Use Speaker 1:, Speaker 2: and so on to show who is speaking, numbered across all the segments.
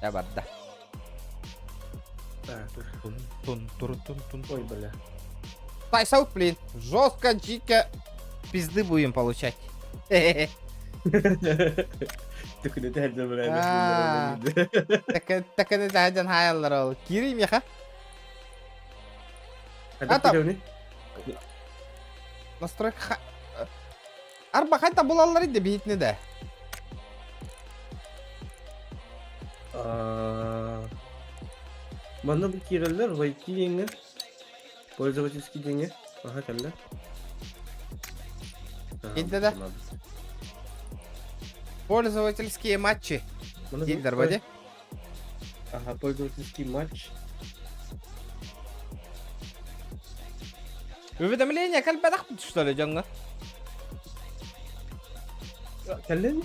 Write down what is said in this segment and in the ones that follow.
Speaker 1: Да барда. Тун тун турун тун тун.
Speaker 2: Ой, бля.
Speaker 1: Тайсаут, блин. Жестко, дико пизды будем получать.
Speaker 2: Түкүнү тэһэрдэ
Speaker 1: Тэкэни тэһэрдэн хаайаллар ол. Киирий миэхэ. Ата. Настройка Арба хайта булаллар иди биһитини да.
Speaker 2: Манна бу киирэллэр войти диэҥҥэ пользовательский диэҥҥэ аха кэллэ.
Speaker 1: Киирдэ да? Пользовательские матчи. Дииллэр бади.
Speaker 2: Ага, пользовательский матч.
Speaker 1: Уведомление кэлбэтэх что ли дьоҥҥо?
Speaker 2: Кэллин?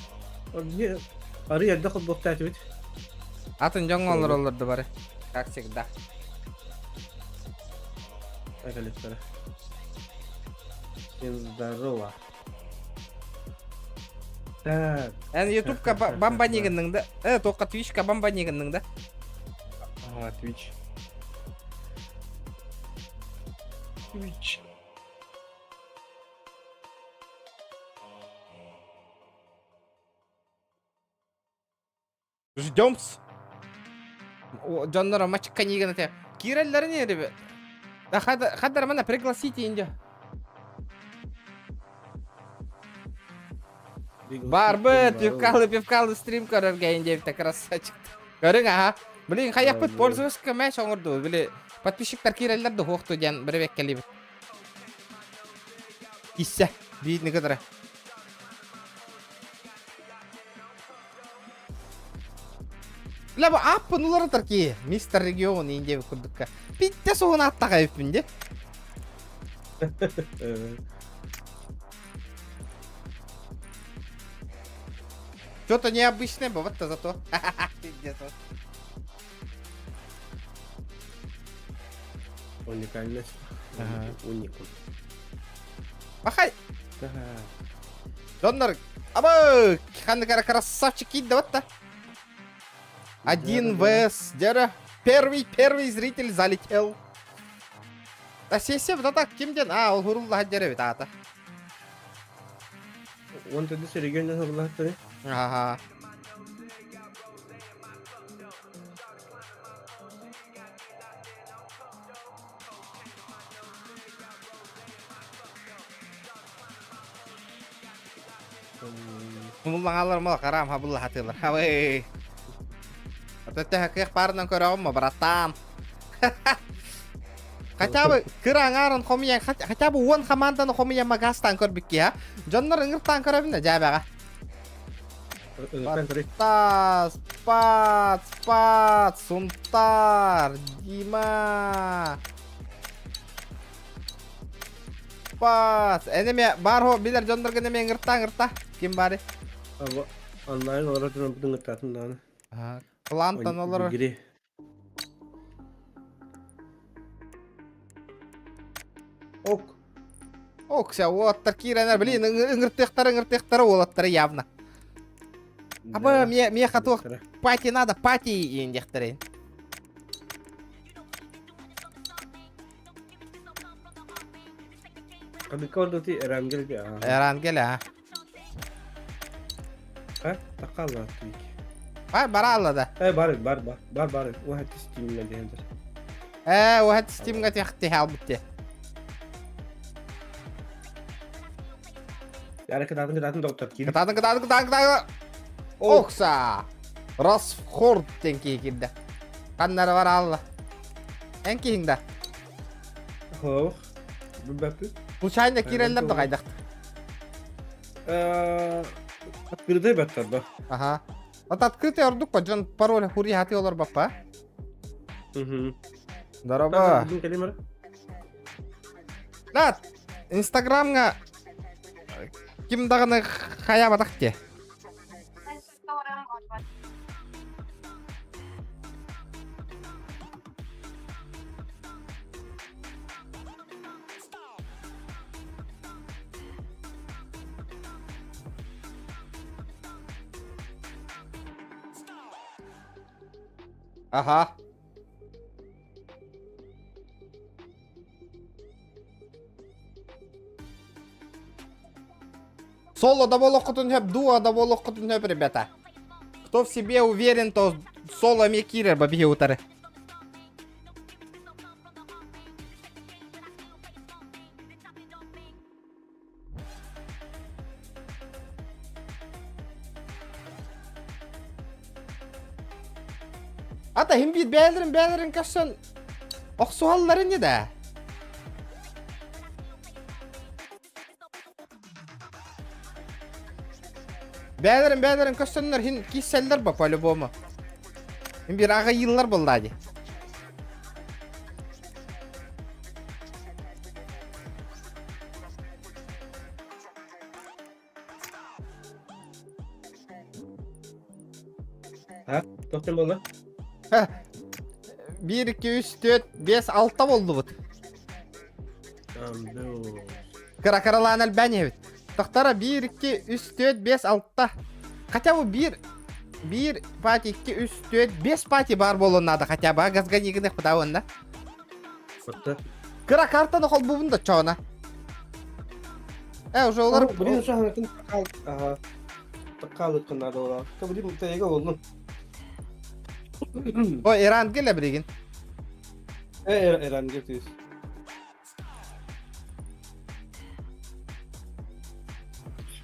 Speaker 2: Арый эрдэ холбуохтаатыбыт.
Speaker 1: Атын дьоҥҥо олороллор да бары. Как всегда.
Speaker 2: Кэлиттэрэ. Всем здорово. Так.
Speaker 1: Эн ютубка бамбанигынның да? Э, тоққа твичка бамбанигынның да?
Speaker 2: Ага, Twitch. Twitch.
Speaker 1: Ждем-с. Дьонноро мачыкка нигын этэ. Киирэллэрин эрибе. Да хаддар мана пригласите инде. Барбыт, пивкалы, пивкалы стрим көрөргө индебите красавчик. Көрүң аха. Блин, хайаппыт пользоваться мяч оҥорду. Били подписчиктар киирэллэр да хуохту диэн биребеккелибит. Киссе, биитни кытары. Бля, бу ааппын уларытар киһи. Мистер Регион иин диэбит курдукка. Питте суһун ааттаха эбиппин де. Что-то необычное бывает-то зато. Пиздец.
Speaker 2: Уникальность. Уникум.
Speaker 1: Махай! Доннор, абы! Ханнык красавчик киирдэ батта. Один ВС, дера. Первый, первый зритель залетел. Да сессия вот так кимден? А, ол хуруллаһа дьэрэ бит аата.
Speaker 2: Он тогда регионда хуруллаһа
Speaker 1: Ага. Муллаҥалар мал хараам хабылла хатыылар. Хабы. Ата кыах баарынан көрөҕүм братан. Хотя бы кыра аҥаарын хомуйан, хотя бы уон хамаанданы хомуйан магазтаан көрбүкки ha. Дьоннор ыҥыртаан көрөбүн да дьээбэҕэ. Тас, пац, пац, Сунтар, Дима. Пац. Энеме бар хо билер дьоннорго неме ыҥырта ыҥырта. Ким бары?
Speaker 2: Онлайн олорор дьон ыҥыртаатын даҕаны.
Speaker 1: Плантан олорор.
Speaker 2: Ок.
Speaker 1: Ок, ся уолаттар киирэнэр, блин, ыҥыртыахтара, ыҥыртыахтара уолаттары явно. Аба, мне, мне хатуох пати надо, пати индехтерин.
Speaker 2: Кадыка ордути Эрангел би.
Speaker 1: Эрангел, а.
Speaker 2: А, такала твик.
Speaker 1: Бар баралла да.
Speaker 2: Э, бар, бар, бар, бар, бар. Уһат стимҥа диһендер.
Speaker 1: Э, уһат стимҥа тиэхти хаалбытте.
Speaker 2: Яра кытаатын кытаатын доктор киир.
Speaker 1: Кытаатын кытаатын кытаатын кытаатын. Окса. Росхорд диэн киһи киирдэ. Ханнара бар алла. Эн киһиҥ да?
Speaker 2: Хоох. Билбэппин.
Speaker 1: Случайно киирэллэр да хайдах?
Speaker 2: Открытый баттар ба.
Speaker 1: Ага. Вот открытый ордук по дьон пароль хури хаты олор баппа.
Speaker 2: Угу.
Speaker 1: Здорово. Да, Инстаграмҥа ким даҕаны хайаабатах те. Ага. Соло да болоххутун хөп, дуо да болоххутун хөп, ребята. Кто в себе уверен, то соло эмиэ киирэр ба биһи утары. Ата хим биир бээлэрин бээлэрин көрсөн охсуһалларын не да. Бээлэрин бээлэрин көрсөннөр хин киссэллэр ба по-любому. Хим биир аҕа йыллар буолла ди.
Speaker 2: А, тоқтен болды?
Speaker 1: 1, 2, 3, 4, 5, 6 болдубут. Кыра кыралаан элбээн иһэбит. Тохтара 1, 2, 3, 4, 5, 6. Хотя бы 1, 1 пати, 2, 3, 4, 5 пати бар буолуон наада хотя бы. Газганигынык бытаабын да.
Speaker 2: Отто.
Speaker 1: Кыра картаны холбуубун да чоона. Э, уже олар...
Speaker 2: Блин, шахматын ага. Такалыкка надо было. То блин, тэйгэ болдун.
Speaker 1: О, Иран келе билигин.
Speaker 2: Э, Иран кетиз.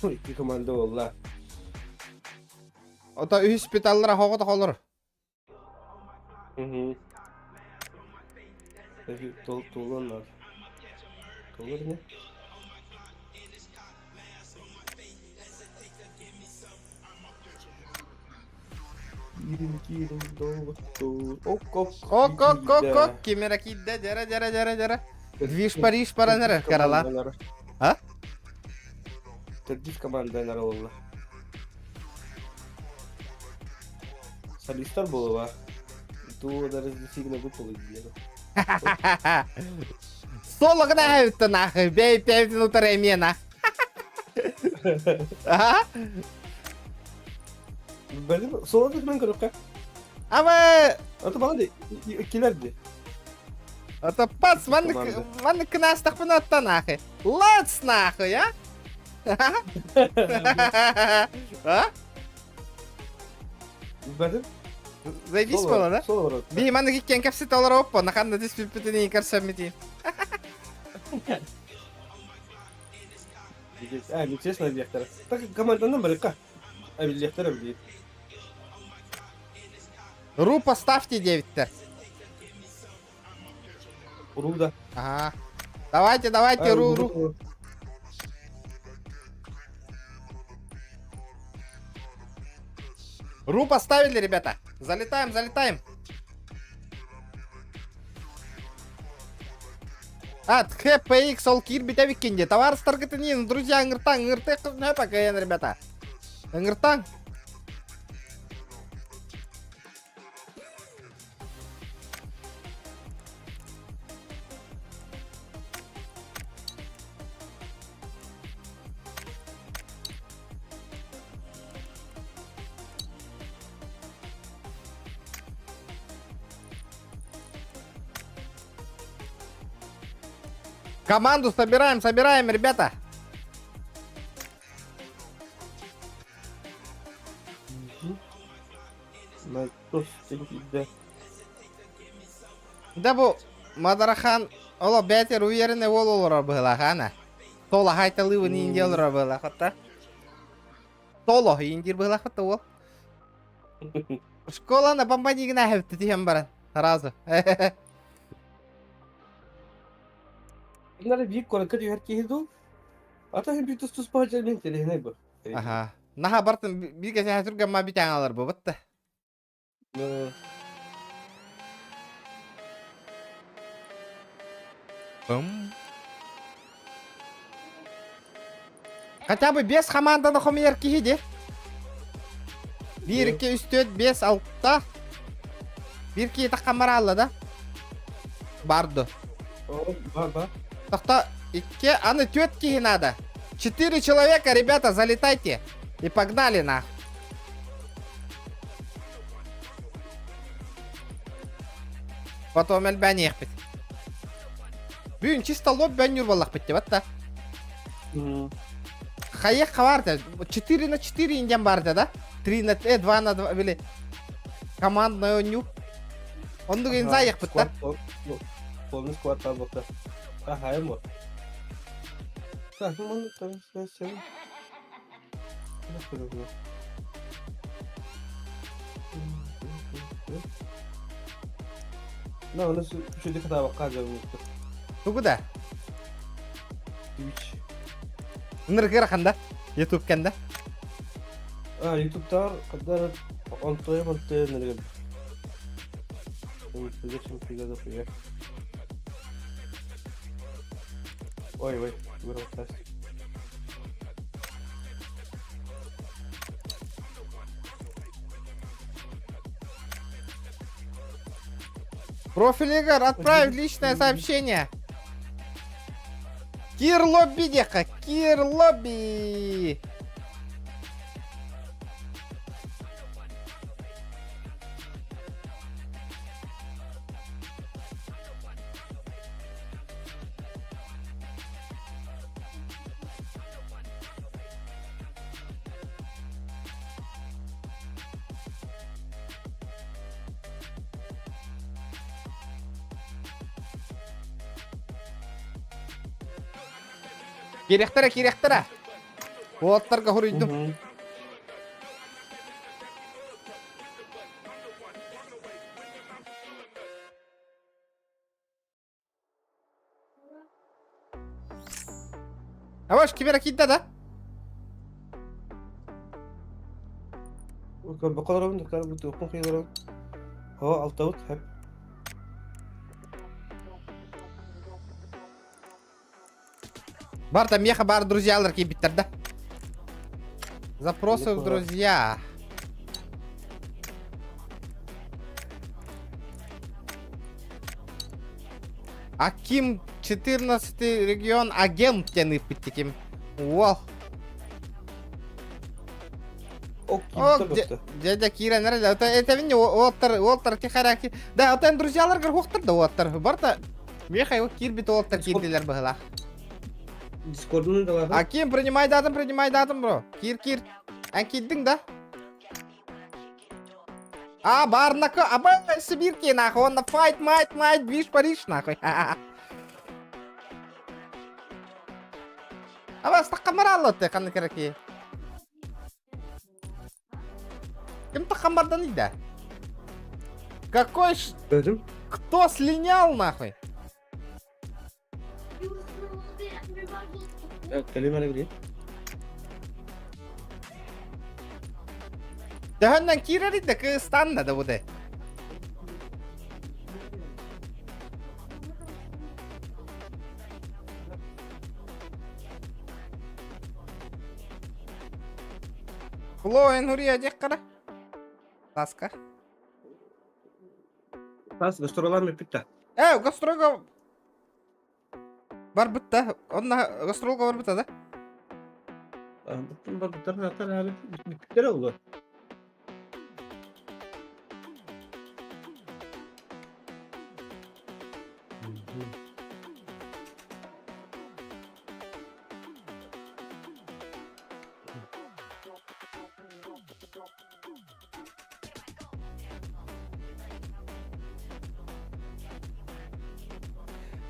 Speaker 2: Икки команда болла.
Speaker 1: Ото үһүс питаллара хоҕо холор.
Speaker 2: Мгм. Толуон надо. Толур не? Киирин, киирин, долботтуур. Ок-ок,
Speaker 1: Ок, ок, ок, ок, кимера киирдэ, дьэрэ, дьэрэ, дьэрэ, дьэрэ. Движ Париж баран эрэ, карала. А?
Speaker 2: Төрдүс команданара буолла. Солистар буолуба. Туу даже сигна выпал из
Speaker 1: Соло гына эбитте нахуй, бей пять утары эмиэ нах. Ага.
Speaker 2: Бәлем, соло мен көрөккө.
Speaker 1: Ама
Speaker 2: Аты бана килерди.
Speaker 1: Это пац, маннык маннык кынастахпына атта нахуй. Лац нахуй, а? А?
Speaker 2: Бәдим.
Speaker 1: Зайдись буола да? Би маннык иккиэн кэпсэтэ олоро оппо, наханна түспүппүтүн көрсөммүтийн.
Speaker 2: А, нечестно диэхтэрэ. Так команданан барыкка. А биллиэхтэрэ билии.
Speaker 1: Ру поставьте девяттэр.
Speaker 2: Ру да.
Speaker 1: Ага. Давайте, давайте, ру, ру. Ру поставили, ребята. Залетаем, залетаем. А, ТХПХ ол киирбитэ биккинди. Товарыстаргытыныын, друзья, ыҥыртаҥ, ыҥыртык пакайан, ребята. Ыҥыртаҥ. Команду собираем, собираем, ребята. Да бу Мадарахан оло бээтэр уверенный уол олорор быһылаах ана. Соло хайталыыбын иин олорор быһылаах отта. Соло иин диир быһылаах отта уол. Школаны бомбанигына эһэбитти түһэн баран. Сразу.
Speaker 2: Bunlar биир куоракка түһэр киһи дуу? Ата биир тус-туспа сылдьар интэриэһинэй бу.
Speaker 1: Аха. Наха бартын биир кэсэһэ түргэн бүтээҥ алар бу бытта. Бым. Хотя бы без команданы хомуйар киһи ди. 1, 2, 3, 4, 5, 6. Бир киһи таххан бараалла да? Барды.
Speaker 2: Бар, бар.
Speaker 1: Тохто, икки, аны түөрт киһи надо. Четыре человека, ребята, залетайте. И погнали нах. Потом элбээн иэхпит. Бүгүн чисто лоб бөнньүр буоллахпыт деп атта. Хайах хабарда 4 на 4 индиан баарда да? 3 на 2 на 2 били командный оонньуу. Оннук инзайыхпыт да.
Speaker 2: Полный склад буолта. Ахайым бу. На, оны үчүгэй хатаабакка дьабылыктар.
Speaker 1: Тугу да?
Speaker 2: Twitch.
Speaker 1: Ынырык ыарахан да? Ютуб кэннэ?
Speaker 2: А, Ютубтар кадар онтойо онтойо нэргэл. Ой, ой, вырвался.
Speaker 1: Профиль Игорь, отправь личное сообщение. Кир лобби диэххэ, кир лобби. Кириэхтэрэ, кириэхтэрэ. Уолаттарга хоруйдум. Аваш ким эрэ киирдэ да?
Speaker 2: Бакаларым туохпун кыйыларым. О, алтабыт хэп.
Speaker 1: Бар там меха бар друзьялар киирбиттэр да. Запросы в друзья. Аким 14 регион агент диэн ыыппыт ким. Уол. О, дядя киирэн эрэ это уолтар уолтар тихаряки. Да, отен друзьяларгар хуохтар да уолтар. Барта меха его киирбит уолтар киирдилер быһылаах.
Speaker 2: Дискордун далаһы.
Speaker 1: Аким, принимай датым, принимай датым, бро. Кир, кир. Эн киирдиҥ да? А, барнака, аба, Сибирки, нахуй, он на файт, мать, мать, движ, Париж, нахуй. Аба, стаккамараллы ты, ханны кереки. Ким тахамардан иде? Какой ш...
Speaker 2: Дедим.
Speaker 1: Кто слинял, нахуй?
Speaker 2: Кэлим эрэ билигин.
Speaker 1: Төһөннөн киирэрий да кыыстанна да буде. Флоэн Хурия диэххэ Таска.
Speaker 2: Тас гастролар бүттэ.
Speaker 1: Э, гастролга барбыт да. Онно гастролга барбыта да?
Speaker 2: Барбыттар барбыттар бүттэр олу.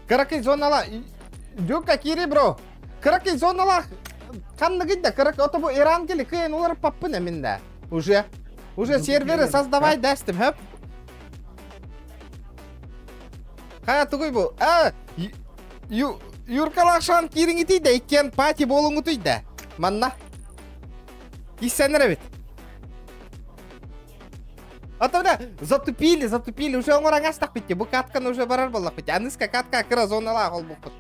Speaker 1: Кыракый зонала Дюка кири бро. Кыракый зоналах ханныгый да кырак ото бу Иран кели кыйын олар паппын эмин да. Уже уже серверы создавай дэстим хөп. Хая тугуй бу. А Юркалаах киириҥитий да иккиэн пати буолуҥутуй да. Манна. Киссэнэр эбит. А то затупили, затупили, уже оҥорон астахпыт бу катканы уже барар буоллахпыт. Аныска катка кыра зоналаах холбуппут.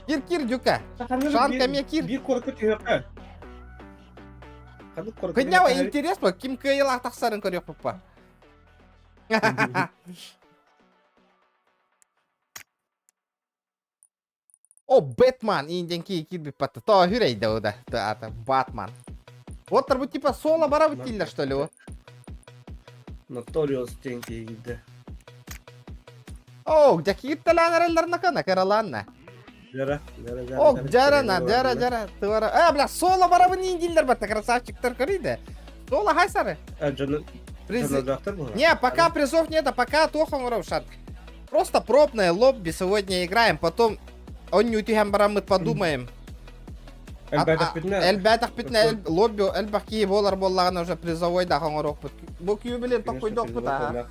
Speaker 1: Кир кир дюка. Шанка эмиэ кир.
Speaker 2: Биир куоракка түһүөххэ. Ханнык куоракка
Speaker 1: Кынньаба интерес ким кыайылаах тахсарын көрүөхпүт О, Бэтмен! Индиан киирбит патта. То хүрейде да. Это Батман. Вот бу типа соло барабыт дииллэр что ли?
Speaker 2: Notorious диэн киирдэ.
Speaker 1: О, дьэ кииртэлээн эрэллэр накана кыралаанна.
Speaker 2: Дьара, дьара, дьара.
Speaker 1: О, дьара на, дьара, дьара. Тывара. А, бля, соло барабын дииллэр батта красавчиктар көрүй Соло хайсары.
Speaker 2: А, дьону
Speaker 1: Приз... Не, пока призов нет, а пока туох оҥоробут. Просто пробное лобби сегодня играем, потом он түһэн бараммыт подумаем. Элбэтэхпитинэ лобби элбэх киһи буолар буоллаҕына уже призовой да оҥоруохпут. Бу күүбүлүн токкуйдуохпут аа.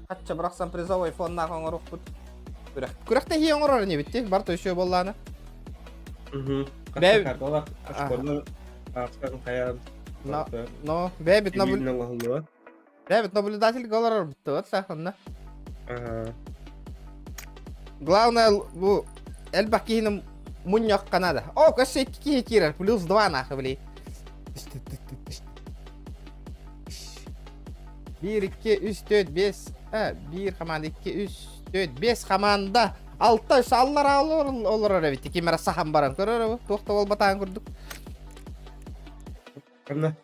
Speaker 1: Хачча бырахсан призовой фоннаах оҥоруохпут. Күрэх. Күрэхтэһии оҥорор инибит ти, бар төсүө буоллаана.
Speaker 2: Бэ
Speaker 1: Но, но, бэбит бэбит наблюдатель олорор буттубат онно. Главное, бу элбэх киһини мунньахха надо. О, өссө икки киһи киирэр, плюс два нахуй, блин. Биир, икки, үс, төрт, бес. Биир команда, икки, үс, төрт, бес команда. Алта үс аллара олорор эбит. Ким эрэ сахан баран көрөр туох да буолбатаан курдук.
Speaker 2: Ханна?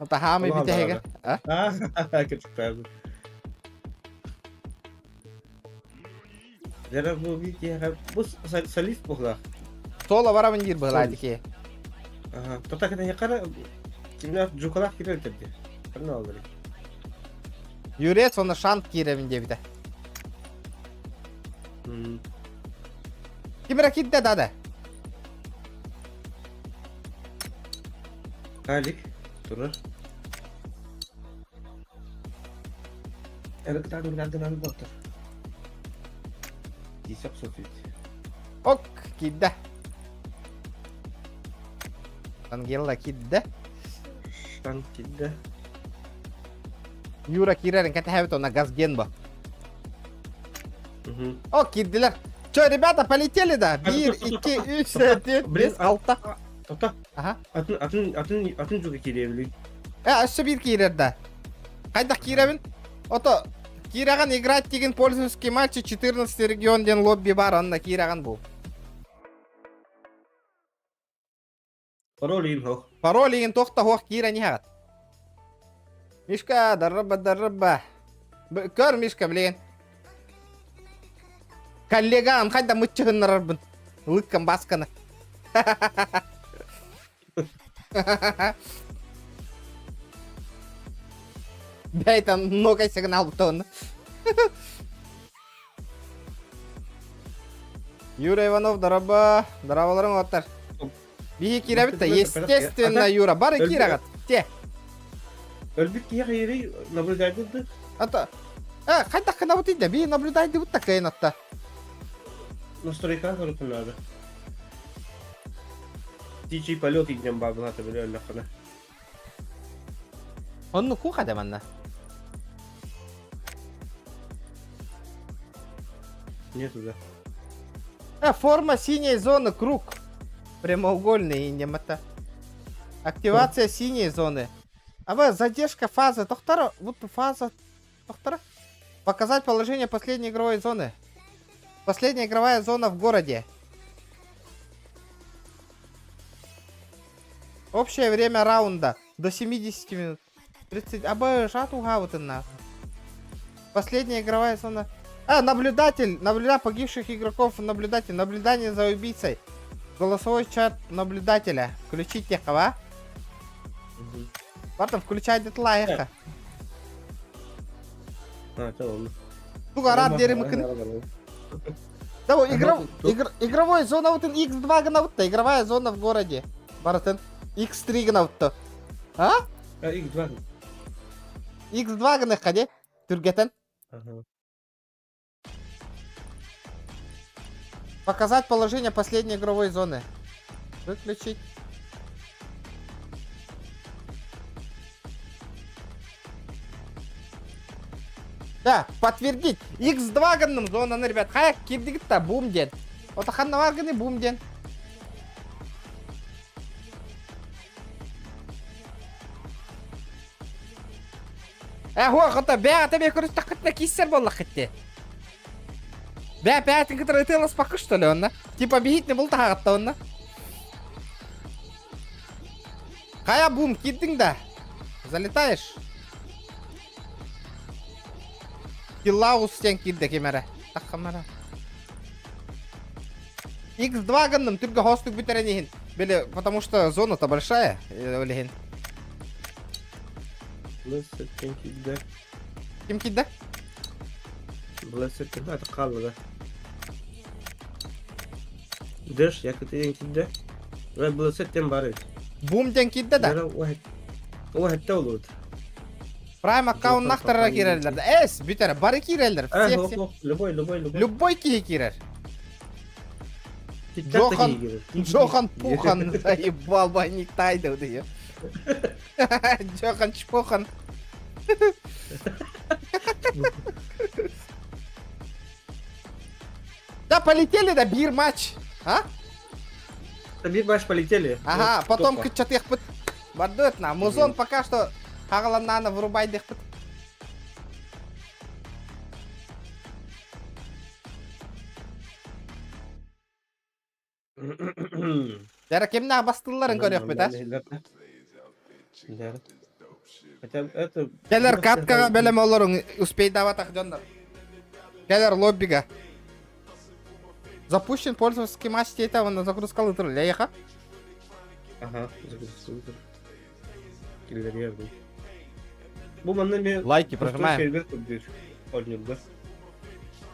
Speaker 1: Таһаамый бүтэһигэ.
Speaker 2: А? Кытыктаабы. Дьара бу киһиэхэ бу солист буоллаах.
Speaker 1: Соло барабын диир быһылаат ики.
Speaker 2: Аха. Тота кытыһыхара кимнээх жукалаах кирэр төрдү. Ханна олорор?
Speaker 1: Юрец оны шант киирэбин диэбитэ. Ким эрэ киирдэ да
Speaker 2: Алик турар. Эрэ кытаан гынан боттор. Дисеп сотуйт.
Speaker 1: Ок, киирдэ. Ангела киирдэ.
Speaker 2: Штанг киирдэ.
Speaker 1: Юра киирэрин кэтэһэбит онно газген бо. О, киирдилэр. Че, ребята, полетели да? Биир, икки, үс, төрт, бес, алта.
Speaker 2: Тота.
Speaker 1: Ага.
Speaker 2: Атын атын атын атын жуга киирэбилий.
Speaker 1: Э, өссө биир киирэр да. Хайдах киирэбин? Ото киирэҕин играть деген пользовательский матчи 14 регион диэн лобби бар, онно киирэҕин бу.
Speaker 2: Пароль иин хоох.
Speaker 1: Пароль иин туох да суох киирэн иһэҕит. Мишка, дарраба, дарраба. Көр, Мишка, билигин. Коллегаам хайда мыччыһыннарарбын. Лыккам басканы. Бәй там много сигнал бутон. Юра Иванов, дороба. Здраволарың оттар. Биһи киирэбит да, естественно, Юра. Бары киирэҕит. Те.
Speaker 2: Өлбүт киһи хайырый наблюдайдыбыт.
Speaker 1: Ата. Э, хайдах гынабыт да, би наблюдайдыбыт да кыйын атта.
Speaker 2: Настройка көрүтүнады. Птичий полет идем бабылата биле өллөххүнэ.
Speaker 1: Онну куха да манна.
Speaker 2: Нету, да.
Speaker 1: А, форма синей зоны, круг. Прямоугольный инемата. Активация синей зоны. А вы задержка фазы. Тохтара, вот фаза. Тохтара. Показать положение последней игровой зоны. Последняя игровая зона в городе. Общее время раунда до 70 минут. 30. А б на. Последняя игровая зона. А, наблюдатель! Наблюдатель погибших игроков, наблюдатель. Наблюдание за убийцей. Голосовой чат наблюдателя. Включить техова. Потом включай детлайха.
Speaker 2: А, это он.
Speaker 1: Туга рад дерем Да, игр, игровой зона вот X2 гына игровая зона в городе. Барытын X3 гына А?
Speaker 2: А, X2.
Speaker 1: X2 гына хаде. Түргетен.
Speaker 2: Ага.
Speaker 1: Показать положение последней игровой зоны. Выключить. Да, подтвердить. X2 гынным зонаны, ребят. Хайа кирдигит бум ден. Ота ханна бар гыны бум ден. Э, хуа, хота, бә, ата бә көрүс тақытна киссер боллах хитте. Бә, бә, тин кытыр ытылас пакы, что ли, онна? Типа бихит не был тағатта онна. Кая бум, кирдиң да. Залетаешь? Киллаус сен кирде кемере. Таққамара. X2 гынным түргө хостук бүтэрэн иһин. Били, потому что зона-то большая, ол иһин.
Speaker 2: Blessed киирдэ.
Speaker 1: Ким киирдэ?
Speaker 2: Blessed киирдэ, аты хаалла да. Дэш, якутия киирдэ. Blessed тем бар эбит.
Speaker 1: Бум диэн киирдэ да?
Speaker 2: Уһэтте олуут.
Speaker 1: Прайм аккауннахтарара киирэллэр да. Эс, бүтэрэ, бары киирэллэр. Все, все.
Speaker 2: Любой, любой, любой.
Speaker 1: Любой киһи киирэр. Джохан, Джохан Пухан, заебал байник тайды дии. Джохан Чпохан. Да полетели да биир матч. А?
Speaker 2: Биир матч полетели.
Speaker 1: Ага, потом кыччатыахпыт. Бардыт на. Музон пока что хагаланнаана вырубайдыхпыт. Дьэ кимнээх бастыылларын көрүөхпүт а? Кэлэр каткаҕа бэлэм олоруҥ, успейдаабатах дьоннор. Кэлэр лоббига. Запущен пользовательский матч диэтэ уонна загрузкалыы турар лэйэха.
Speaker 2: Ага, загрузкалыы турар. Киллэриэр бу. Бу манна эмиэ
Speaker 1: Лайки прожимаем.
Speaker 2: сервер көрдүүр оонньуурга.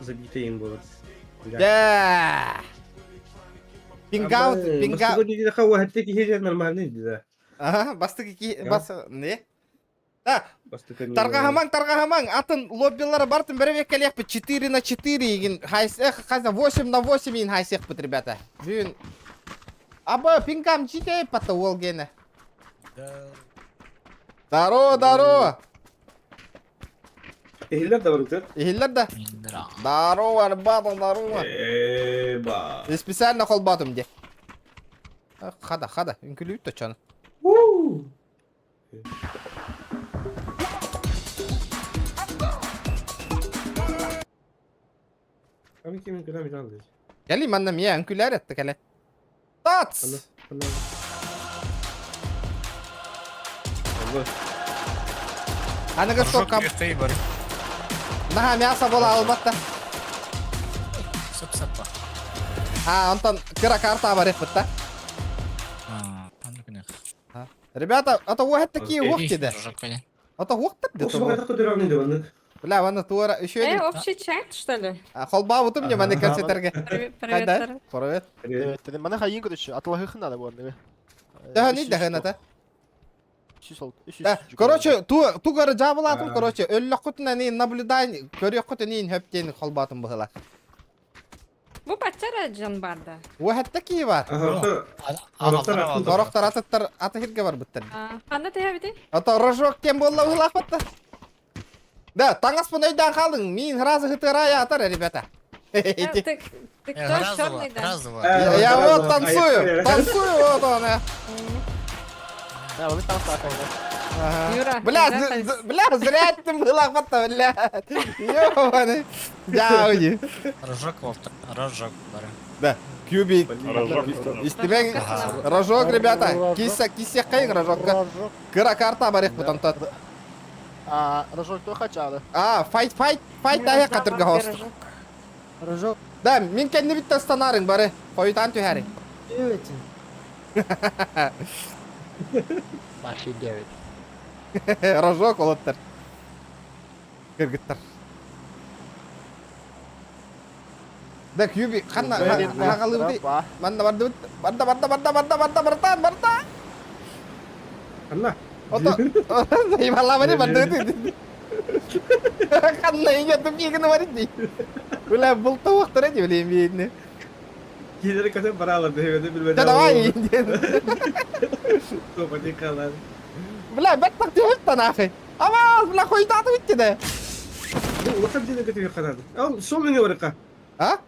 Speaker 2: Забитый им болот.
Speaker 1: Да. Пингаут, пингаут.
Speaker 2: Бастыгы диэхэ уһатты киһи нормальный да.
Speaker 1: Ага, бастыгы ки бас не? Да,
Speaker 2: Бастыкы
Speaker 1: тарҕаһамаҥ, тарҕаһамаҥ, атын лоббилары бартын бэрэбиэк кэлиэхпит 4 на 4 игин хайсэх, хайса 8 на 8 игин хайсехпит, ребята. Бүгүн Аба, пингам житей пата уол гене. Здорово, здорово!
Speaker 2: Иһиллэр да барыта.
Speaker 1: Иһиллэр да? Здорово, ребята, здорово!
Speaker 2: Эба.
Speaker 1: Специально холбоотум де. Хада, хада, үҥкүлүүт точон.
Speaker 2: Ами кимин кына мин алды.
Speaker 1: Кэли манна мия үҥкүлээр этте кэлэ. Тац! Аныгы сокка Наһаа мясо буола албатта.
Speaker 3: Сып-саппа.
Speaker 1: А, онтон кыра карта барыхпыт да. Ребята, это уохет такие уохти да. Это уохтар де. Бля, ванна туора еще
Speaker 4: Э, общий чат, что ли?
Speaker 1: Холбаабытым не маны концертерге.
Speaker 4: Привет.
Speaker 1: Привет.
Speaker 5: Привет. Маны хайын көрүчү, атылаһыхын надо буолла.
Speaker 1: Дэһэн дэһэн ата. Да, короче, ту тугары жабылатым, короче, өллөххүтүн ани наблюдай, көрүөххүтүн иин хөптен холбаатым быһыла.
Speaker 4: Бу баччара дьон барда.
Speaker 1: Уһатта кии бар. Сорохтор атыттар аты хирге барбыттар.
Speaker 4: Ханна тэһэбитий?
Speaker 1: Ото рожок кем буолла быһылаахпытта. Да, таҥаспын өйдөөн хаалыҥ, миин сразу хытыарай атар, ребята.
Speaker 4: Ты, ты кто черный, да?
Speaker 3: Разово.
Speaker 1: Я вот танцую, танцую вот он.
Speaker 5: Да, вы там
Speaker 4: Юра,
Speaker 1: Бля, бля, зря ты быһылаахпытта, бля. Ёбаный. Дяуни.
Speaker 3: Рожок, рожок, бары.
Speaker 1: Да, кюбик. Истимең рожок, ребята. Кисса, киссе кайын рожокка. Кыра карта барыхпыт онтон.
Speaker 5: А, рожок то хачады.
Speaker 1: А, файт, файт, файт тайа катырга хост.
Speaker 5: Рожок.
Speaker 1: Да, мин кэннибиттэн станарыҥ бары. Хойутаан түһэриҥ.
Speaker 5: Маши 9.
Speaker 1: Рожок олоттар. Кыргыттар. Да, Кьюби, ханна хагалыбыты. Манна бардыбыт. Барда, барда, барда, барда, барда, бартан, барда.
Speaker 2: Ханна.
Speaker 1: Ото, заебалабыны бардыбыт. Ханна иге тупигini бар ди. Бля, бұл тавақтар edi билейм бейінне.
Speaker 2: Кийлери көтөн баралар дебеди билбедим.
Speaker 1: Да давай.
Speaker 2: Топа қалар.
Speaker 1: Бля, бәт так деп та нахуй. Амаз, бля, хойдаты битти да.
Speaker 2: Улахан дьиэни көтүөххэ наада. Ол сол нөҥүө барыахха.
Speaker 1: А?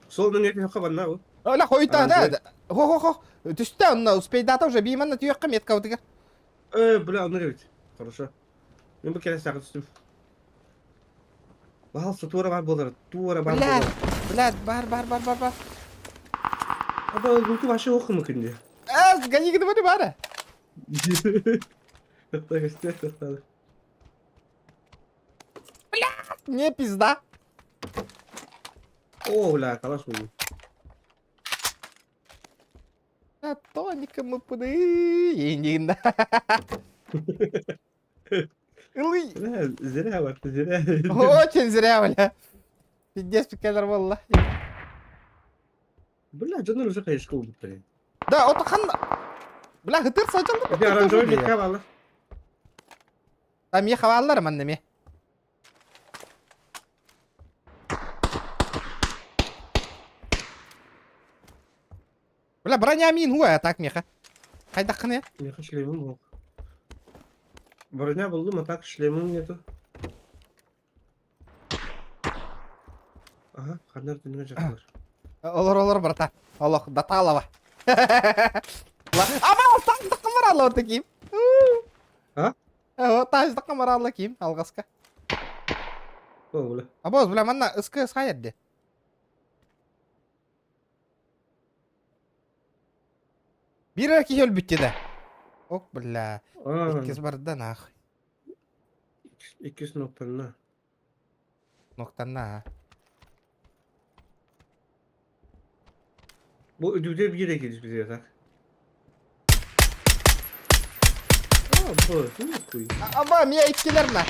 Speaker 2: Сол нөҥүө түһүөххэ банна ол.
Speaker 1: Бля, хойта да. Хо хо хо. Түстэ онно успейдата уже бийманна түһүөххэ метка утыга.
Speaker 2: Э, бля, онно эбит. Хорошо. Мен бу кэлэ саҕа түстүм. Баһал туора бар буолар. Туора бар
Speaker 1: Бля,
Speaker 2: буолар.
Speaker 1: бля, бар бар бар бар бар.
Speaker 2: Аба луту вообще охуму күнде.
Speaker 1: Э, ганигini бары бары.
Speaker 2: Тохто көстө, тохто.
Speaker 1: Не пизда.
Speaker 2: О, бля, калаш буолду.
Speaker 1: Тоника мыппыды индигинда. Ылый.
Speaker 2: Зря вот, зря.
Speaker 1: Очень зря, бля. Пиздец, кэлэр буолла.
Speaker 2: Бля, дьоннор уже хайышка убуттар.
Speaker 1: Да, ото ханна. Бля, хытыр сажалды.
Speaker 2: Ити оранжевый метка баалар.
Speaker 1: Там миэхэ бааллар манна эмиэ. Бля, броня мин хуа, так миэхэ. Хайдаххыны?
Speaker 2: Миэхэ шлемим суох. Броня буллум, а так шлемим нету. Ага, ханнар түнүгө жактылар.
Speaker 1: Олор, олор, брата. Олох, Баталова. Ама, тааждыкка баралла таким.
Speaker 2: А?
Speaker 1: Тааждыкка баралла ким, алгаска.
Speaker 2: О, бля.
Speaker 1: Абоз, бля, манна ыскы ысхайырды. Биир эрэ киһи өлбүт да. Ок, бля. Иккис барда нахуй.
Speaker 2: Иккис ноктанна.
Speaker 1: Ноктанна.
Speaker 2: Бу үдүгдэ биир киирис бизге так. А, бу, нахуй.
Speaker 1: Аба, мия иккилер на.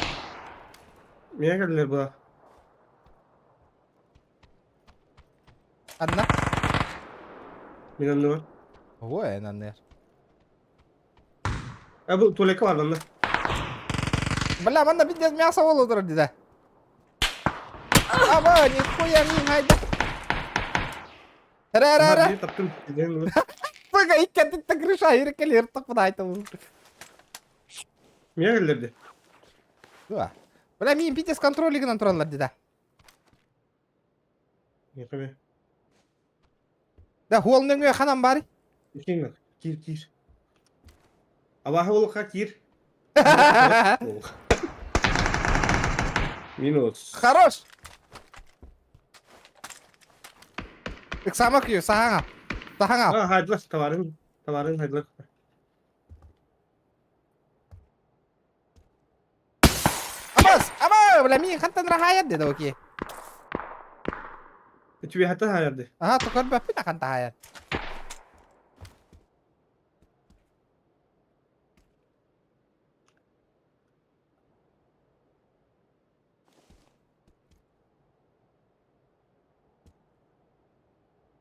Speaker 2: Мия келдилер була.
Speaker 1: Анна.
Speaker 2: Мин анныбар.
Speaker 1: Ой, анныр.
Speaker 2: А бу туалекка бар манна.
Speaker 1: Бля, манна пиздец мясо боло турар дии. Аба, нихуя мин хайда. Ра ра ра.
Speaker 2: Таптым.
Speaker 1: Бага икки крыша иркелер таппыдайтым.
Speaker 2: Мия келдерди.
Speaker 1: Бля, мин пиздец контролигынан тураллар дии.
Speaker 2: Миэхэ
Speaker 1: Да, хуол нөҥүө ханан баарый?
Speaker 2: Киир, киир, киир. Абааһы буолуохха киир. Минус.
Speaker 1: Хорош! Ыксама күйө, саһаҥа. Саһаҥа.
Speaker 2: А, хайдылар, товарын, товарын хайдылар.
Speaker 1: Абас! Аба! Бля, миин хантан рахайар деді оки.
Speaker 2: Үтүбү хаярды.
Speaker 1: Аха, токор баппит ахан тахайар.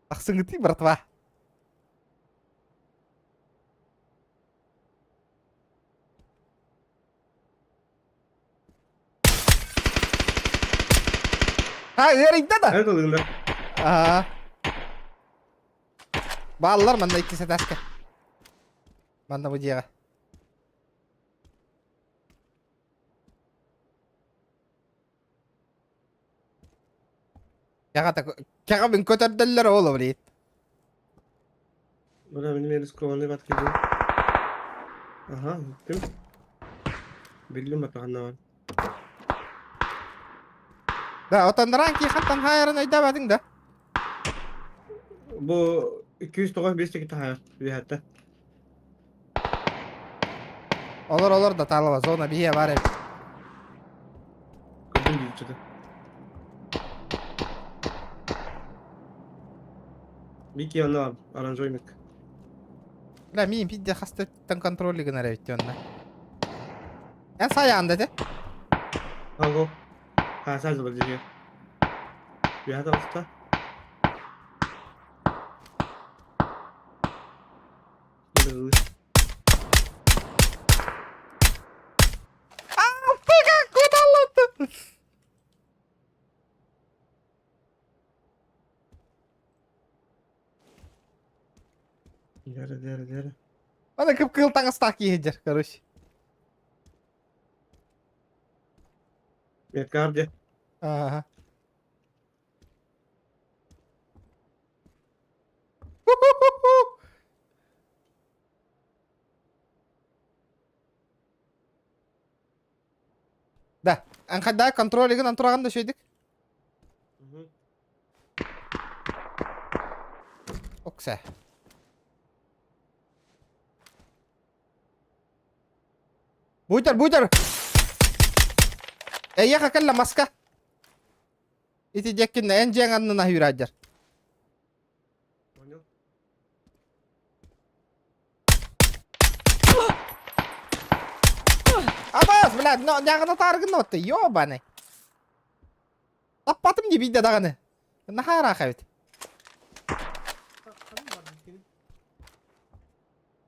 Speaker 1: Тахсыҥытый, братва. А, ыарыйда да?
Speaker 2: Эн ылыҥда.
Speaker 1: Аа. Бааллар манна иккис этааска. Манна бу дьиэҕэ. Кэҕэ кэҕэбин көтөрдөллөр ол блин.
Speaker 2: Бля, мин рискованный бат киирдим. Аха, иһиттим. Биллим атаҕанна бар.
Speaker 1: Да, отонноран киихантан хаайарын өйдөөбөтүҥ да?
Speaker 2: Бу 295 тикит хаайар үөһэттэ.
Speaker 1: Олор олор да таалаба зона биһиэ баар эбит.
Speaker 2: Көрдүм биирчэти. Бики онно оранжоймик.
Speaker 1: Бля, миин пидде хаста өттүттэн контроль гынар эбит онно. Эн сайаанда те.
Speaker 2: Ого. Ha, сразу дьиэ. Үөһэ таҕыста.
Speaker 1: Алтыга куталлатты.
Speaker 2: Дәрі, дәрі, дәрі.
Speaker 1: Аны кып-кызыл таҥастаах киһи короче.
Speaker 2: Меткар дьэ.
Speaker 1: Ага. Да, анхада контролигын антураган да шөйдик. Окса. Буйтар, буйтар! Эйиэхэ кэллэ маска. Ити диэккин эн дьиэҥ аннына үүрээдьэр.
Speaker 2: Понял.
Speaker 1: Абас, блядь, но нягына тааргын отты, ёбаный. Таппатым дии биирдэ даҕаны. Наһаа ыраах эбит.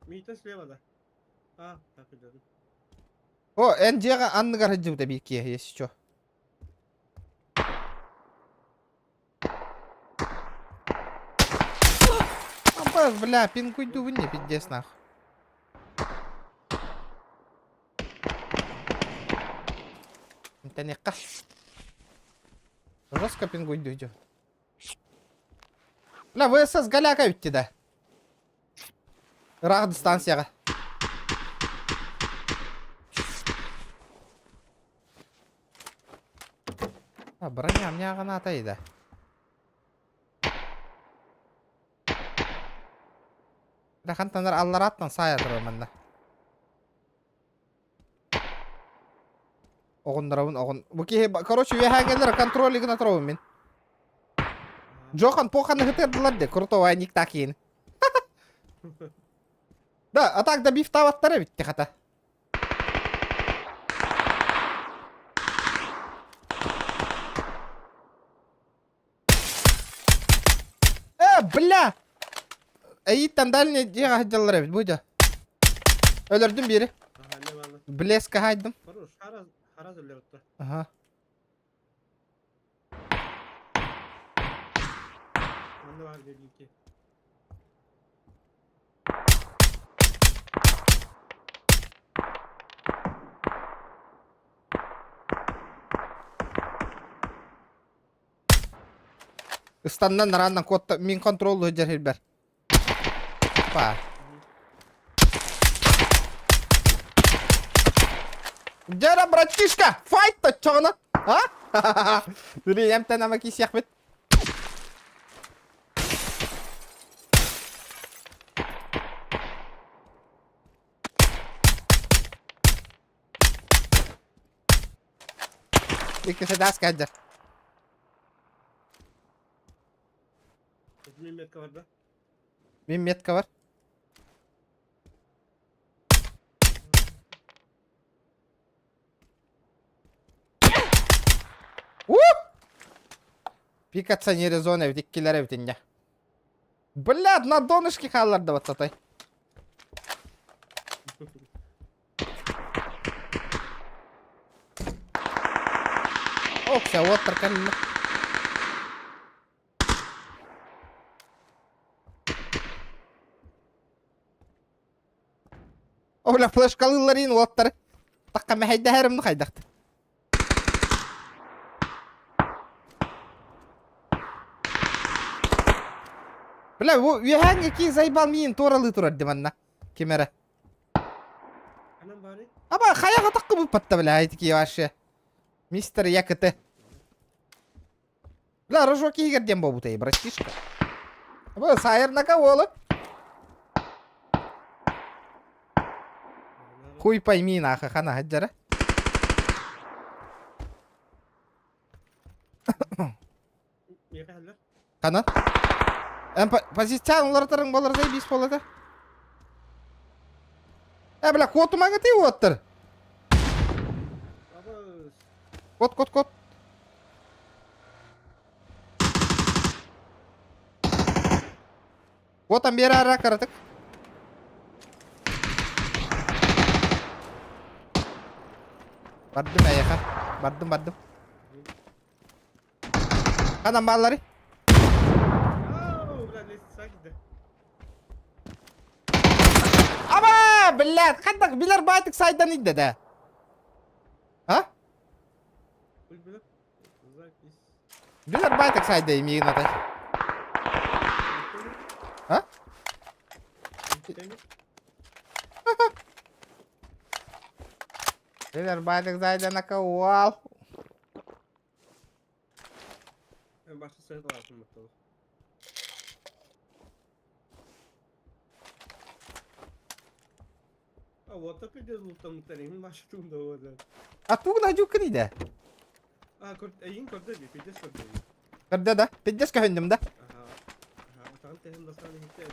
Speaker 2: Миитэ слева да. А, так идет.
Speaker 1: О, эн дьиэҕэ анныгар сылдьыбыта биир киһи, если чё. Абас, бля, пинкуйдубун не пиздец нах. Интэниэххэ. Жестко пингуйду Бля, ВСС голяка үтти да. Ыраах дистанцияҕа. А, броня мне да. Хантанар аллараттан саайа турар манна. Оҕуннарабын оҕун. Бу киһи, короче, үөһээҥҥэлэр контроль гына турабын мин. Джохан похан ыһытырдылар де, крутой ник такин. Да, а так да бифтаабаттар эбит хата. Э, бля! Эйиттэн дальний дьиэҕэ сылдьаллар эбит, бу дьэ. Өлөрдүм биири. Блеска хайдым. Ага. Ыстаннан нарааннан куотта мин контроллу сылдьар сирбэр. Па. Дьэ братишка, файт точчоҕуна. А? Блин, эмтэн ама киисиэхпит. Иккисе даас кэлдэр.
Speaker 2: Мин метка бар да?
Speaker 1: Мин метка бар. У! Пикаться не резон эбит, иккилэр эбит инньэ. Блядь, на донышке хаалларда баттатай. Окся, уоттар кэллэ. О, бля, флешкалыыллар иин уоттары. Такка мэһэйдэһэрим ну хайдахт. Бля, бу үөһээҥҥи кии зайбал миин туоралыы турар диманна. Ким эрэ. Аба хайаҕа таххыбыппатта бля ити вообще. Мистер ЯКТ. Бля, рожок иһигэр диэн буолбутай, братишка. Аба сайырнака уолу. Хуй пойми нахуй, хана хаджара. Хана? Эн позициያን уларытарыҥ буолар заебись буолата. Э, бля, куотумаҥа ты уоттар. Кот, кот, кот. Куотан биэрэ ара кыратык. Бардым эйэхэ. Бардым, бардым. Ханан бааллары? Аба, блядь, ханнак билэр баайтык сайдан идде да. А? Билэр баайтык сайда имиин атай. А? Билэр баайтык сайда накауал.
Speaker 2: Başta sayı da var bakalım. А вот так идет лутам баш тугда вот.
Speaker 1: А тугна дьуккун идэ?
Speaker 2: А, эйин көрдө ди, пиздец көрдө ди.
Speaker 1: Көрдө да? Пиздец көһүннүм да?
Speaker 2: Аха. Аха, отан тэһин бастан иһитте,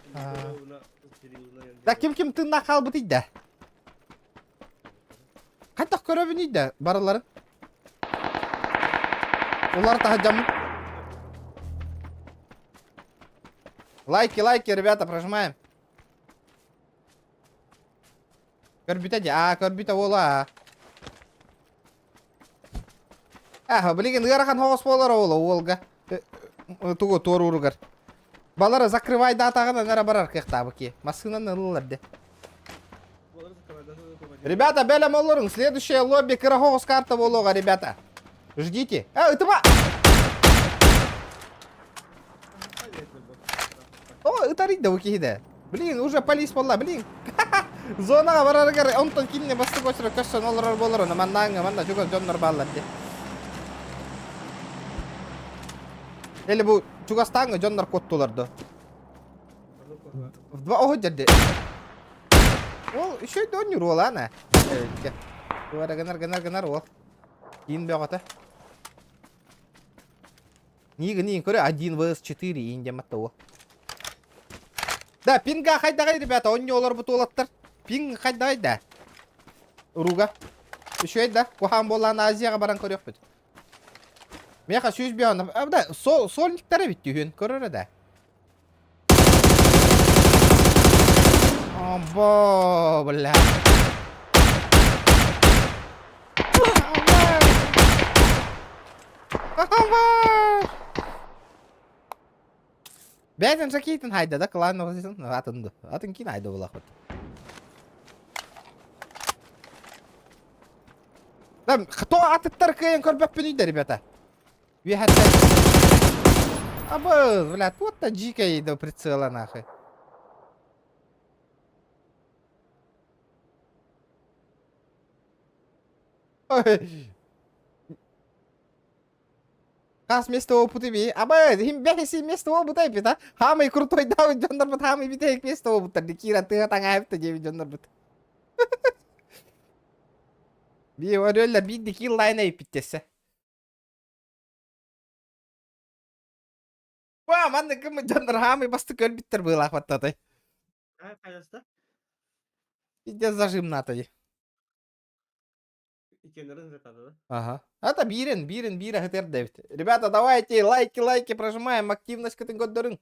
Speaker 1: Да ким ким тыыннаах хаалбыт идэ? Хайдах. көрөбүнүй да барыларын? Улар таһырдьаммын. Лайки, лайки, ребята, прожимаем. Көрбүтэ дии. Аа, көрбүтэ уола. Аа, билигин ыарахан хоҕос буолар уола уолга. Тугу туорууругар. Балары закрывай даатаҕын анара барар кыахтаабы ки. Массыынаны ылылар де. Ребята, бэлэм олоруҥ. Следующая лобби кыра хоҕус карта буолуоҕа, ребята. Ждите. А, ытыма! О, ытарый да бу киһи Блин, уже полис буолла, блин. Зонаҕа барарыгар онтон кинини бастык очередь көссөн олорор буолар, оны маннааҥҥа манна чугас дьоннор бааллар дии. Или бу чугастааҥҥа дьоннор куоттулар до. В два оһо дьэрди. Ол еще да онньур уолаана. Туара гынар гынар гынар уол. Киин бөҕөтө. Нига ниин көрө 1 vs 4 иин диэммат уол. Да, пинга хайдаҕай, ребята, онньу олорбут уолаттар. Пинг хайдаҕай да. Уруга. Үчүгэй да, куһаан буоллаан Азияҕа баран көрүөхпүт. Миэхэ 105 а, да, сольниктар эбит түһүн, көрөрө да. Обо, бля. Бэйэтин сакиитин хайда да клан атын атын кин хайда булахпыт. Там кто атыттар кыайан көрбөппүн да ребята. Үөһэттэн. Абы, бля, вот-то дикая до прицела нахуй. Ой. Хас место опыты би. Абы, хим бэхиси место опыта эпит, а? Хамай крутой дауы дьоннорбут, хамай битэйик место опыттар. Кира тыа таҥаайыпта диэбит дьоннорбут. Би өрөллөр биирди килл лайна эпиттессе. Ва, манна кым дьоннор хаамый басты көлбүттэр быылаах баттатай.
Speaker 2: А, хайаста?
Speaker 1: Пиздец зажим натай.
Speaker 2: Икенерин жатады да?
Speaker 1: Ага. Это бирин, бирин, бир ахытыр дэбит. Ребята, давайте лайки, лайки прожимаем, активность кытын көрдөрүҥ.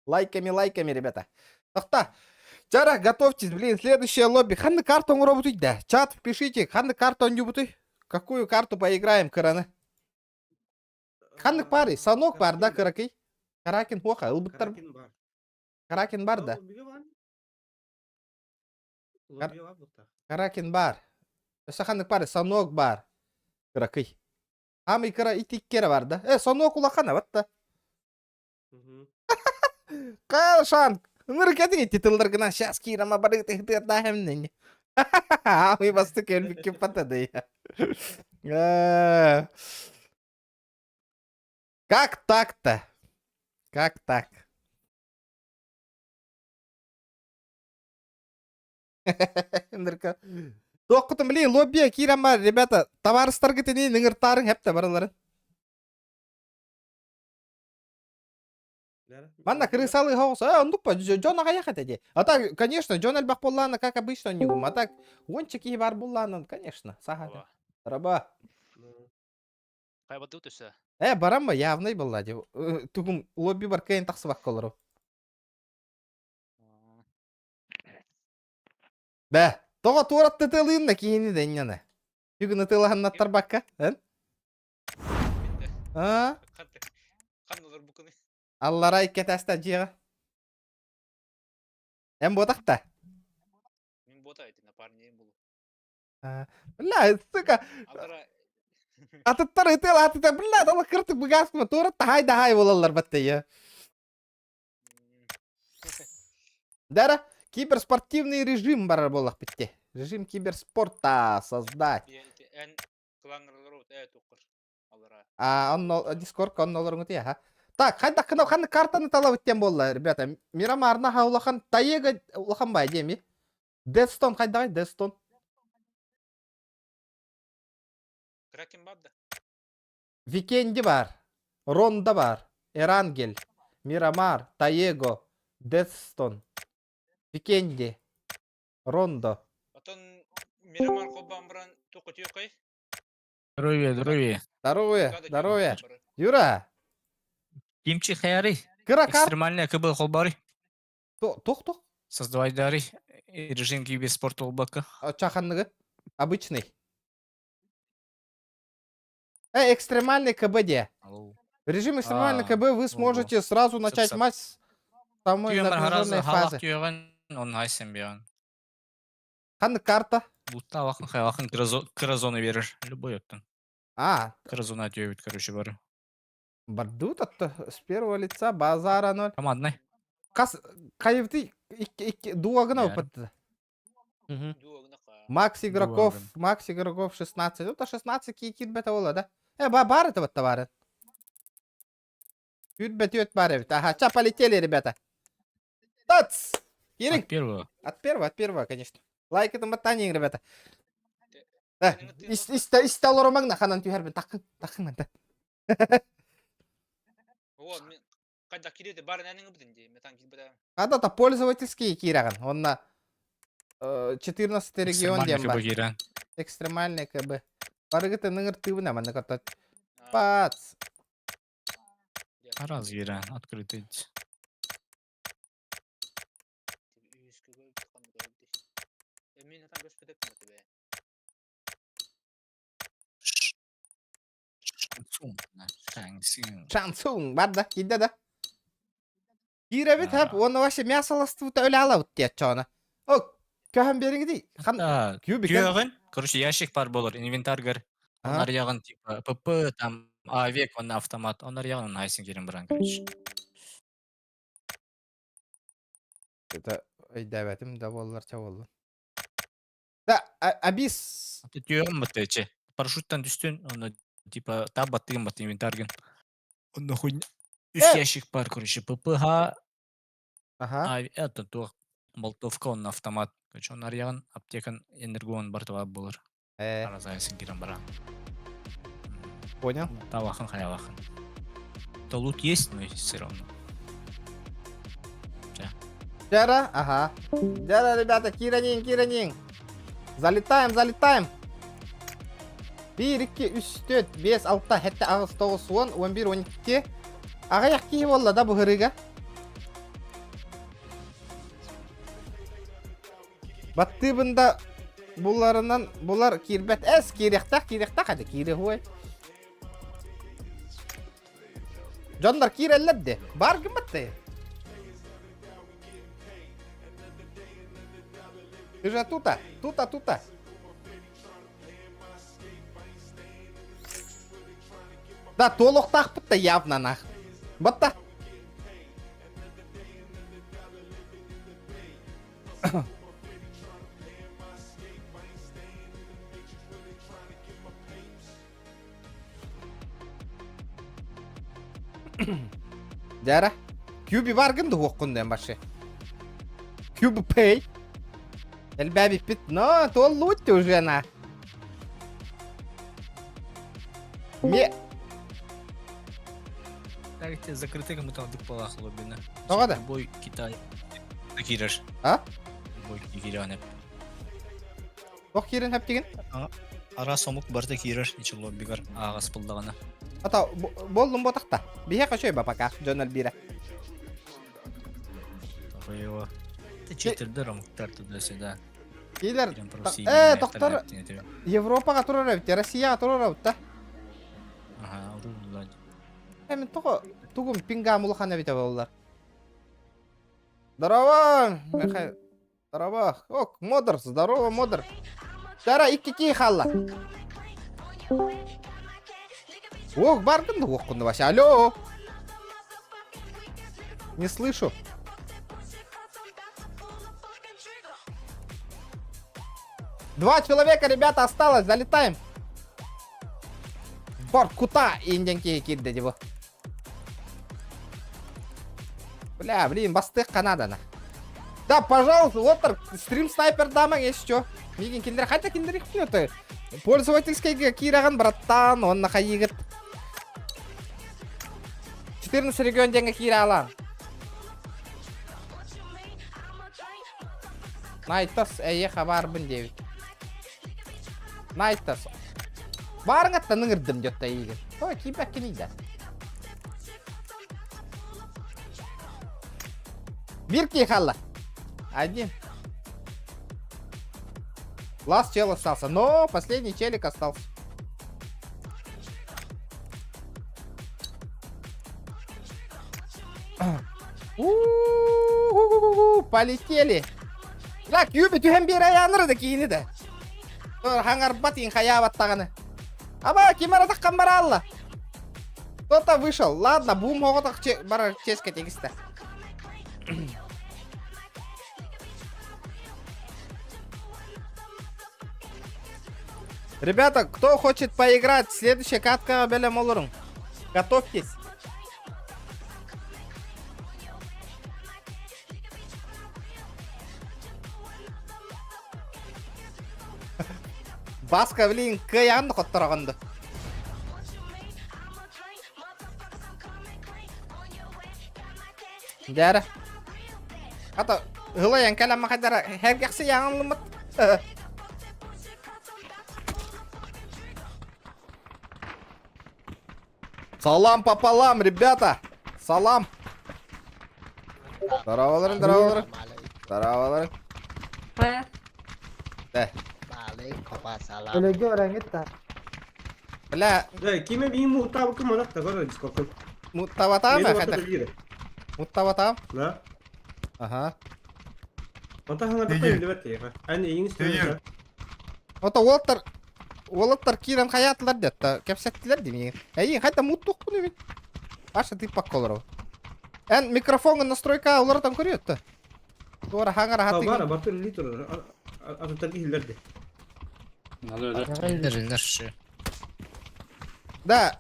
Speaker 1: Лайками, лайками, ребята. Тохта. Чара, готовьтесь, блин, следующее лобби. Ханны карту оҥоробутуй да? Чат впишите, ханны карту оонньуубутуй? Какую карту поиграем, кыраны? Ханнык баарый? Санок бар да, кыракый? Каракин хуоха, ылбыттар.
Speaker 2: Каракин бар.
Speaker 1: Каракин бар да. Каракин бар. Өссө ханнык бар? Санок бар. Кыракый. Хамый кыра итиккere бар да. Э, Санок улахан абат да. Кашан! Ынырык этиң титулларгынан сейчас киирама бары тыһытыардаахэмнин. Аамый басты көлбүккүн патады. Как так-то? Как так? Ынырка. Туохкутун блин, лоббия киирэн бар, ребята, табаарыстаргытыныы ыҥыртаарыҥ хэптэ барыларын. Манна крысалы хаос, э, оннук па, дьон аҕыйах этэ дии. А так, конечно, дьон элбэх буоллаҕына, как обычно, онньугум. А так, уонча киһи баар буоллаҕына, конечно, саха. Раба.
Speaker 6: Хайбадыы төсө.
Speaker 1: Э, барамма, явный буолла дии. Тугум лобби бар кыайан тахсыбакка олору. Бэ, тоҕо туораттытылыын да киһини да инньэне. Бүгүн ытыалаһыннаттарбакка, эн? А?
Speaker 6: Ханналар бу күнү?
Speaker 1: Аллара икки этээстээх дьиэҕэ. Эн буотах да?
Speaker 6: Мин буота ити напарнигым булу.
Speaker 1: Бля, сука,
Speaker 6: Аллара
Speaker 1: атыттар ытыалаатыта, бля, дала кыртык быгааскыма туора таһай даһай буолаллар баттайа. Дара, киберспортивный режим барар буоллах битте. Режим киберспорта создать.
Speaker 6: Эн Кланнерлар ээ туққыр. Алара.
Speaker 1: А, онно Дискордка онно олоруҥут ха. Так, хайдах гына ханна картаны талабыт диэн буолла, ребята. Мирамарна ха улахан Таега улахан бай диэми. Дедстон хайдаҕай Дедстон?
Speaker 6: Кракен бар да.
Speaker 1: Викенди бар. Ронда бар. Эрангель. Мирамар, Таего, Дедстон. Викенди. Рондо.
Speaker 6: Отон Мирамар холбоон баран туох көтүөххэй?
Speaker 3: Здоровье, здоровье.
Speaker 1: Здоровье, здоровье. Юра.
Speaker 3: Кимчи хаярый?
Speaker 1: Кыра кар.
Speaker 3: Экстремальная КБ холбары.
Speaker 1: Тух тух.
Speaker 3: Создавай дары. Режим киберспорт олбакка.
Speaker 1: Чаханныгы. Обычный. Экстремальный КБ де. В режиме экстремальный КБ вы сможете сразу начать матч с самой напряженной фазы.
Speaker 3: Он айсен бион.
Speaker 1: Ханнык карта?
Speaker 3: Бутта вакын хайвакын кыра зона берер. Любой оттан.
Speaker 1: А.
Speaker 3: Кыра зона түйөбүт, короче, бары.
Speaker 1: Бардут атта с первого лица базара ноль.
Speaker 3: Командный.
Speaker 1: Кас кайыбты икки дуагына упатты. Макс игроков, Макс игроков 16. Это 16 кикит бета ола, да? Э, ба бар это вот товары. Үт бет үт бар эбит. Ага, ча, полетели, ребята. Тац! Кириҥ.
Speaker 3: От первого.
Speaker 1: От первого, от первого, конечно. Лайк это мотание, ребята. Э, истэ истэ олоромаҥ ханан түһэрбин такын такын манта.
Speaker 6: О, мен қайда киреді барын әніңі бітін де, мен таң килбеді.
Speaker 1: Ада пользовательский киираган. Онна 14 регион диэн бар. Экстремальный КБ. Барыгыт ыныгыр тыыбына манна ката. Пац.
Speaker 3: Раз киирэн, открытый.
Speaker 6: Мен там көспөтөп тебе.
Speaker 3: Шансун.
Speaker 1: Шансун бар да, киирдэ да. Киирэбит хап, уонна вообще мясо ластыбыта өлө алабыт диэччоона. О, көһөн биэриҥ хан
Speaker 3: Күйөҕүн, короче, ящик бар болор, инвентарьгар. Онар ягын типа ПП, там авек, он автомат. Онар ягын айсын кирен баран, короче.
Speaker 1: Это өйдөөбөтүм да буоллар ча буоллун. Да, абис.
Speaker 3: Түйөҕүн баттачы. Парашюттан түстүн, оны типа таб баттыгын батты инвентарьгын. Онно хуйня. Үс ящик бар, короче, ППХ,
Speaker 1: Ага.
Speaker 3: а это то болтовка, он автомат. Короче, он арьян, аптекан, энергон бар таба болар. Аразайсын кирен баран.
Speaker 1: Понял.
Speaker 3: Тавахан, хаявахан. То лут есть, но все равно.
Speaker 1: Жара, ага. Жара, ребята, киирэнин, киирэнин. Залетаем, залетаем. 1, 2, 3, 4, 5, 6, 7, 8, 9, 10, 11, 12. Аҕыйах киһи буолла да быһырыга. Баттыыбын да буларынан булар киирбэт. Эс киириэхтээх, киириэхтээх хады киири хуой. Дьоннор киирэллэр де. Бар гымматты. Ты же тута, тута, тута. Да, туолуохтаахпыт да явно нах. Батта. Дьара. Кюби баргын дуһуоххун диэн башы. Кюб Pay. Элбээбиппит, но туоллубут уже на. Ме...
Speaker 3: Так, те закрытый кому-то дупалах лобина.
Speaker 1: Тоҕо да?
Speaker 3: Любой Китай. Киирэр.
Speaker 1: А?
Speaker 3: Любой киирэн.
Speaker 1: Туох киирэн хэптигин?
Speaker 3: Араас омук барыта киирэр ичи лоббигар ааҕас буллаҕына.
Speaker 1: Ата буоллум ботахта. Биһиэхэ үчүгэй ба пока дьон элбиирэ.
Speaker 3: Тоҕойуо. Читердер омуктар туда-сюда.
Speaker 1: Киилэр э доктор Европаҕа турар эбит, Россияҕа турар эбит да.
Speaker 3: Ага, урулла.
Speaker 1: Эми тоҕо тугум пингам улахан эбитэ буоллар. Здорово, Михаил. Здорово. Ок, Модер, здорово, Модер. Тара икки кии хаалла. Ох, бардым да уохкунду вообще. Алло. Не слышу. Два человека, ребята, осталось. Залетаем. Бар кута инденки кирде его. Бля, блин, бастык Канадана. Да, пожалуйста, вот так, стрим снайпер дамаг, если что. Мигин киндер, хотя киндер их пьет. Пользовательский кираган, братан, он нахаигит. 14 регион деньги киралан. Найтас эйе хабарбын девять. Найтас. Баарыҥаттан ыҥырдым дьотто эйигин. Той киирбэккиний да. Биир киһи хаалла. Один. Ласт чел остался, но последний челик остался. У-у-у-у-у, полетели. Так, юби түһэн биэр айааныр да киини да. Хаҥарбат ин хайаабат даҕаны. Аба, ким аратаххан бараалла. Кто-то вышел. Ладно, бум оҕотох барар ческэ тигистэ. Ребята, кто хочет поиграть, следующая катка бэлэм олоруҥ. Готовьтесь. Баска, блин, кыайан хоттороҕун да. Дьээрэ. Ата ылайан кэлэн махайдара хэргэхси яҥыллыммыт. Салам пополам, ребята! Салам! Здороваларың, здороваларың. Здороваларың. Да.
Speaker 7: Өлөгө өрөҥүт да.
Speaker 1: Бля,
Speaker 2: Да, киме би мутабыкы манак да көрө дискордтан.
Speaker 1: муттабатаам хата. Муттабатаам.
Speaker 2: Да.
Speaker 1: Аха.
Speaker 2: Онта хаңа да билбет тиэхэ. Эн эйиҥ истэн.
Speaker 1: Ото уолаттар уолаттар киирэн хайаатылар дэтта кэпсэттилэр дии миигин. Эйиин хайда муттуохпун үбүн. Паша тыыппакка олоробун. Эн микрофоҥҥун настройка уларытан көрүөттэ. Туора хаҥара хатыгын.
Speaker 2: Бара бартыр ли турар. Атыттар киһилэр де.
Speaker 3: Иллер, иллер шы.
Speaker 1: Да.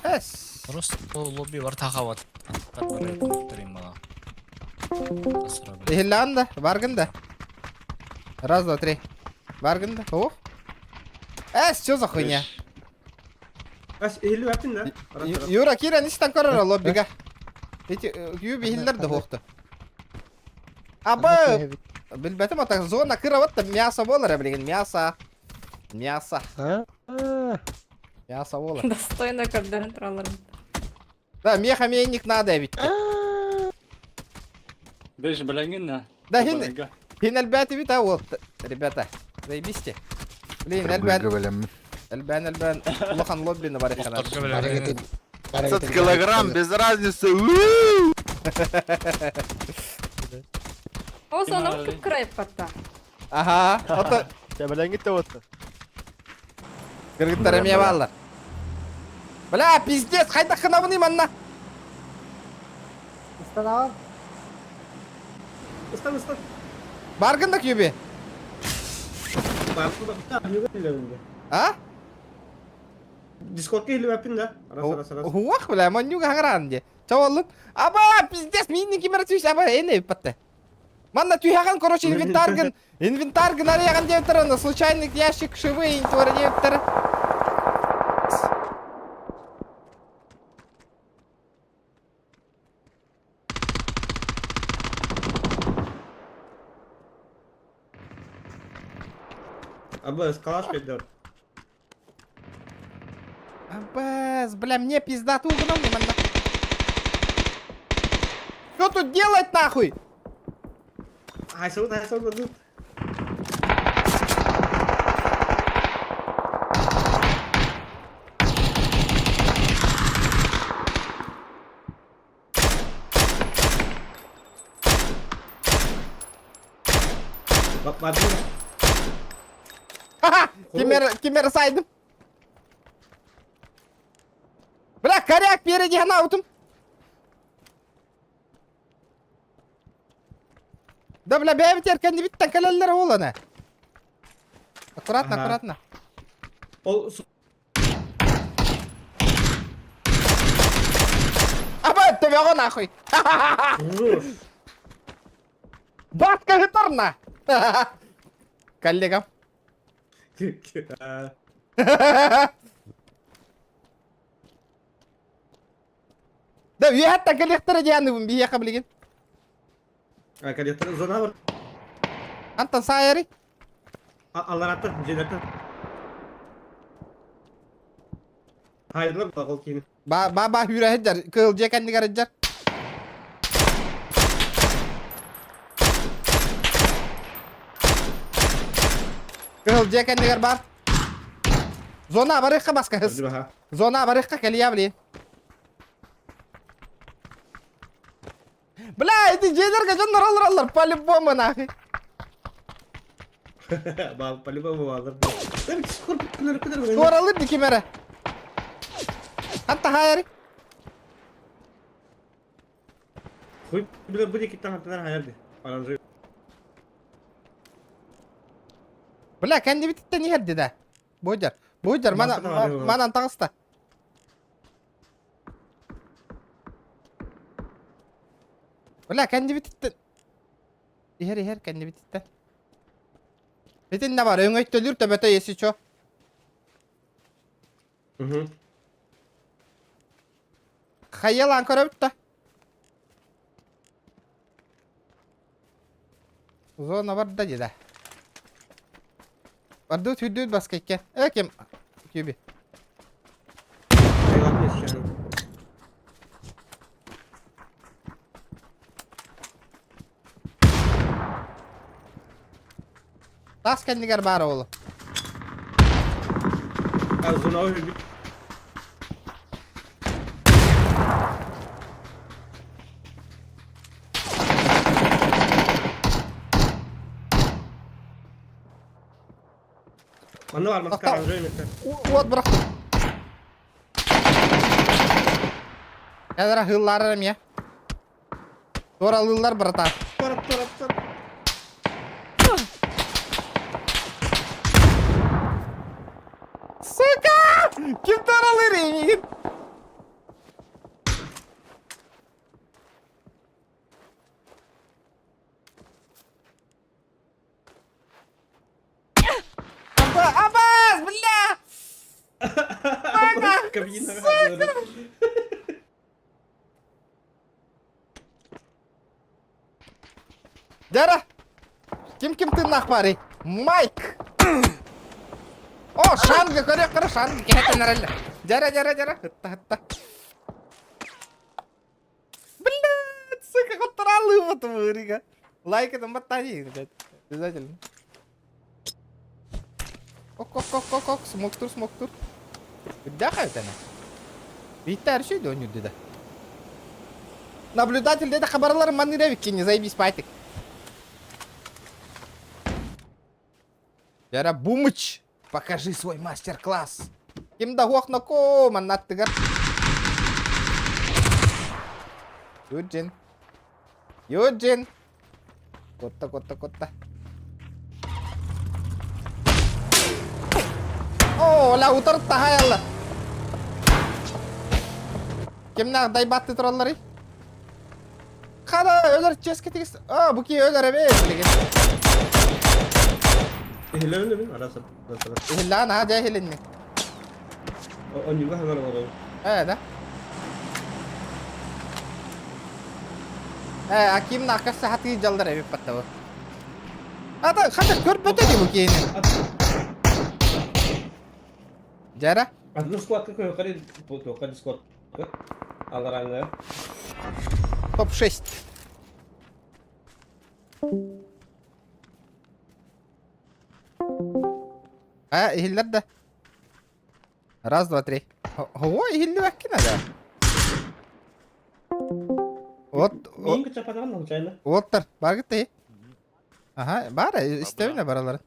Speaker 1: Эс.
Speaker 3: Просто лобби бар тахават. Тарим бала.
Speaker 1: Иһиллэҕин да, баргын да. Раз, два, три. Баргын да. Ох. Эс, что за хуйня?
Speaker 2: Ас иһиллибэппин да.
Speaker 1: Юра, киирэн истэн көрөр лоббига. Эти юби иһиллэр да буохту. Аба, билбэтим ата зона кырават да мясо буолар билигин мясо. Мясо. Мясо буолар.
Speaker 4: Достойно көрдөрөн тураллар.
Speaker 1: Да, мех-обменник надо ведь.
Speaker 8: Беш билэҥҥин да.
Speaker 1: Да, хин, хин элбэти бит, а вот, ребята, заебись Блин, элбээн, элбээн, элбээн, улахан лоббины бар эханар.
Speaker 9: 20 килограмм, без разницы.
Speaker 4: Ол соны кып-кырайып батта.
Speaker 1: Аха, ото
Speaker 5: Тэбэлэҥҥит да уотта.
Speaker 1: кыргыттар эмиэ бааллар. Бля, пиздец, хайдах гынабыный манна?
Speaker 7: Ыстанаҕын.
Speaker 2: Ыстан ыстан.
Speaker 1: Баргын да кюби. А?
Speaker 2: Дискордка иһиллибэппин да. Раз раз раз.
Speaker 1: Уах, бля, маннюга хаҥараан дии. Чаваллын. Аба, пиздец, миинин ким эрэ түс, аба, эн эбиппатта. Манна түһэҕин, короче, инвентаргын, инвентаргын арыйаҕын диэбиттэр, онно случайный ящик шивы туора диэбиттэр.
Speaker 2: Аба, калаш педер.
Speaker 1: Абэс, бля, мне пизда тугунан манна. Что тут делать нахуй?
Speaker 2: Хайсабыт, хайсабыт,
Speaker 1: Ха-ха! Кимер, кимер сайдым. Бля, коряк впереди анаутум. Да, бля, бэйбитер кэннибиттэн кэлэллэр уолана. Аккуратно, аккуратно.
Speaker 2: Ол
Speaker 1: Аба, төбөҕө нахуй. Батка ыытарна. Коллегам. Да, үөһэттэн кэлиэхтэрэ диэн биһиэхэ билигин.
Speaker 2: Кэлиэхтэрэ зона бар.
Speaker 1: Антон саайарый.
Speaker 2: Аллараттан, дьиэлэртэн. Хайдылар да ол киини.
Speaker 1: Ба ба ба хүрэ сылдьар, кыыл дьиэ кэннигэр сылдьар. Кыһыл дьиэ кэннигэр бар. Зона барыахха баска хыс. Зона барыахха кэлиэ блин. Бля, эти дьиэлэргэ дьоннор олороллор по-любому нахуй.
Speaker 2: По-любому баалар.
Speaker 1: Туоралыр ди ким эрэ. Ханта хайары?
Speaker 2: Хуй билер бу диэки таҥартанар хайар ди. Оранжевый.
Speaker 1: Бля, кэннибититтэн иһэрди да. Буйдер. Буйдер, манан таҕыста. Бля, кэннибититтэн иһэр иһэр кэннибититтэн. Итиннэ бар, өҥөйтөлүүр төбөтө если чё.
Speaker 2: Угу.
Speaker 1: Хайалаан көрөбүт да. Зона барда дии Бардыбыт үрдүбүт баска икки. Э ким? Түби. Тас кэннигэр баар оҕолу.
Speaker 2: Зона өлбүт. Манна бар маска оранжевый
Speaker 1: Уот бырахтым. Кэлэрэ хыыллаарар эмиэ. Туоралыыллар братан.
Speaker 2: Тарап тарап тарап.
Speaker 1: Сука! Ким туоралыыр эйигин? Абас, бля!
Speaker 2: Кабина.
Speaker 1: Дьара! Ким ким тыыннаах баарый? Майк! О, шанга көрүөх көрө шанга кэһэтэн эрэллэр. Дьара, дьара, дьара. Ытта, ытта. Блядь, сука, хотторалыы буту Лайк это баттани, блядь. Обязательно. Ок, ок, ок, ок, ок, смоктур, смоктур. Үрдээх эбит Биитте аршүй да өнүрдү да. Наблюдатель деди хабарлар манныра биккини, заебись пайтик. Яра Бумыч, покажи свой мастер-класс. Ким да хуохноко маннаттыгар. Юджин. Юджин. Котта, котта, котта. Оо, ла утары таһайаллар. Кимнээх дайбатты туралларый? Хара өлөр чески тигис. А, бу ки өлөр эбит билигин.
Speaker 2: Иһиллэбин эбин араса.
Speaker 1: Иһиллээн аа дьэ иһилинни.
Speaker 2: Онньуга ханар олорор.
Speaker 1: Ээ да. Ээ, Аким наакка сахатыы дьаллар эбит баттабы. Ата, хата көрбөтө ди бу киһини. Дьара.
Speaker 2: Атын складка көһөкөр туохха дискорд алараҥҥа.
Speaker 1: Топ-6. А, иһиллэр да. Раз, два, три. Ой, иһиллибэккин да. Вот,
Speaker 2: Миин кычапатаҕын случайно.
Speaker 1: уоттар, баргыт тей. Ага, бар, истэбинэ бараларын.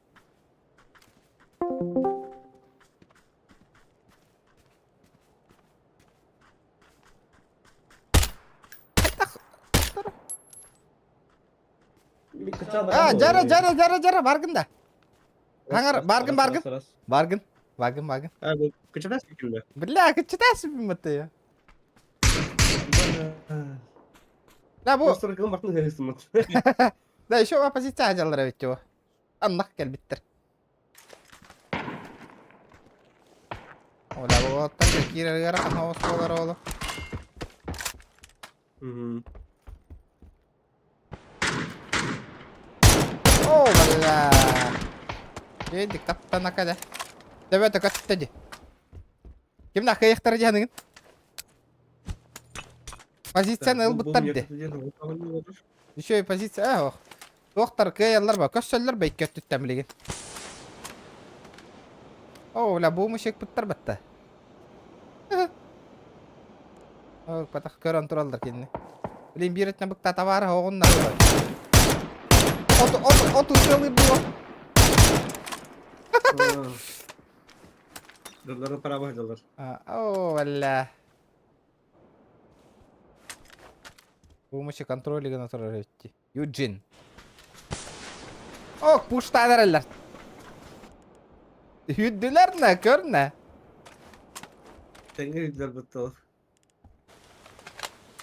Speaker 1: А, жара, жара, жара, жара, баргын да. Хаңар, баргын, баргын. Баргын, баргын, баргын.
Speaker 2: А, бу кычатас кимде?
Speaker 1: Бля, кычатас бимматы. Да, бу.
Speaker 2: Просто кылым бартын хесиммат.
Speaker 1: Да, еще оппозиция ажаллар эбит его. Аннах кэлбиттэр. Оля, оттан киирэригэр ханаос буолар оолу. Оо, бля. Дик таптана кэлэ. Төбөтө көттө ди. Кимнээх кыайыахтара дии саныгын? Позицияны ылбыттар дии. Үчүгэй позиция ээ ох. Туохтар кыайаллар ба, көссөллөр ба икки өттүттэн билигин. О, бля, бу мышекпыттар батта. О, патах көрөн тураллар кинини. Блин, биир өттүнэн быкта табаары оҕунна. От, от, от ытыалыыр буо.
Speaker 2: Дыллары право дыллар.
Speaker 1: О, бля. Помощи контроли гына турар эбитти. Юджин. Ок, пуштаан эрэллэр. Үһүддүлэр на, көр на.
Speaker 2: Тэҥҥэ үрдүлэр быттылар.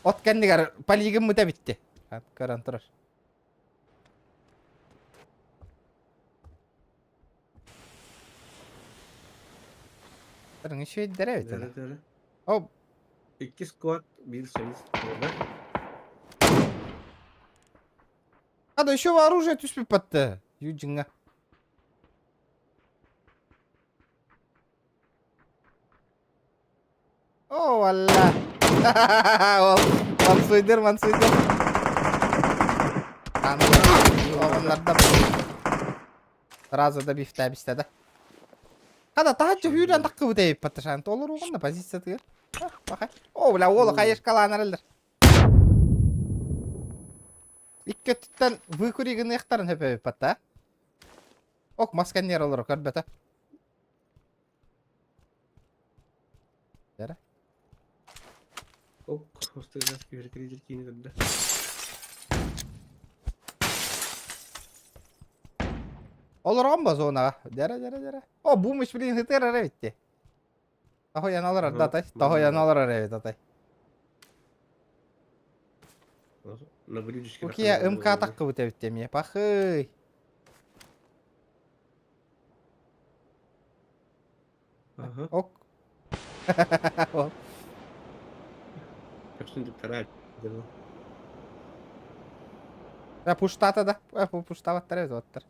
Speaker 1: От кэннигэр полигыммыта битти. Көрөн турар. Үчүгэйдэрэ эбит аны. О,
Speaker 2: Икки сквад, биир союз.
Speaker 1: А да еще оружие түспүт батты. Юджинга. О, валла. Ол, мансуйдыр, мансуйдыр. Оҕоннордо сразу да бифтээбистэ да. Хада таһыччы сүүрэн таххыбыт эбиппат толоруоҕун да позициятыгар. Баха. О, бля, уолу хайышкалаан эрэллэр. Икки өттүттэн выкури гыныахтарын сөп эбиппат да. Ок, мас кэнниэр олоро көрбөтө. Дәрә.
Speaker 2: Ок, хостыгас киһи киини көрдө.
Speaker 1: Олорон ба зонаға. Дәрә, дәрә, дәрә. О, бумыш блин хытыр эрэ битти. Тахоян алар да атай. Тахоян алар эрэ атай.
Speaker 2: На блюдечке.
Speaker 1: Укия МК таккыбыт эбит эмиэ. Пахый.
Speaker 2: Ага.
Speaker 1: Ок. Ол.
Speaker 2: Капсын деп тарай.
Speaker 1: Э, пуштата да. Э, пуштабаттар эбит оттар.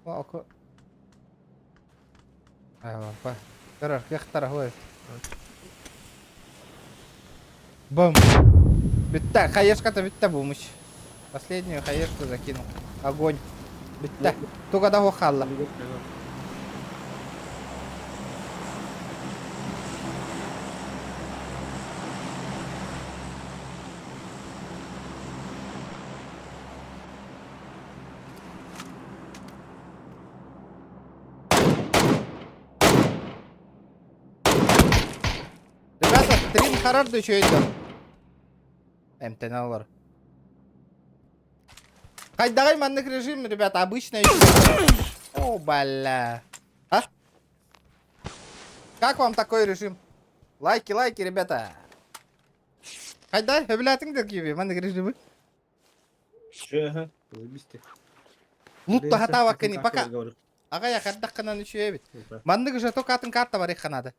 Speaker 1: О, Айва, Көрөр, кыахтара хуй. Бум. Бүттэ, хаешка-то бүттэ бумыч. Последнюю хаешку закинул. Огонь. Бүттэ. Туга да хаалла. Ребята, стрим харар да үчүгэй Эмтэнэ олор. Хайдаҕай маннык режим, ребята, обычно О, бля. А? Как вам такой режим? Лайки, лайки, ребята. Хайдай, сөбүлээтиҥ да киви, маннык режимы.
Speaker 2: Ага, заебись.
Speaker 1: Лут тахатаабаккыный, пока. Аҕай хардаххынан үчүгэй эбит. Маннык же только атын карта бар надо.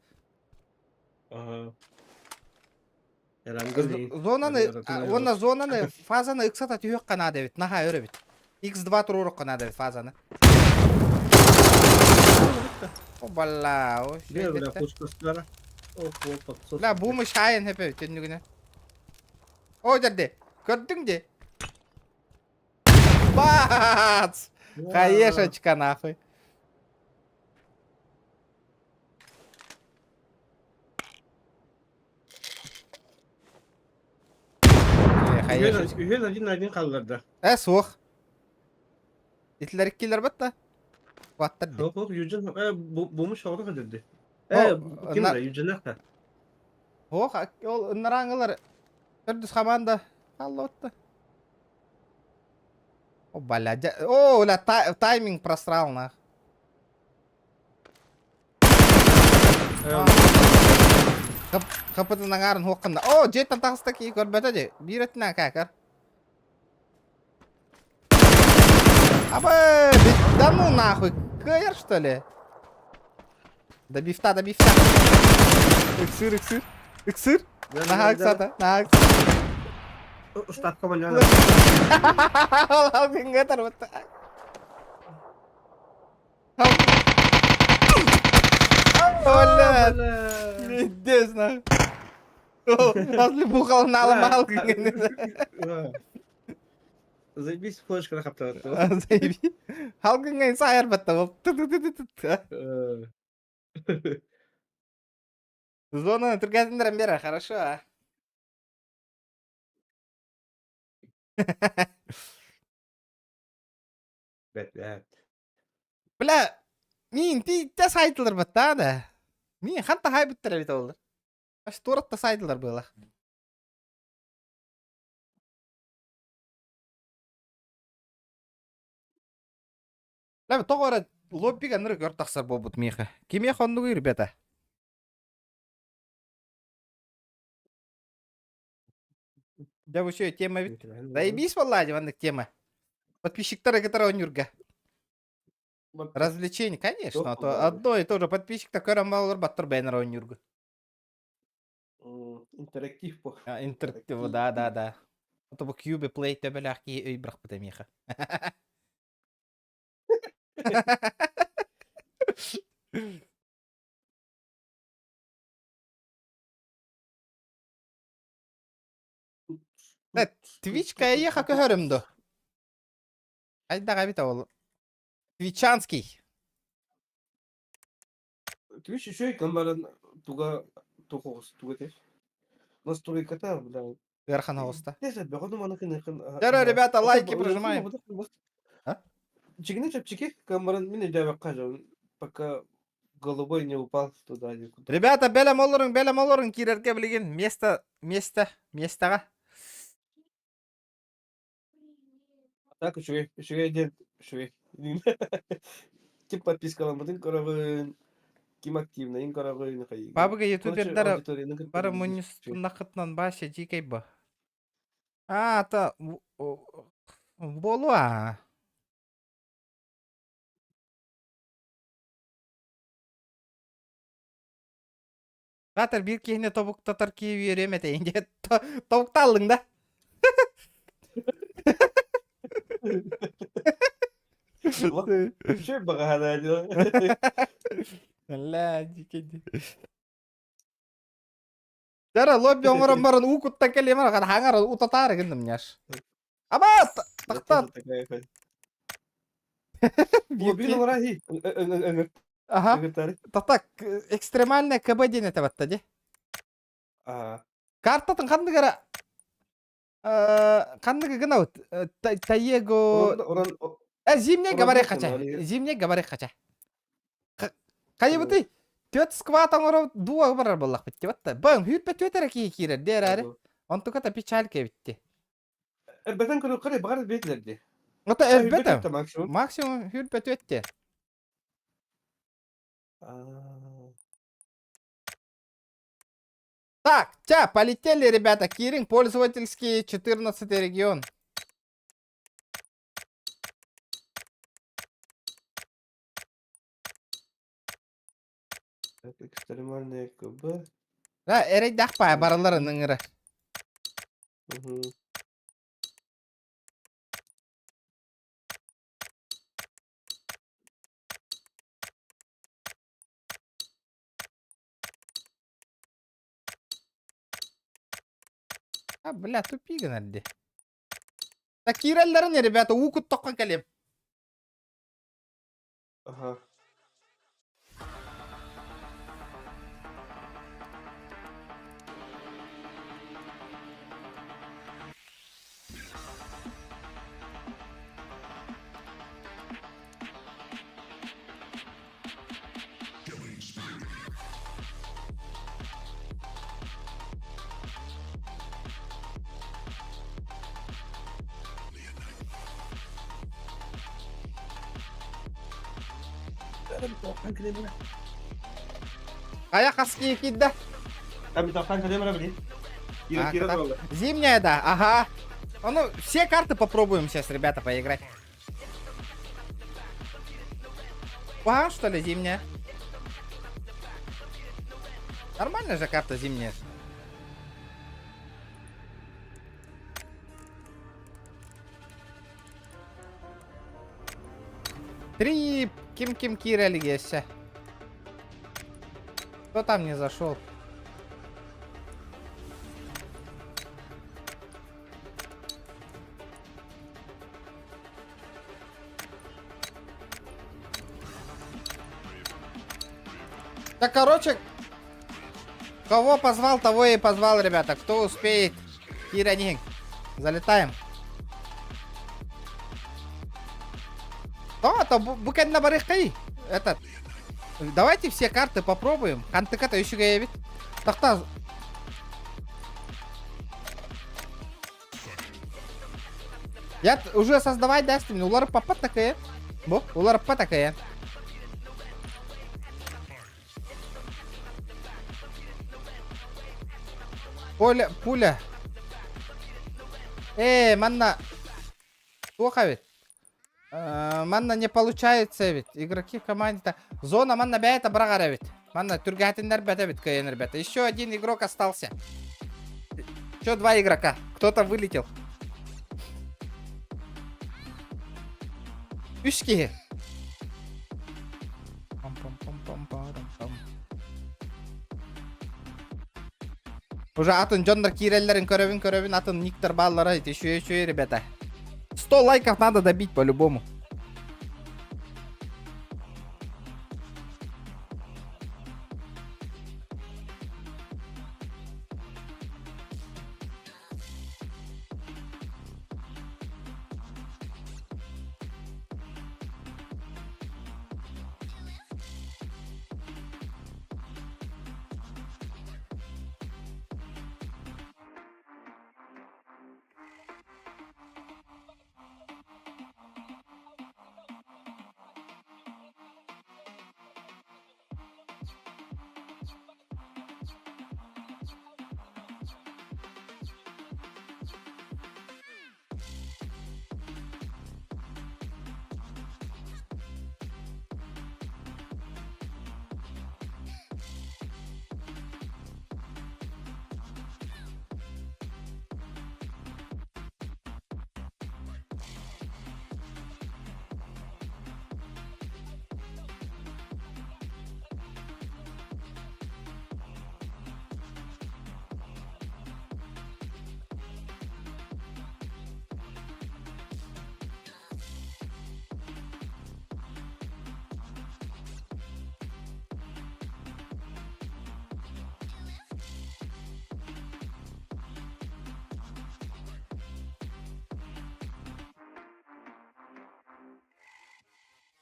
Speaker 2: Ага.
Speaker 1: Зонаны, уонна зонаны, фазаны ыксата түһүөххэ наада эбит, наһаа өр эбит. X2 туруорукка наада эбит фазаны. О, балла, о,
Speaker 2: Бля, пушкастара.
Speaker 1: Бля, бумыш хайын хөпө түннүгүнэ. О, дерде, көрдүҥ де? Бац! Хаешечка нахуй. Хаешечка.
Speaker 2: Үһүн один на один қалдырды.
Speaker 1: Э, суох. Итилер иккилер батта. Баттар ди.
Speaker 2: Yok yok Yücen бумыш оҕото кэлэрди. Э, ким да Yücen
Speaker 1: Ох, ол ыннараңылар төрдүс команда аллотта. О, бля, о, бля, тайминг просрал, нах. Хапытын аҥаарын хуохханна. О, дьиэттэн таҕыста кии көрбөтө дии. Биир өттүнэн каакар. Абы, да ну нахуй, кыайар что ли? Да бифта, да бифта. Ыксыр, ыксыр, ыксыр. Наһаа ыксата, наһаа ыксата.
Speaker 2: Ставка маняна.
Speaker 1: Ол күҥҥэ тарбатта. Бля, пиздец, нахуй. Асли бухал наломал.
Speaker 2: Заебись, флешка хаптаҕыт.
Speaker 1: Заебись. Халгыҥҥа сайар батта бол. Зона түргәтіндірін бері, хорошо. а?
Speaker 2: Бэт бэт.
Speaker 1: Бля, мин ти сайтылар батта да. Мин ханта хайбыттар эбит олар. Аш туратта сайтылар было. Ләбі тоғора лоббига ныры көр тахсар буолбут миэхэ. Кимиэхэ оннугуй, ребята? Дьэ бу үчүгэй тема эбит. Заебись буоллаа дии маннык тема. Подписчиктары кытары оонньуурга. Развлечение, конечно, а то одно и то же подписчиктар көрөн балалар баттар бэйэнэр оонньуурга.
Speaker 2: Интерактив по.
Speaker 1: Интерактив, да, да, да. А то бу Cube Play төбөлөөх киһи өй бырахпыта миэхэ. Твичка эйиэхэ көһөрүм дуо? Хайдах эбит ол? Твичанский.
Speaker 2: Twitch үчүгэй камеран туга тугу туга этэр. Настройката, бля.
Speaker 1: Ыарахан оҕуста.
Speaker 2: Дьэ,
Speaker 1: ребята, лайки прожимаем. А?
Speaker 2: Чигини чэпчэки камеран мин өйдөөбөккө дьон пока голубой не упал туда никуда.
Speaker 1: Ребята, бэлэм олоруҥ, бэлэм олоруҥ киирэргэ билигин место, место, местоҕа.
Speaker 2: Так үчүгэй, үчүгэй диэн үчүгэй. Ким подпискаламмытын көрөҕүн, ким активнайын көрөҕүн, хайыгын.
Speaker 1: Бабыга
Speaker 2: Короче,
Speaker 1: ютубердара
Speaker 2: аудиторияны кытта
Speaker 1: бары
Speaker 2: үчүгэй.
Speaker 1: мунньустуннаххытынан баася дьиикэй бо. А, та буолуо. Саатар биир киһини тобуктатар киһи үөрүөм этэ диэн тобуктааллыҥ да?
Speaker 2: Үчүгэй баҕаһана
Speaker 1: Бля, дикий. Дара лобби оҥорон баран уу куттан кэлиэм хаҥар утатаары гынным няш. Аба тахтаат. Ага. Тата экстремальная КБ диэн этэ батта ди. Картатын ханнык эрэ ханнык гынабыт Таего зимний говори хача зимний говори хача хайыбытый түөт скват оҥоро дуо барар буоллахпыт дибатта баҥ хүүрпэ түөт эрэ киһи киирэр дээрээри онтуката печалька эбитти
Speaker 2: Эрбэтэн көрүөххэ баҕар биэтилэр дии.
Speaker 1: Ото эрбэтэ
Speaker 2: максимум.
Speaker 1: Максимум хүүрпэ түөтте. Так, тя, полетели, ребята. Киринг, пользовательский 14 регион.
Speaker 2: Так, экстремальная КБ.
Speaker 1: Да, эрэйдээх паа бараларын ыҥыра.
Speaker 2: Угу.
Speaker 1: А, бля, тупи гынар дии. Так, киирэллэрин, ребята, уу куттахха кэлиэм.
Speaker 2: Ага.
Speaker 1: Хайа хас киһи киирдэ? Зимняя, да, ага. Ну, все карты попробуем сейчас, ребята, поиграть. Ага, что ли, зимняя? Нормальная же карта зимняя. Три ким-ким киирэлигиэсэ. Кто там не зашел? Да, короче, кого позвал, того и позвал, ребята. Кто успеет, Киранин. Залетаем. То, то букетна барыхкай. Этот. Давайте все карты попробуем. Хантыката еще ведь. Тахта. Я уже создавать даст мне. Улар папа такая. Бо, улар папа такая. Поля, пуля. Э, манна. Плохо ведь. Манна не получается ведь. Игроки в команде-то. Зона манна бэйэтэ быраҕар эбит. Манна түргээтиннэр эбит кыайан ребята. Еще один игрок остался. Еще два игрока. Кто-то вылетел. Үс киһи. Пам-пам-пам-пам-парам-пам. Уже атын дьоннор киирэллэрин көрөбүн көрөбүн атын никтер бааллара ити үчүгэй үчүгэй ребята. 100 лайков надо добить по-любому.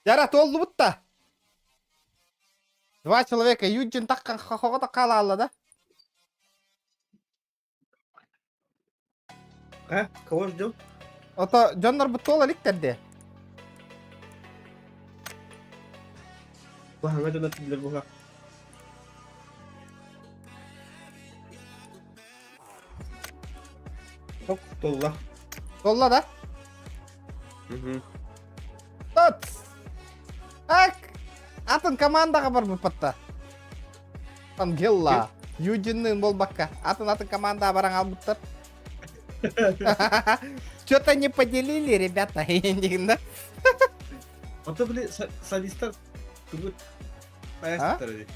Speaker 1: Дьара туоллубут да. Два человека Юджин таккан хохоҕо хаалаалла да.
Speaker 2: А, кого ждем?
Speaker 1: Ото дьоннорбут туола иликтэр дии.
Speaker 2: Баһаҥа дьоно тиллэр буһа. Хоп, толла.
Speaker 1: Туолла да?
Speaker 2: Мгм.
Speaker 1: Тот! Ак! Атын командаҕа барбыппатта. Ангелла. Юдинныын буолбакка. Атын атын командаҕа баран хаалбыттар. Что-то не поделили, ребята, да?
Speaker 2: Ото били садистар тугу айастар ди.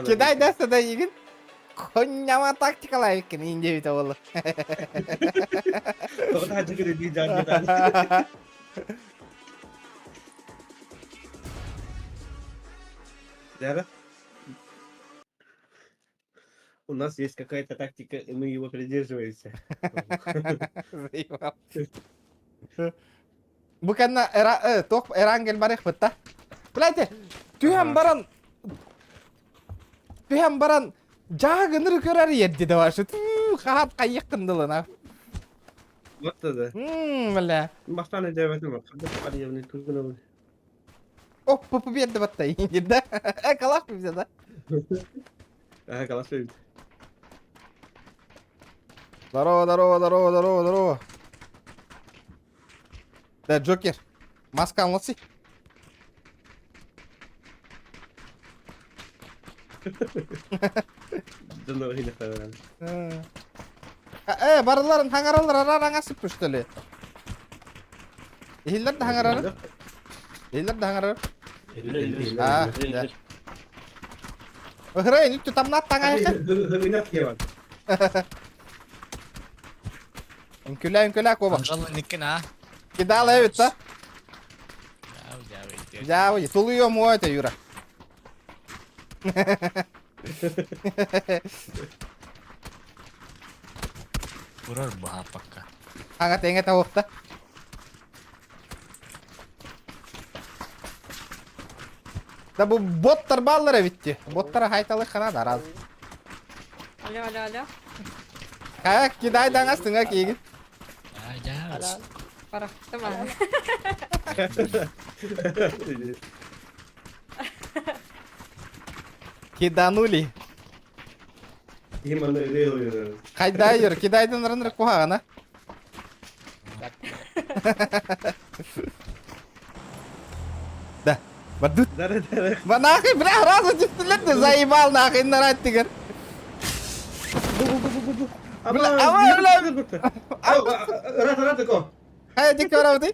Speaker 1: Кидай да сюда игин. Конняма тактикалай эбиккин иин диэбитэ буолла.
Speaker 2: Тоҕо таһырдьа кирилии дьаан Дара? У нас есть какая-то тактика, и мы его придерживаемся.
Speaker 1: Заебал. Бу кэннэ эра, э, туох Эрангель барыахпыт да. Блядь, түһэн баран түһэн баран дьаагыныр көрөр ерди да вашы. Хаһат хайыаххын дылына.
Speaker 2: Вот да.
Speaker 1: Мм, бля.
Speaker 2: Бастаан өйдөөбөтүм. Ханнык барыйабын тугунабын.
Speaker 1: О, ПП биэрдэ батта да. Э, калаш бизде да.
Speaker 2: Аа, калаш эбит.
Speaker 1: Здорово, здорово, здорово, здорово, здорово. Да, Джокер. Маска молодцы.
Speaker 2: Дьоннор иһинэхтэрэ.
Speaker 1: Э, барыларын хаҥаралар араҥасып что ли? Иһиллэр да хаҥарар. Иһиллэр да хаҥарар. А, да. Ыһырайын үттү тамнаат таҥайха. Үҥкүлээ, үҥкүлээ куобах.
Speaker 3: Анжела Никкин, а?
Speaker 1: Кидала эбит да?
Speaker 3: Дьаабы,
Speaker 1: Дьаабы, тулуйуом уо это Юра.
Speaker 3: Турар баһааппакка.
Speaker 1: Аҥа тэҥэ тавыхта. Да бу боттар бааллар эбит дии. Боттара хайталык хана да раз.
Speaker 4: Алло, алло, алло.
Speaker 1: Хайа кидай даҥас тыҥа киигин.
Speaker 4: Барахтым аа.
Speaker 1: Киданули.
Speaker 2: Ким аны өрө ойорор.
Speaker 1: Хайдайыр, кидайдан ырыныр куһаҕана. Да, бардыт.
Speaker 2: Дара дара.
Speaker 1: Ба нахуй, бля, сразу түстүлэр да заебал нахуй нарат тигэр.
Speaker 2: Бу бу бу бу бу.
Speaker 1: Бля, ама, бля.
Speaker 2: Рад рад тако.
Speaker 1: Хайа дик көрөбүтүй?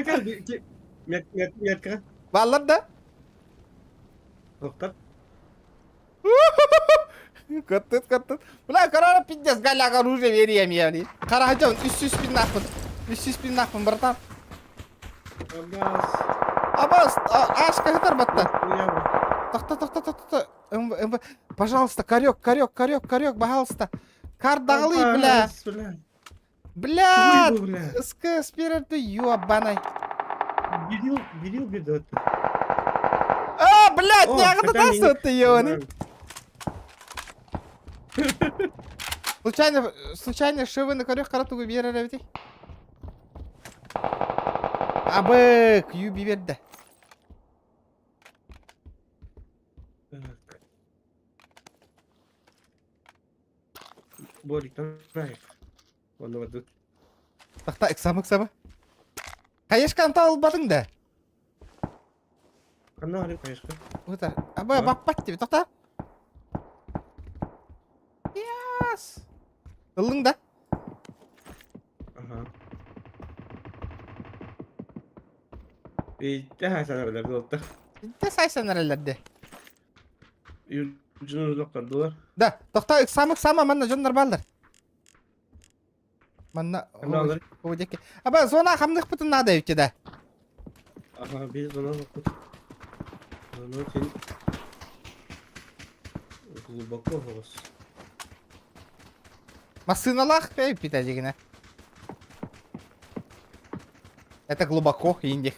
Speaker 2: Кел кел. Мет мет метка.
Speaker 1: Баллар да?
Speaker 2: Тоқтар.
Speaker 1: Көттүт, көттүт. Бля, корона пиздец, галяга оружие берием я, блин. Карахачон, 300 бин нахпын. 300 бин нахпын, братан.
Speaker 2: Абас.
Speaker 1: Абас, ашка хатар батта. Тохто, тохто, тохто, МВ, Пожалуйста, корек, корек, корек, корек, пожалуйста. Кардаглы, бля. Бля.
Speaker 2: Бля.
Speaker 1: СК спереду, ёбаный.
Speaker 2: Билил, билил бедот.
Speaker 1: А, блядь, не агататасты ты, ёбаный. Случайно, случайно шивы корек каратугу биэрэр эбитий. Абы, кью биэрдэ.
Speaker 2: Так. Борик, нафиг. Онно бардыт.
Speaker 1: Тахта, ыксама, ыксама. Хаешкан таалбатыҥ да?
Speaker 2: Ханна барык хаешка?
Speaker 1: Утар. Аба, баппат тебе, тохта. Yes. Ыллыҥ да?
Speaker 2: Аха. Итте хайсанаралар дуолта.
Speaker 1: Итте сайсанаралар
Speaker 2: Дьону доктордулар.
Speaker 1: Да, тохта ыксама ыксама манна дьоннор бааллар. Манна диэки. Аба зона хамныхпытын наада эбит да.
Speaker 2: Аха, биир зона боппут. Зона син глубоко голос.
Speaker 1: Массыыналаах эбиппит дьигинэ. Это глубоко, Индия.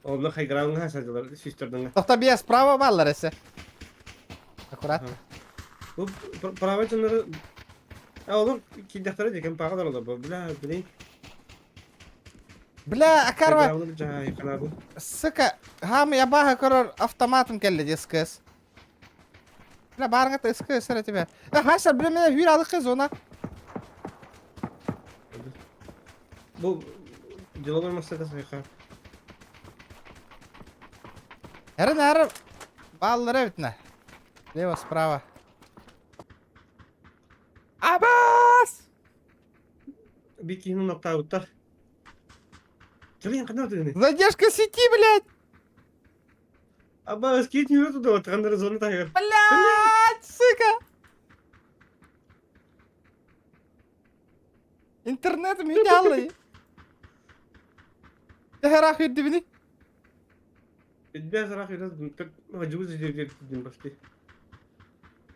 Speaker 2: Онно хайграуҥҥа сылдьаллар сүүстэрдиҥэ.
Speaker 1: Тохто биэ справа бааллар эсэ. Аккурат.
Speaker 2: Бу право дьоннору А олор киирдэхтэрэ диэки паҕа олороллор бля блин.
Speaker 1: Бля, акарва. Сука, хам я баха көрөр автоматым кэллэ дии СКС. Бля, баарыҥа СКС эрэ тебя. Э, хаса, бля, меня хүүр алыкы зона.
Speaker 2: Бу деловой массада сайха.
Speaker 1: Эрин ары баллар эбитнэ. Лево, справа. Абас!
Speaker 2: Бикини ноктаабыттар. Блин, ханна тыгыны?
Speaker 1: Задержка сети, блядь!
Speaker 2: Абас, кит не туда, трандар зона тайгер.
Speaker 1: Блядь, сука! Интернет менялый. Төһө үрдүбүнүй?
Speaker 2: Бэс ыраах почти.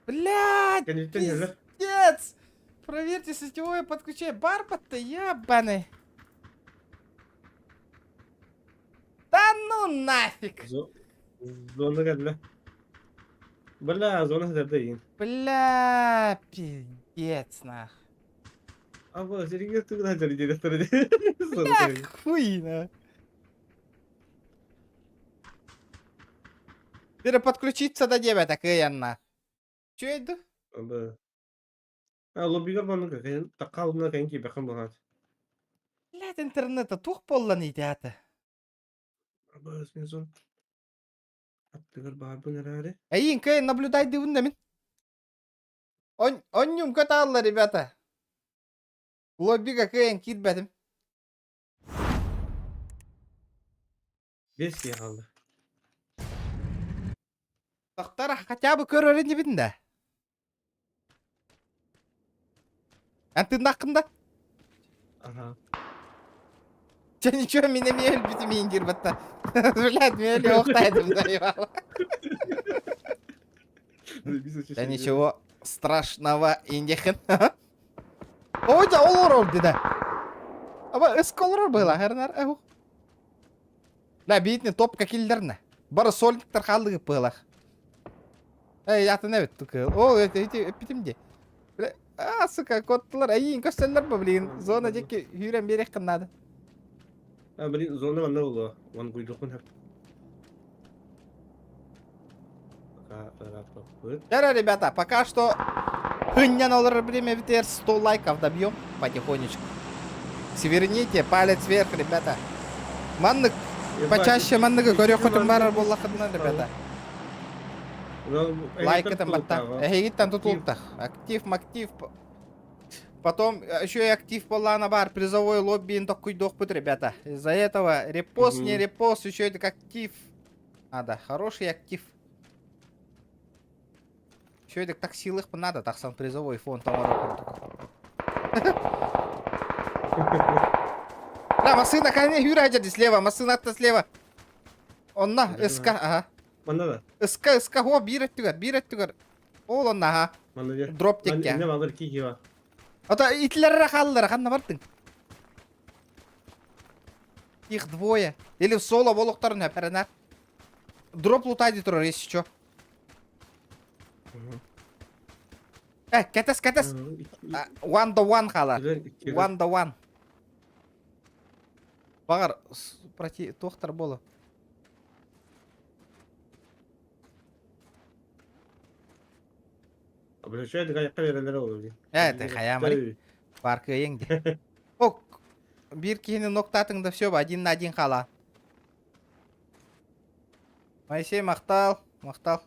Speaker 1: Блядь, пиздец! Проверьте сетевое подключение. Барбат-то ебаный. Да ну нафиг!
Speaker 2: Зона кэллэ. Бля, зона сытар
Speaker 1: Бля, пиздец нах.
Speaker 2: Аба, серьезно, ты куда
Speaker 1: Бля, хуй на. Переподключиться до 9, такая Че это?
Speaker 2: Аба. А, лоббигар банны кайын, такалына кайын ки бахан болат.
Speaker 1: Блядь, интернета тух поллан идеята.
Speaker 2: Аба, мен сон. Аттыгар бар бу нераре.
Speaker 1: Эйин, кэй, наблюдай дивын мин. Он, оннюм каталла, ребята. Лоббига кэйн кирбэтим.
Speaker 2: Биэс киһи хаалла.
Speaker 1: Тохтор хотя бы көрөр инибин да. Эн тыыннааххын да?
Speaker 2: Ага.
Speaker 1: Че ничего, меня мель битимиин батта. Блядь, мель охтайдым заебало. Да ничего страшного индихин. Ой, да олорор дида. Аба ыск олорор была, хернар, эху. Да, биитни топка киллерне. Бары сольниктар хааллыгы пылах. Эй, атын эбит тукыл. О, это эти эпитим ди. А, сука, коттылар, эйин көстөллөр бу, блин. Зона диэки үүрэн биэриэххин надо.
Speaker 2: А, блин, зона манна буолуо. Вон куйдукун хөп. Пока ырааппаппыт.
Speaker 1: Дара, ребята, пока что хыннан олорор время битер 100 лайков добьем потихонечку. Сверните палец вверх, ребята. Маннык почаще манныгы көрүөххүтүн баарар буоллаххытына, ребята. Лайкытын батта. Эһигиттэн тутулуктах. Актив, актив. Потом еще и актив буоллаҕына баар призовой лоббиин токкуйдуохпут, ребята. Из-за этого репост, не репост, еще это актив. Надо, хороший актив. Еще это таксилых надо, тахсан призовой фонд оҥорор курдук. Да, массыына кане хүрэ слева, массыына слева. Онно, СК, ага.
Speaker 2: Манна да.
Speaker 1: СК, СК, хо, биир өттүгэр, биир өттүгэр. Ол онно, аха.
Speaker 2: Манна дьэ.
Speaker 1: Дроп текке.
Speaker 2: Инне балыр ки кива.
Speaker 1: Ата итлерре хааллар, ханна бардың? Их двое. Или в соло болохтарын хөперенер. Дроп лутайды турар, если чё. Э, кэтэс, кэтэс. One the one хаалар. One the one. Баҕар, проти туохтар буолу. Э, ты хаямари. Бар кыайыҥ ди. О, биир киһини ноктаатыҥ да все, один на один хаала. Моисей, махтал, махтал.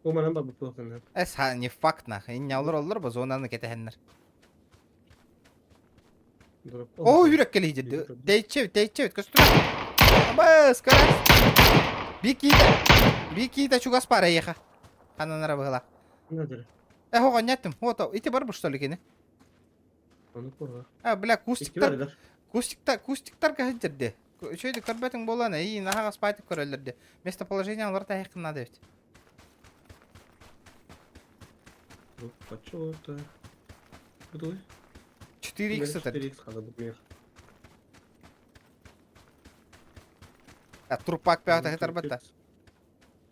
Speaker 2: Бу манан барбыт буолуохтаннар.
Speaker 1: Эс, не факт нах. Инне олор олор бу зонаны кэтэһэннэр. Оо, үрек кэлиһдирди. Тэйчэбит, тэйчэбит, көстүбэт. Абыс, көрөс. Бикита. Бикита чугас пара эйиэхэ. Хананара быһыла. Э, оҕонньоттум. Вот, ити бар бу что ли кини?
Speaker 2: Ону курга.
Speaker 1: А, бля, кустиктар, кустиктар, кустиктарга сылдьырды. Үчүгэйдик көрбөтүҥ буолан, эйиин аһаҕас баайтык көрөллөр дии. Местоположение олор таһыаххын наада эбит.
Speaker 2: Почему-то.
Speaker 1: 4х сытар.
Speaker 2: 4х хала
Speaker 1: А трупак пята хытарбатта.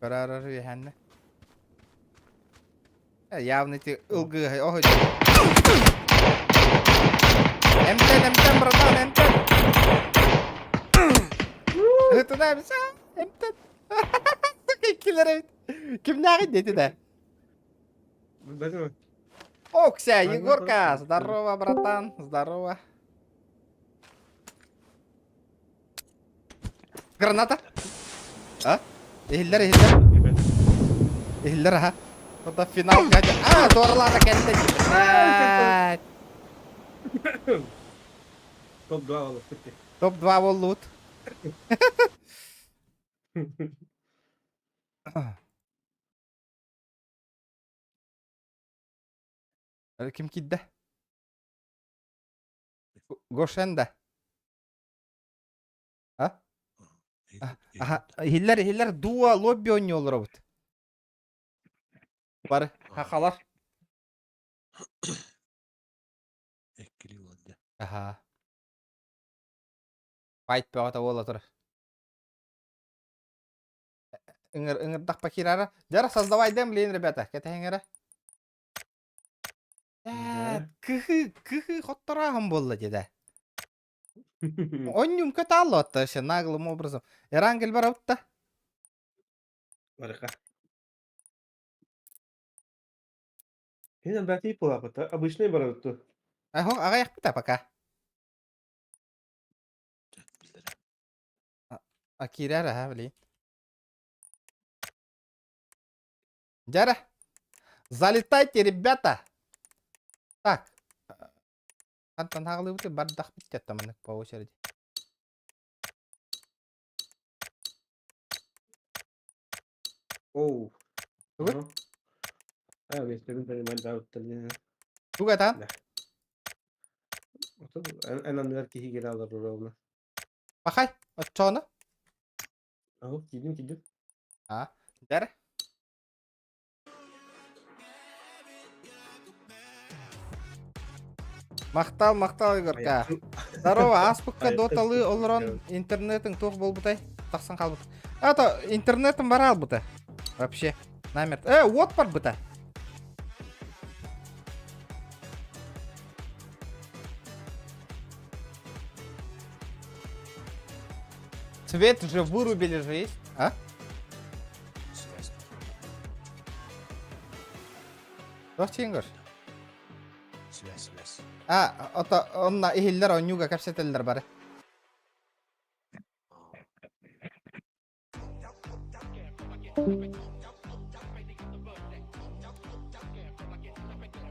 Speaker 1: Көрөр үһэннэ. Явно ти ылгы охо. Эмтэн, эмтэн, братан, эмтэн. Ытына эмсэ, эмтэн. Киллер эбит. Кимнээҕий диэти да? Окся, Егорка, здорово, братан, здорово. Граната. А? Иһиллэр, иһиллэр. Иһиллэр, аха. Это финал дядя. А, туоралаата кэллэ.
Speaker 2: Топ-2 буоллубут.
Speaker 1: Топ-2 буоллубут. Ким киирдэ? Гошен да? А? Аха, иһиллэр, иһиллэр дуо лобби оонньуу олоробут. Бары, хахалар. Аха. Файт бөҕөтө буола турар. Ыҥыр, ыҥырдахпа киирара. Дьара, создавай дем, блин, ребята. Кэтэһиҥ эрэ. Э, кыһы, кыһы хотторааһын буолла дедэ. Онньум көтаалла отто вообще наглым образом. Эрангель барабытта.
Speaker 2: Барыка. Ин бәти пулапыта, обычный барабытты.
Speaker 1: Ахо, аҕыйахпыта пока. А киирэр аха, блин. Дьара, залетайте, ребята! Так. Хантан хаҕылыыбыт бардахпыт маннык по очереди.
Speaker 2: Оу.
Speaker 1: Тугут?
Speaker 2: Ага. А, миэстэбин понимать
Speaker 1: Тугу этаан?
Speaker 2: Эн анныгар киһи кэлэ олорор ровно.
Speaker 1: Пахай, оччоҕуна?
Speaker 2: Аһы, киирдим, киирдим.
Speaker 1: А, дэр. Махтал, махтал, Егорка. Здорово, ааспыкка доталыы олорон интернетиҥ туох буолбутай? Тахсан хаалбыт. А то интернетым бара албыта. Вообще, намерт. Э, уот барбыта. Свет же вырубили же есть, а? Туох чиҥ
Speaker 3: Связь, связь.
Speaker 1: А, ото онно иһиллэр оонньууга кэпсэтэллэр бары.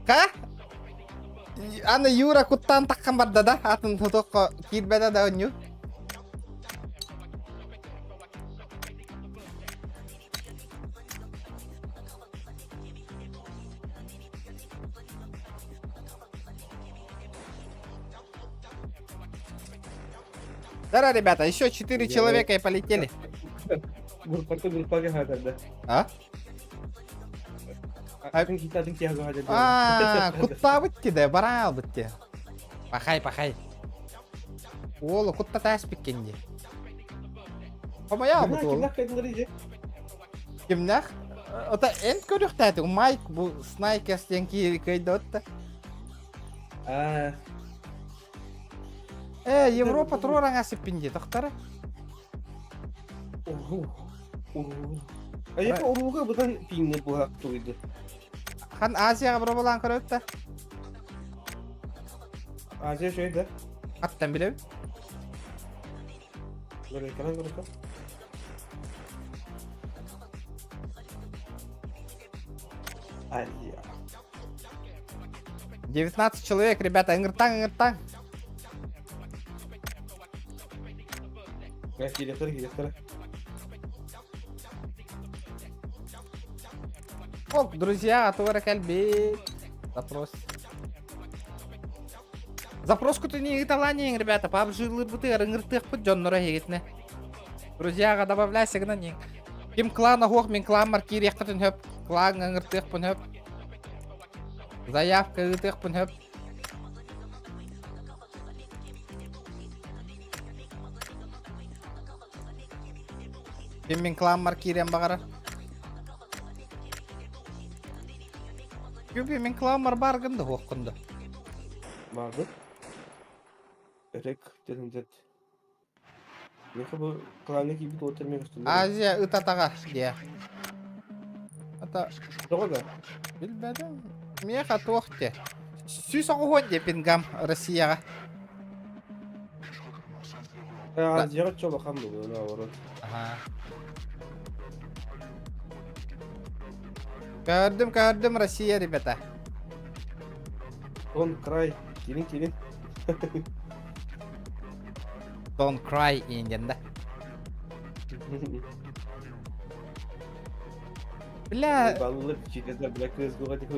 Speaker 1: Ка? Аны Юра куттаан таххан барда да, атын тотоххо киирбэтэ да оонньуу. Да, ребята, еще 4 человека и полетели.
Speaker 2: Группа группаға хатарда.
Speaker 1: А?
Speaker 2: Атын китатын киһи хатарда.
Speaker 1: А, куттаабыт да, бараалбыт те. Пахай, пахай. Уолу кутта тааспиккен ди. Хомояалбыт уол. Кимнэх? Ота эн көрүөхтээти Майк бу Снайкерс диэн киһи кыайда отта.
Speaker 2: Аа.
Speaker 1: Э, Европа туруораҥа сиппин дии, тохтара.
Speaker 2: Уруу. Уруу. Айака урууга быдан пиңне буһак туйды.
Speaker 1: Хан Азияға бробалаан көрөт да.
Speaker 2: Азия шөйдө.
Speaker 1: Аттан билебин.
Speaker 2: Көрөккө көрөккө. Азия.
Speaker 1: 19 человек, ребята, ыҥыртаҥ, ыҥыртаҥ.
Speaker 2: Киириэхтэрэ, киириэхтэрэ.
Speaker 1: Ок, друзья, туора кэлбит. Запрос. Запрос кутуни ыыталаан ребята, PUBG-лыырбытыгар ыҥыртыахпыт дьонноро эһигитинэ. Друзьяға добавляйся гынан иҥ. Ким клана хуох мин кланмар киириэххитин хөп. Клаҥҥа ыҥыртыахпын хөп. Заявка ыытыахпын хөп. Ким мин кланмар киириэн баҕарар? Күбү мин кланмар бааргын да хуоххун да.
Speaker 2: Баарбыт. Эрек дедим Миэхэ бу клаҥҥа киирбит уолаттар эмиэ көстөллөр.
Speaker 1: Азия ыт атаҕа диэ. Ата
Speaker 2: Тоҕо да?
Speaker 1: билбэтим. Миэхэ туох диэ. 190 диэ пингам Россияҕа.
Speaker 2: Азияҕа оччо улахан буолуо, наоборот.
Speaker 1: Аха. Көрдүм, көрдүм Россия, ребята.
Speaker 2: Он край. Киирин, киирин.
Speaker 1: Don't cry Indian да. Бля,
Speaker 2: Баллы читезер, бля, кыз гуга тихо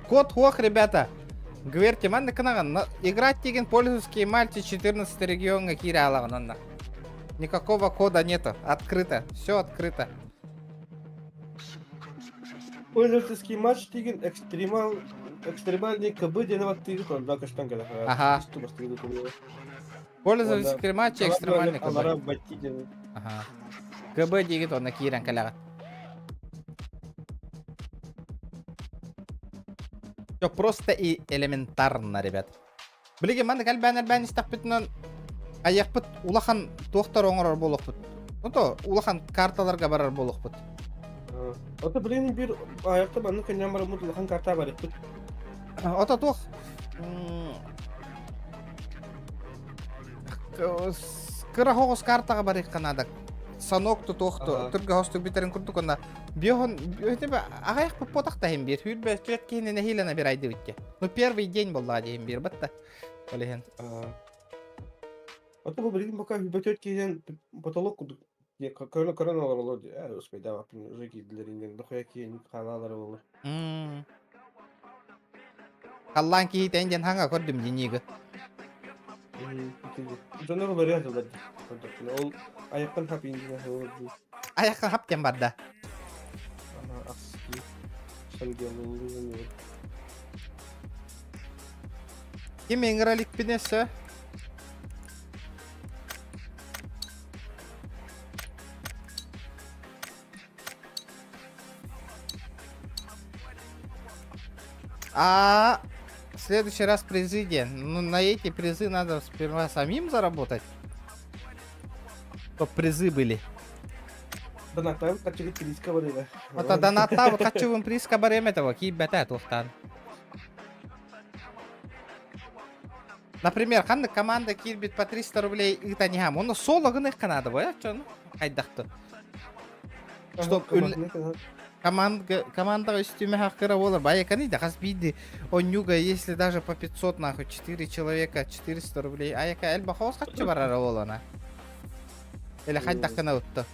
Speaker 1: код хуах, ребята. Говорите, манна кынаган, играть деген пользовательский мальчик 14 регионга кире алаган онна. Никакого кода нету, открыто, все открыто.
Speaker 2: Пользовательский матч деген экстремал экстремальный КБ диэн баттыгы онда көстөн кэлэ.
Speaker 1: Аха. Пользовательский матч экстремальный КБ.
Speaker 2: Алара батти диэн.
Speaker 1: Аха. КБ дигит онна киирэн кэлэҕит. Все просто и элементарно, ребят. Билигин маннык элбээн-элбээн истэхпитинэн айахпыт улахан туохтар оҥорор буолуохпут. Ну то улахан карталарга барар буолуохпут.
Speaker 2: Ото билигин биир айахта маннык кэнньэн бараммыт улахан карта барыппыт.
Speaker 1: Ото туох кыра хоҕус картаҕа барыахха наада. Санок тутуохту түргэ хостук бүтэрин курдук онно биохон аҕайах поппотах таһын биир хүүрбэ түөрт киһини нэһиилэ набирайдыбытте. Ну первый день буоллаҕа диэһин биир батта. Ол иһин.
Speaker 2: Ото бу билигин пока хүүрбэ түөрт киһинэн потолок курдук. Көрөн көрөн олороллор дии. Ээ, успейдаабаппын уже киирдилэр иҥэн дохуйа киһини хаалаалара буолар.
Speaker 1: Халлаан киһитэ диэн хаҥа көрдүм дьиниги.
Speaker 2: Дьоннор уларыйа сылдьар дии. Көрдөхпүнэ ол айаххын хап иҥэн аһыллар дии.
Speaker 1: Айаххын хап диэн барда.
Speaker 2: Ага, ас дии. Сангиалылыы
Speaker 1: Ким ыҥыра иликпин өссө? А в следующий раз призы где? Ну, на эти призы надо сперва самим заработать. Чтоб призы были.
Speaker 2: Донаттаабыт хаччыгыт прииска барыга.
Speaker 1: Вот донаттаабыт хаччыбын прииска барыам этого, киирбэтэ туохтаан. Например, ханнык команда киирбит по 300 рублей ыытан иһэм. Онно соло гыныахха наада бо, чон хайдахты. Чтоб команда командаҕа үстүмэ хаккыра буолар. Байаканы да хас биирди онньуга, если даже по 500 нахуй, 4 человека 400 рублей. Аяка элбэх хоос хаччы барара буолана. Или хайдахкына утта.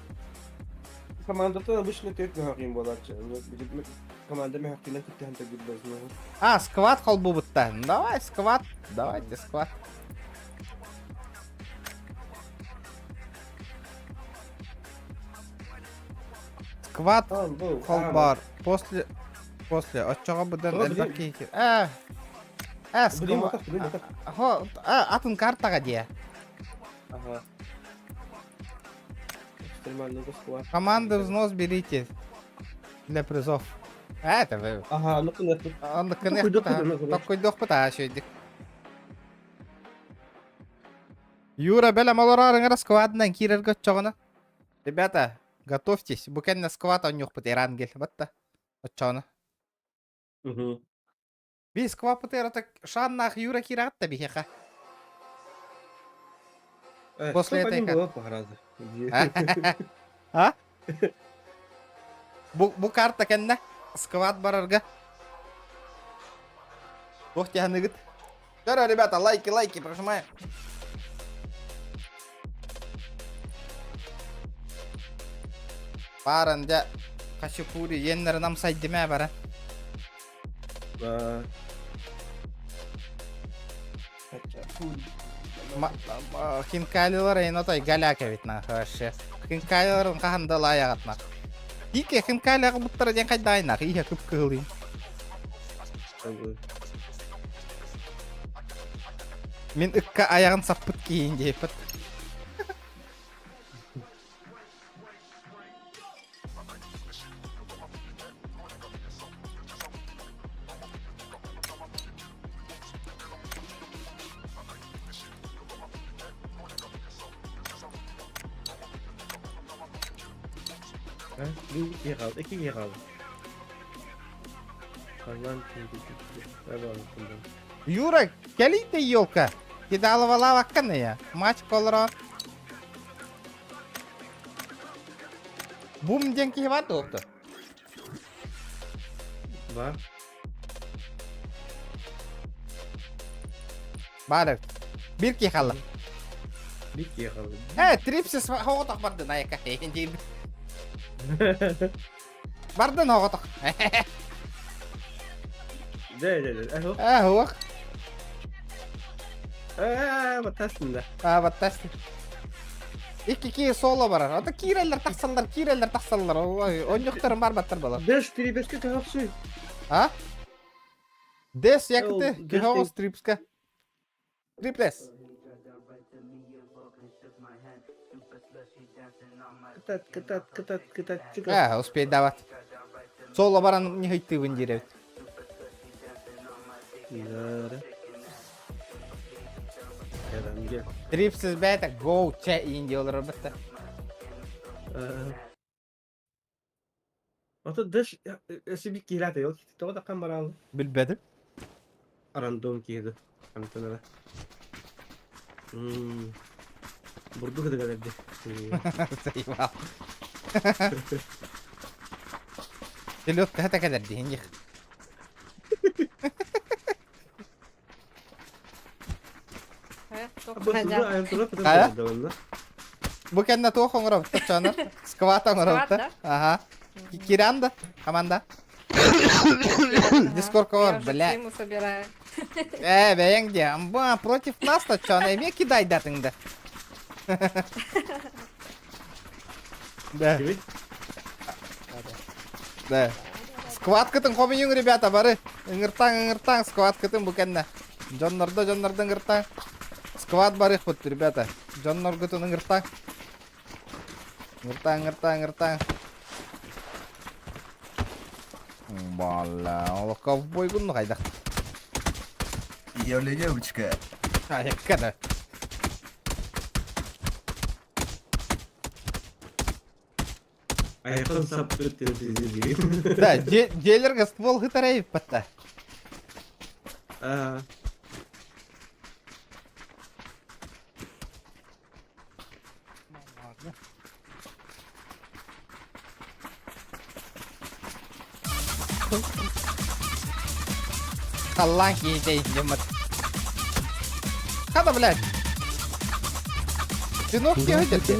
Speaker 2: Командата обычно төрт мөһөкин буолааччы. Команда мөһөккүнэн кыттыһан төгүрбэс.
Speaker 1: А, сквад холбубутта. Давай, сквад. Давайте, сквад. Сквад холбар. После... После. Оччоҕо быдан элбэх киһи... Э, э, сквад... Хо, атын картаҕа диэ.
Speaker 2: Ага.
Speaker 1: Команда взнос берите для призов. Это вы.
Speaker 2: Ага, ну кынахпыт.
Speaker 1: Онно кынахпыт. Токкуйдуохпут аа шөйдик. Юра бэлэм олороор сквадынан киирэргэ оччоҕуна. Ребята, готовьтесь. Бу кэннэ сквад оонньуохпут Эрангель. Батта. Оччоҕуна.
Speaker 2: Угу.
Speaker 1: Би скваппыт так шаннаах Юра киирэҕит да биһиэхэ. После этой А? Бу, бу карта кэннэ сквад барарга. Туох тиһаныгыт? Здорово, ребята, лайки, лайки, прожимаем. Баран дьэ хачапури иэннэрин амсайдым ээ баран. Хинкалилар эйн отой голяк эбит нахуй вообще. Хинкалиларын хаһан да лайаҕат нах. Ике хинкалиаҕа буттара диэн хайдаай нах иһэ кып-кыһылый. Мин ыкка айаҕын саппыт киһиин диэппит.
Speaker 2: Bir киһи хаалла, икки киһи хаалла. Халлаан
Speaker 1: Юра, кэлий да елка. Кидаловалаабаккын я. Матч олорон. Бум диэн киһи бар дуо?
Speaker 2: Бар.
Speaker 1: Баар эбит. Биир киһи хаалла.
Speaker 2: Биир киһи хаалла.
Speaker 1: Э, трипсис оҕотох бардын айака. Бардын оҕотох.
Speaker 2: Дэ, дэ, дэ. Эхо.
Speaker 1: Э, хуох.
Speaker 2: Э, баттастын да.
Speaker 1: А, баттастын. Икки киһи соло барар. Ото киирэллэр тахсаллар, киирэллэр тахсаллар. Ой, онньуктарын барбаттар балар.
Speaker 2: Дэш трибеске төһөхсүй.
Speaker 1: А? Дэс якты киһоҕус трипска. Триплес.
Speaker 2: Кытат, кытат, кытат, кытат, чыгас.
Speaker 1: Э, успейдаабат. Соло баран не хыйтыыбын диир эбит. Трипсис бэйэтэ go чэ иин дии олорор бытта.
Speaker 2: Ото дэш өссө биир киһилээх ол тоҕо да хам барааллы.
Speaker 1: Билбэтим.
Speaker 2: Рандом киһи Антон эрэ. Бурдук ытыгар эрди.
Speaker 1: Заебал. Селедка это кэлэр диһин Хайа? Бу кэннэ туох оҥоробут чонор? Скват оҥоробут
Speaker 4: Скват, да?
Speaker 1: Ага. Киран да? Команда. Дискорд
Speaker 4: Я
Speaker 1: бар,
Speaker 4: уже
Speaker 1: бля.
Speaker 4: тиму собираю.
Speaker 1: Э, бэйэҥ диэ. Амба, против нас-то чон, эмиэ кидайдатыҥ да. Да.
Speaker 2: Кими?
Speaker 1: Да. Скваткытын хомуйуҥ, ребята, бары. Ыҥыртаҥ, ыҥыртаҥ, скваткытын бу кэннэ. Дьоннордо, дьоннордо ыҥыртаҥ. Скват барыахпыт, ребята. Дьонноргутун ыҥыртаҥ. Ыҥыртаҥ, ыҥыртаҥ, ыҥыртаҥ. Балла, ол ковбойгун хайдах.
Speaker 9: Йоля девочка.
Speaker 1: Айакка да.
Speaker 2: Айахын саппыт диэн
Speaker 1: Да, дьиэлэргэ ствол хытарайып батта.
Speaker 2: Аа.
Speaker 1: Халлаан киһитэ дьоммут. Хата, блядь. Пиноккио деді.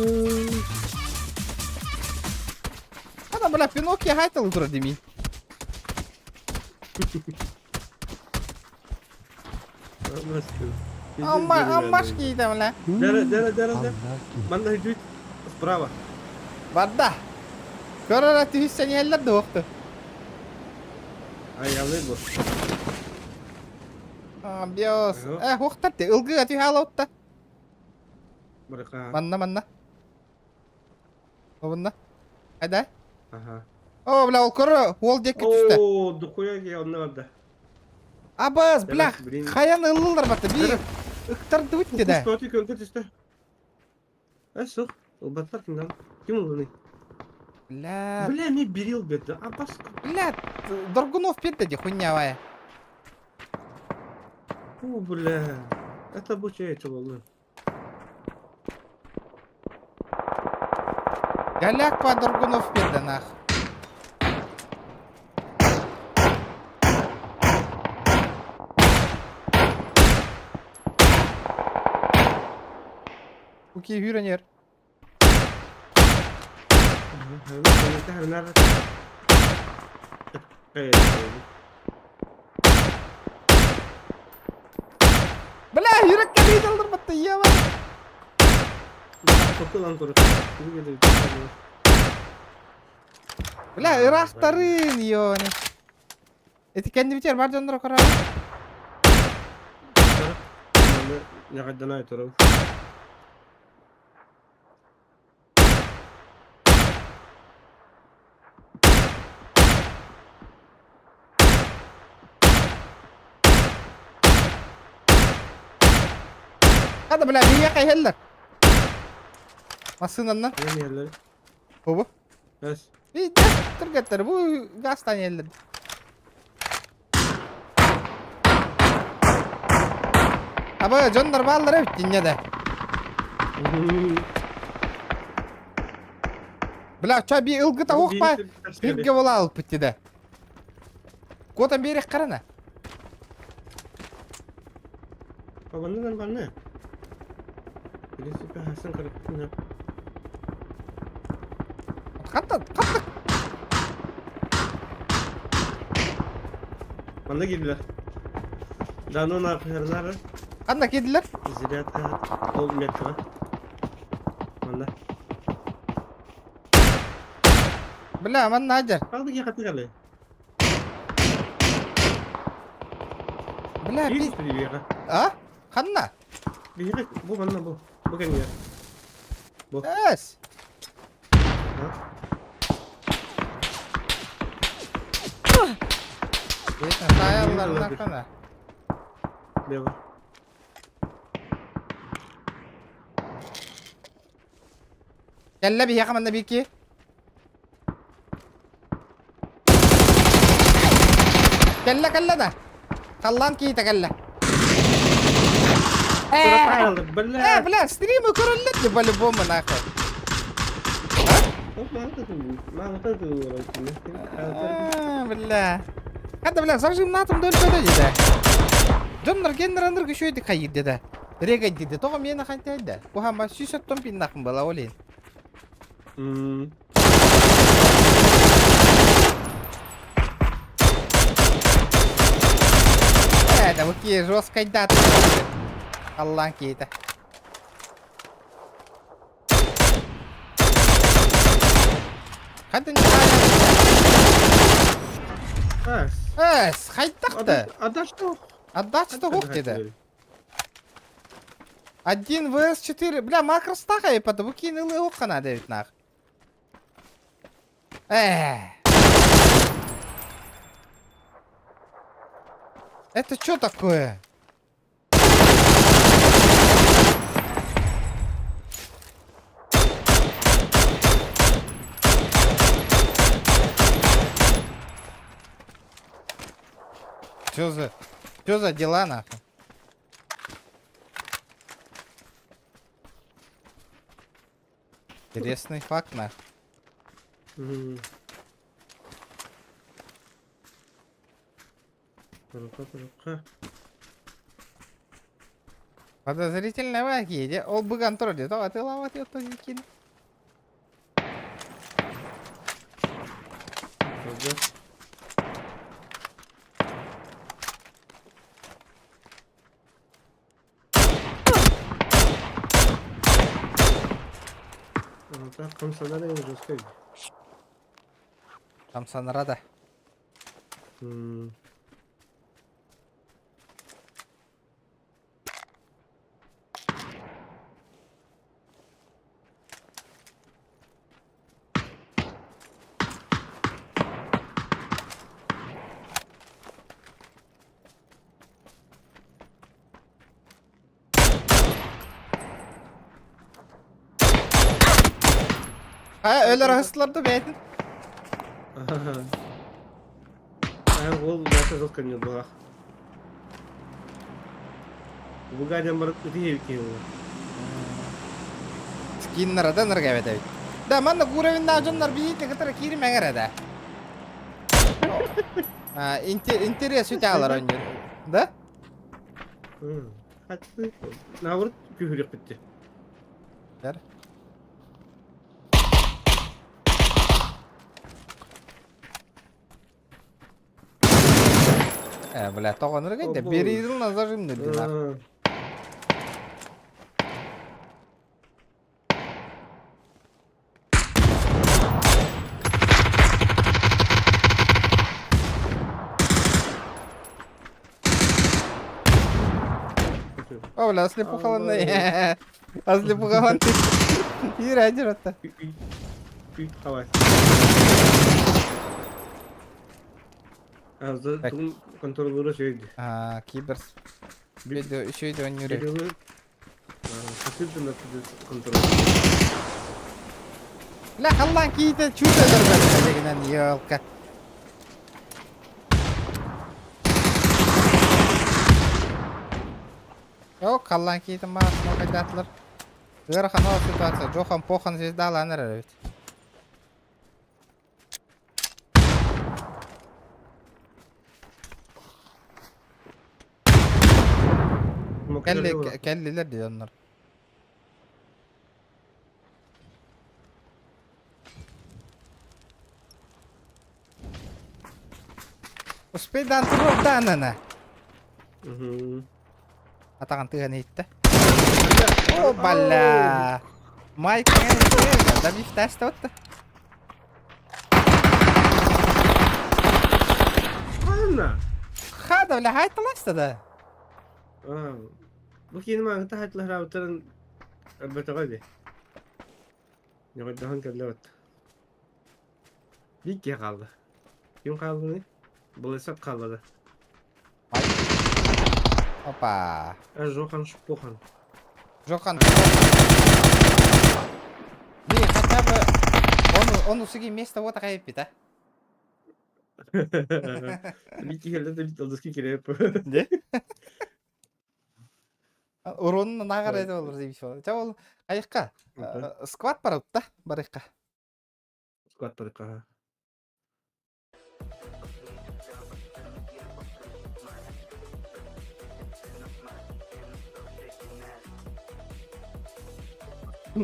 Speaker 1: Хата, бля, Пиноккио хайтал турар дими. Амма, аммаш киһитэ, бля.
Speaker 2: Дара, дара, дара, дара. Манна чуть справа.
Speaker 1: Барда. Көрөр түһүссэн иһэллэр да уохту.
Speaker 2: Аялы бу.
Speaker 1: Биос. Э, уохтар те. Ылгыга түһэ алаутта.
Speaker 2: Барыка.
Speaker 1: Манна, манна. Обунна. Айда.
Speaker 2: Ага.
Speaker 1: О, бля, ол көрө, уол диэки түстэ.
Speaker 2: О, духуя ге онно барда.
Speaker 1: Абас, блях,
Speaker 2: Блин.
Speaker 1: хайан ыллылар батта, би ыктардыбыт деді.
Speaker 2: Кустоти көлгө түстэ. Э, сух. Ылбаттар кимден? Ким ылыны?
Speaker 1: Бля,
Speaker 2: Бля, не берил беті. Абас.
Speaker 1: бля, Доргунов петте де хуйнявая.
Speaker 2: О, бля. Это буча болду.
Speaker 1: Голяк по Доргунов петте нах. Уки хүренер. Бля, жүрекке бейт алдырбатты, еба. Бля, ырахтарын, ёне. Эти кенди битер бар дьонноро көрөр. Хада, бля, бия кайхеллер. Массынанна. Бу. Би түргеттер, бу гастан еллер. Аба дьоннор бааллар эбит инньэ да. Бля, ча би ылгыта уохпа бирге бола алыппыт деді. Куотан биэриэх харана.
Speaker 2: Банны нормально. В принципе, Хасан корректно.
Speaker 1: Хатта, хатта.
Speaker 2: Манна киирдилэр. Да, ну на хернары.
Speaker 1: Ханна киирдилэр?
Speaker 2: Зарядка ол метра. Манна.
Speaker 1: Бля, манна ажар.
Speaker 2: Правда, я хотел.
Speaker 1: Бля, би... А? Ханна?
Speaker 2: Биһиги бу манна бу. Бу кэннигэр. Бу.
Speaker 1: Эс. Таайаллар
Speaker 2: Лево.
Speaker 1: Кэллэ биһиэхэ манна биики. Кэллэ кэллэ да. Халлаан киһитэ кэллэ.
Speaker 2: Э,
Speaker 1: Э, бля, стримы көрөллөр дии по-любому нахуй. А, бля. Хата, бля, зажим натом дөл бөдө деді. Дьоннор геннер андыр күшөйдүк хайыр деді. Регайдиде тоҕо миэнэ хантайда? Куһаама сүүс оттон пиннахпын была ол иһин. Э, да бу жесткайдаат. Аллаан киһитэ. Хантан Эс, хайдах да?
Speaker 2: Отдашь
Speaker 1: Отдача хух деді. 1 vs 4. Бля, макростаха и потом кинули ухана девять нах. Эх. Это что такое? Что за дела нахуй? Интересный факт нахуй. Подозрительно вагиде. Ол быган тұр деді. Атылават екен. Хамсанара да. Ha öyle rahıslar бәйтін.
Speaker 2: Ол бәті жыл көнне була. Бугаден барып өте екен ол.
Speaker 1: Скиннер да нырга бит. Да, манна уровень жоннор бийте кытара киирмэҥэр да. А, интерес үтэ алар ойныр. Да?
Speaker 2: Наоборот, күхүрек битти.
Speaker 1: Бер. Э, бля, тоҕо нырга да беридил назажим дедилар. О, бля, ослепухаланный. Ослепухаланный. Ирадер это.
Speaker 2: Давай. Контроллеры şeydi.
Speaker 1: А, киберс. Видео, еще видео не
Speaker 2: Контрол.
Speaker 1: Бля, халлан киите чудо дерган елка. О, халлан киите маас мокайдатлар. Ыарахан ол ситуация. Жохан похан звездаланыр ведь. Келли келлилер диyor onlar. Успейдан турur данана. Атаган тыган итте. О, бля. Майк да бифташта отты.
Speaker 2: Анна.
Speaker 1: Хада, бля, хайталашта да.
Speaker 2: Bu kelime تحت لها مثلا بتغذي يغدهن كدلوت Бикке қалды. Ким қалды не? Бұл қалды да.
Speaker 1: Опа.
Speaker 2: Жохан Шпохан.
Speaker 1: Жохан. Не, хотя бы он усыги место вот такая а?
Speaker 2: Бикке келді бит алдыски керек.
Speaker 1: Не? Уронун нагар эди болор дейбиш. Жа ол айыкка. Сквад бар да, барыкка.
Speaker 2: Сквад барыкка.
Speaker 1: А,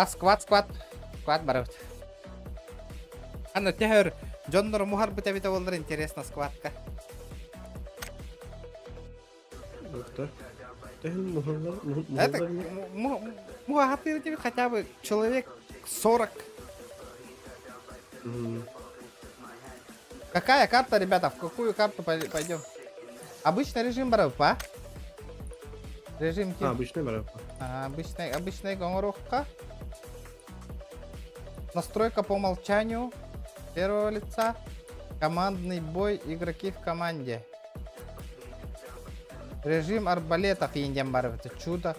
Speaker 1: сквад, сквад. Сквад барабыт. Аны төһөр дьоннору муһарбыт эбитэ буоллар интересно сквадка. Это муһахатыр тебе хотя бы человек 40. Какая карта, ребята? В какую карту пойдем? Обычный режим барабы, Режим
Speaker 2: А, обычный барабы.
Speaker 1: А, обычный, обычный гоңорукка. Настройка по умолчанию первого лица. Командный бой, игроки в команде. Режим арбалетов индиан бар. Это чудо.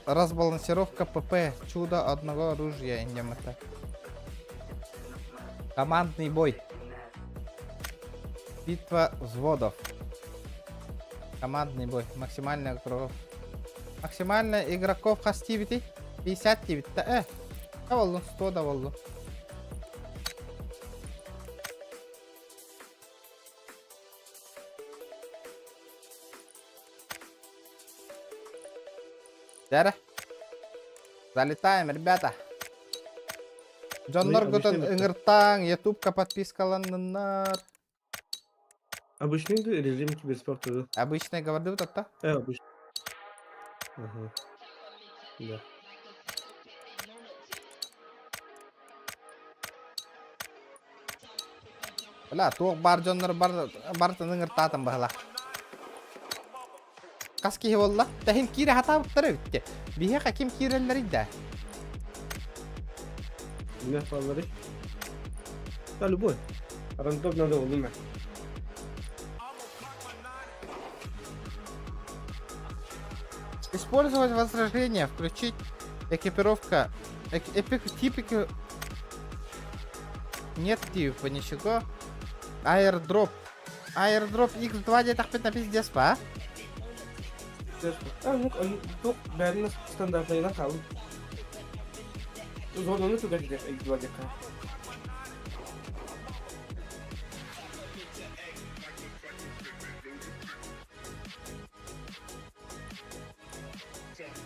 Speaker 1: Разбалансировка ПП. Чудо одного оружия индиан это. Командный бой. Битва взводов. Командный бой. Максимальный игроков. Максимально игроков хас тиибитий? 50 тиибит да э. Да буоллун, 100 да буоллун. Дәрэ. Залетаем, ребята. Дьонноргутун ыҥыртааҥ, ютубка подпискаланныннар.
Speaker 2: Обычный режим киберспорта.
Speaker 1: Обычный говорю вот
Speaker 2: Обычный. Ага. Да.
Speaker 1: Бля, туох баар дьоннор бар барытын ыҥыртаатым баһыла. Хас киһи буолла? Тэһин киирэ хатаабыттара эбитте. Биһиэхэ ким киирэллэрий да?
Speaker 2: Не фаллары. Да, любой. Рандом надо улуна.
Speaker 1: Использовать возрождение, включить экипировка. Эпик, типик. Нет типа ничего. Airdrop. Airdrop X2 диэтэхпит на пиздец па?
Speaker 2: Туох бәрін стандартайына қалып. Зонаны түгәждек X2 диэххэ.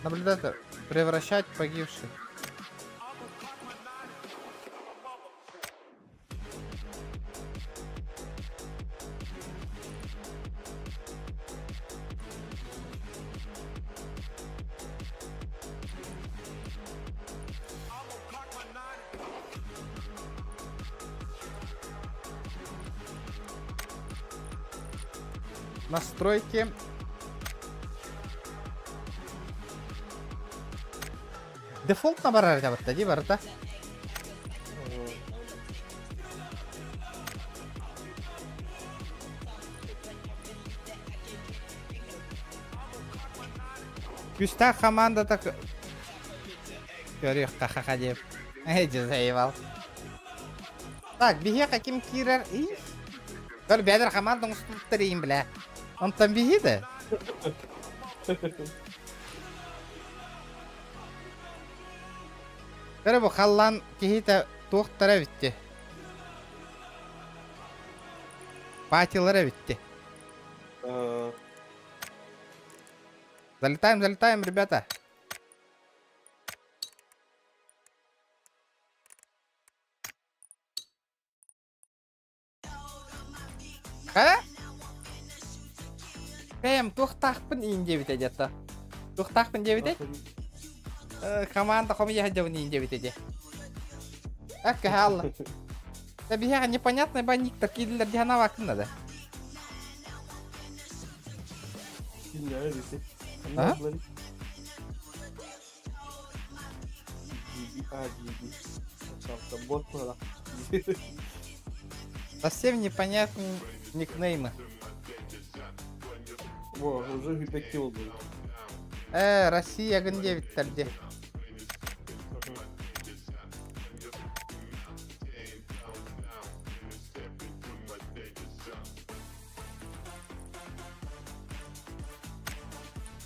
Speaker 1: Наблюдатель. Превращать погибших. Настройки. Дефолт барар барта дии барта. Күүстээх хамаандата көрүөххэ хаха диэп. Эдди заебал. Так, биһиэхэ ким киирэр? Көр бэдэр хамаанда оҥостубуттар иин бля. Онтон биһи да. Көрө бу халлаан киһитэ туохтара эбитти. Патилара эбитти. Залетаем, залетаем, ребята. А? Бэйэм туохтаахпын иин диэбитэ диэтэ. Туохтаахпын диэбитэй? Команда хомуйа сылдьабын иин диэбитэ дии. Аккаһаалла. Да биһиэхэ непонятный банниктар киирдилэр дии санаабаккын да. А? Совсем непонятные никнеймы.
Speaker 2: Во, уже детектив был.
Speaker 1: Россия гын диэбиттэр дии.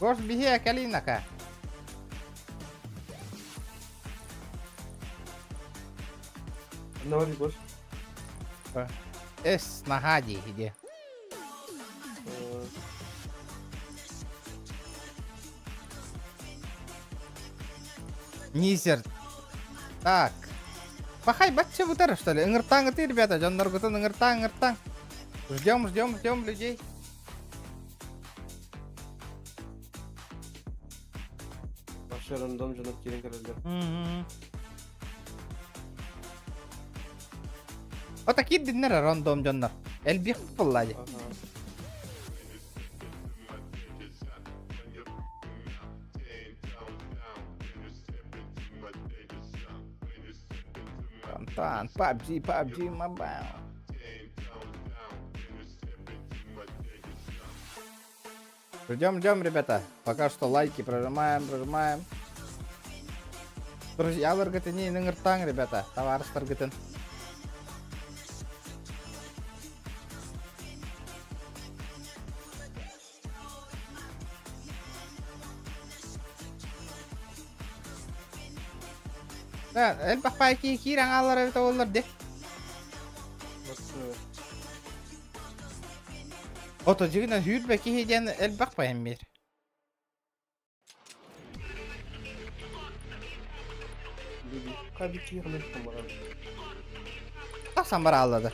Speaker 1: Гош биһиэ кэлинака.
Speaker 2: Навари Гош.
Speaker 1: Эс наһаа дии иди. Низер. Так. Пахай бачча бутар, что ли? Ыҥыртааҥ ты, ребята, дьонноргутун ыҥыртааҥ, ыҥыртааҥ. Ждем, ждем, ждем людей.
Speaker 2: Вообще рандом дьонор киирэн кэлэллэр.
Speaker 1: Ото киирдиннэр рандом дьоннор. Элбих буолла дии. Антон, PUBG, PUBG Mobile. Ждем, ждем, ребята. Пока что лайки прожимаем, прожимаем. Друзьяларгытын ыҥыртааҥ, ребята. Табаарыстаргытын. Элбэх паайки киирэн хааллар эбит оллар де. Ото дьигинэ сүүрбэ киһи диэн элбэх байан биэр. Тахсан барааллады.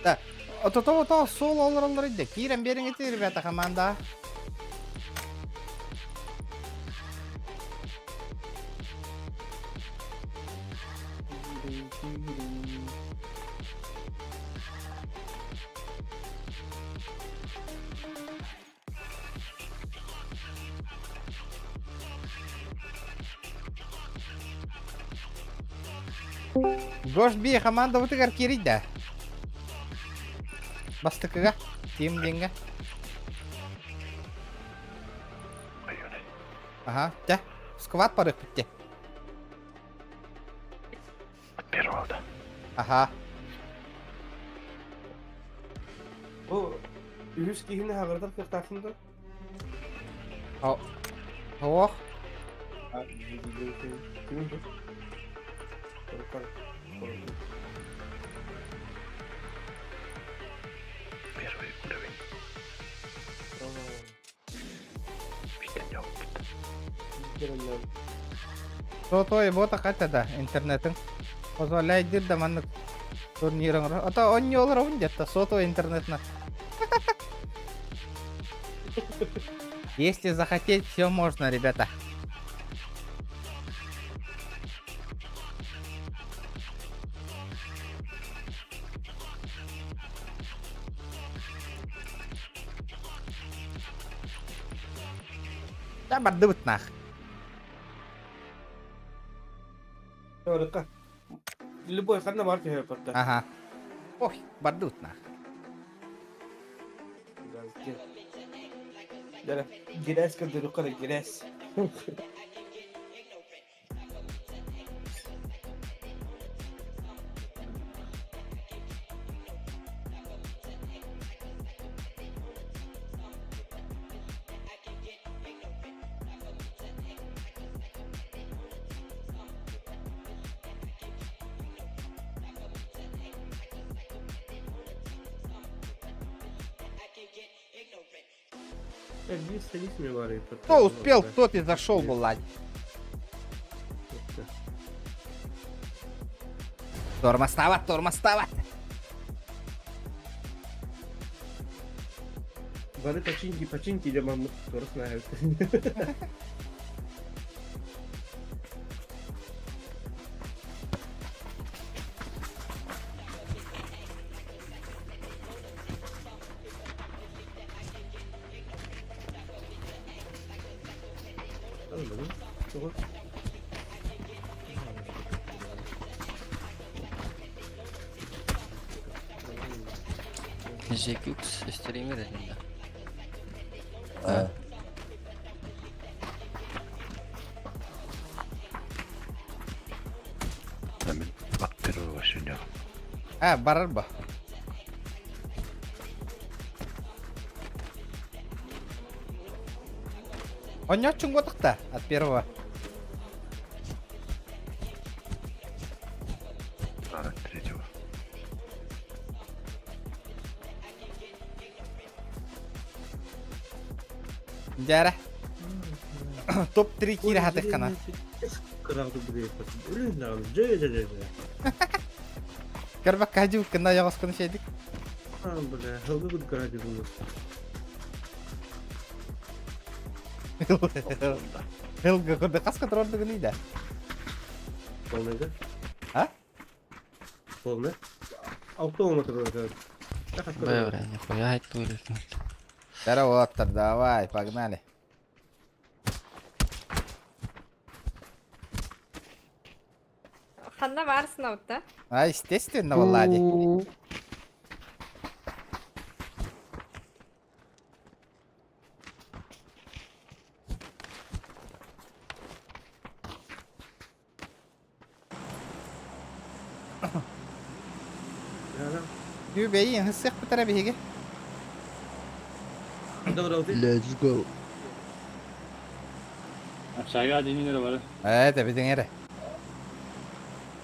Speaker 1: Да, ото сол олороллор идде. Киирэн биэриҥ ити, ребята, команда. Гош би командабытыгар киирийдэ. Бастакыга, тим диэҥҥэ. Ага, дьэ, сквад барыахпыт дии.
Speaker 8: От первого, да?
Speaker 1: Аха.
Speaker 2: Бу үһүс киһини хаҕырдар кыахтааххын да?
Speaker 1: Ох.
Speaker 2: Кимин бу?
Speaker 8: Первый уровень.
Speaker 1: Сотой бота хата да интернетин позволяет да маннык турнирың ата онньолор он где-то сотовый интернетна. Если захотеть, все можно, ребята. Да бардыбыт нах.
Speaker 2: Орыкка. Любой ханна бар киһи барда.
Speaker 1: Ага. Ой, бардыбыт нах.
Speaker 2: Дара, грязь көрдөрүккэ грязь.
Speaker 1: Кто успел, тот и зашел, блядь. Тормостават, тормостават.
Speaker 2: Бары починки, починки, идем маму знаю.
Speaker 10: ZQX стример да.
Speaker 8: А. От первого сегодня.
Speaker 1: А, барар ба. Онньооччуҥ буотахта от первого.
Speaker 8: Да, от третьего.
Speaker 1: Дьээрэ. Топ-3 киирэ хатыххана. Көрбөккө хадьыбыккын да ойоҕоскун шейдик. Хылга курдук хас контролдугун да?
Speaker 2: Полный
Speaker 1: А?
Speaker 2: Полный. Алты
Speaker 10: Бля, нихуя это
Speaker 1: Здорово, давай, погнали.
Speaker 4: Ханна барсына утта.
Speaker 1: А, естественно, Влади. Үбэйин, хысык бутара биһиги.
Speaker 7: Let's go.
Speaker 1: Это бидин эре.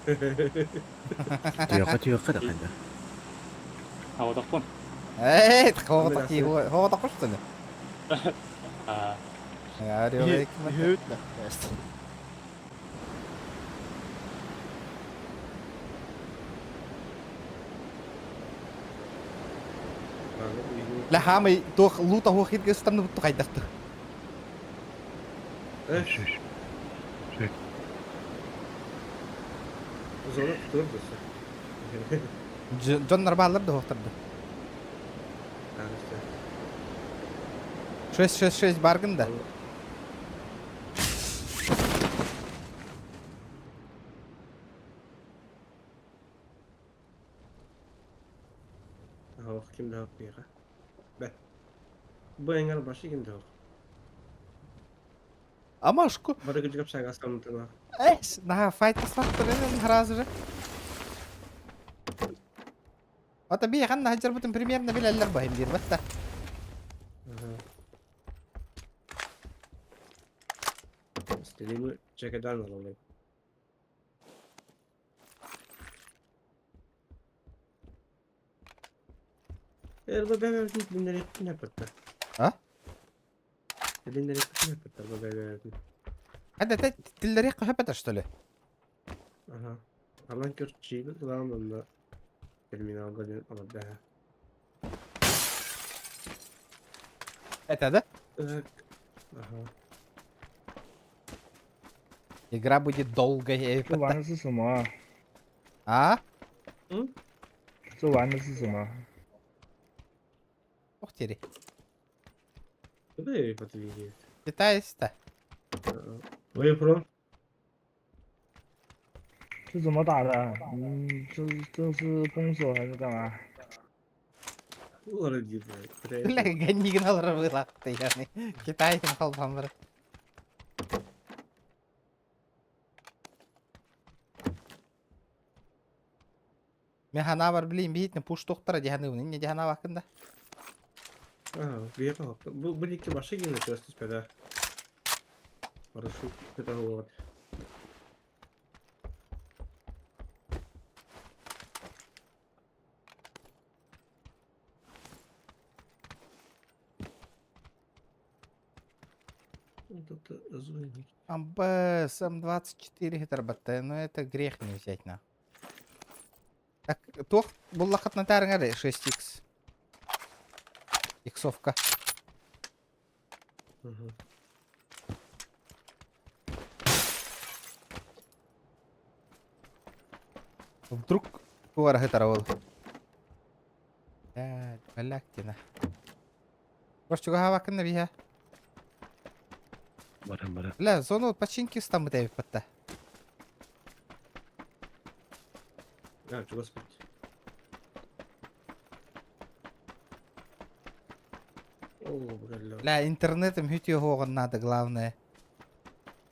Speaker 8: Түйөккө, түйөккө да қайда.
Speaker 1: Эй, хоғытақ қошты.
Speaker 5: Үһүт.
Speaker 1: Ла хамай туох лута хуох хитге станны бутту кайдакты.
Speaker 2: Зона tutulur
Speaker 1: Дьоннор баалар да хуохтарды. 6-6-6 баргын да.
Speaker 2: Ким да быга. Бе. Бу эңер башы ким да.
Speaker 1: Амашку.
Speaker 2: Бары күчүк шага самтына.
Speaker 1: Эш, на файт таслаттыр сразу же. Ата би ханна хаджар бутун примерно билеллер бахим дир батта.
Speaker 2: İstediğimi çekeden alalım. Erba ben dinleri ne yaptı?
Speaker 1: А?
Speaker 2: Dinleri ne yaptı? Erba ben
Speaker 1: Hadi tilleri хапата что ли?
Speaker 2: Ага. Алан көр чиби главное терминалга ден алып да.
Speaker 1: Это да?
Speaker 2: Так. Ага.
Speaker 1: Игра будет долгая.
Speaker 11: 这玩的是什么啊？
Speaker 1: А?
Speaker 11: 这玩的是什么？
Speaker 1: Ух ты.
Speaker 2: Куда я подвигает?
Speaker 1: Китайец-то.
Speaker 2: Where you from?
Speaker 11: 这怎么打的？嗯，这是攻守还是干嘛？
Speaker 2: Вроде
Speaker 1: Бля, гони гнал ты, яны. Китай холбамыр. Мен бар билейм бейтін пуш тоқтара деханы не дехана вакында.
Speaker 2: Ага, приехал. Были баши гены просто спеда. Хорошо, это вот.
Speaker 1: АМБС М24 хитарбатта, но это грех не взять на. Так, туох буллахат на тарыңар 6х. Иксовка.
Speaker 2: Угу.
Speaker 1: Вдруг куара хитаравал. Галактина. Может, хавакын биха?
Speaker 8: Баран, баран.
Speaker 1: Бля, зону починки стамы дәйіп батта.
Speaker 2: А, господи. О, бля.
Speaker 1: Бля, интернетом хүтү хоғын надо, главное.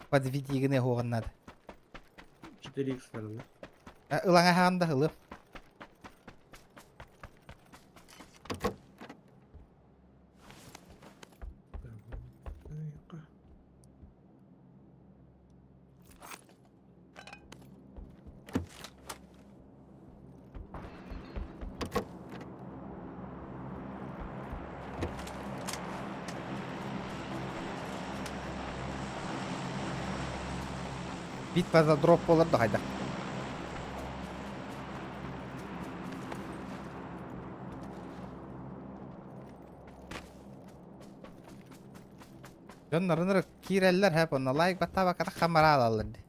Speaker 1: Подведи хоғын надо.
Speaker 2: 4х, наверное.
Speaker 1: Ылаңа хағанда ылып. Битва за дроп буолар да хайдах. Дьон нарын киирэллэр хэп онно лайк баттаабакка хамара алаллар ди.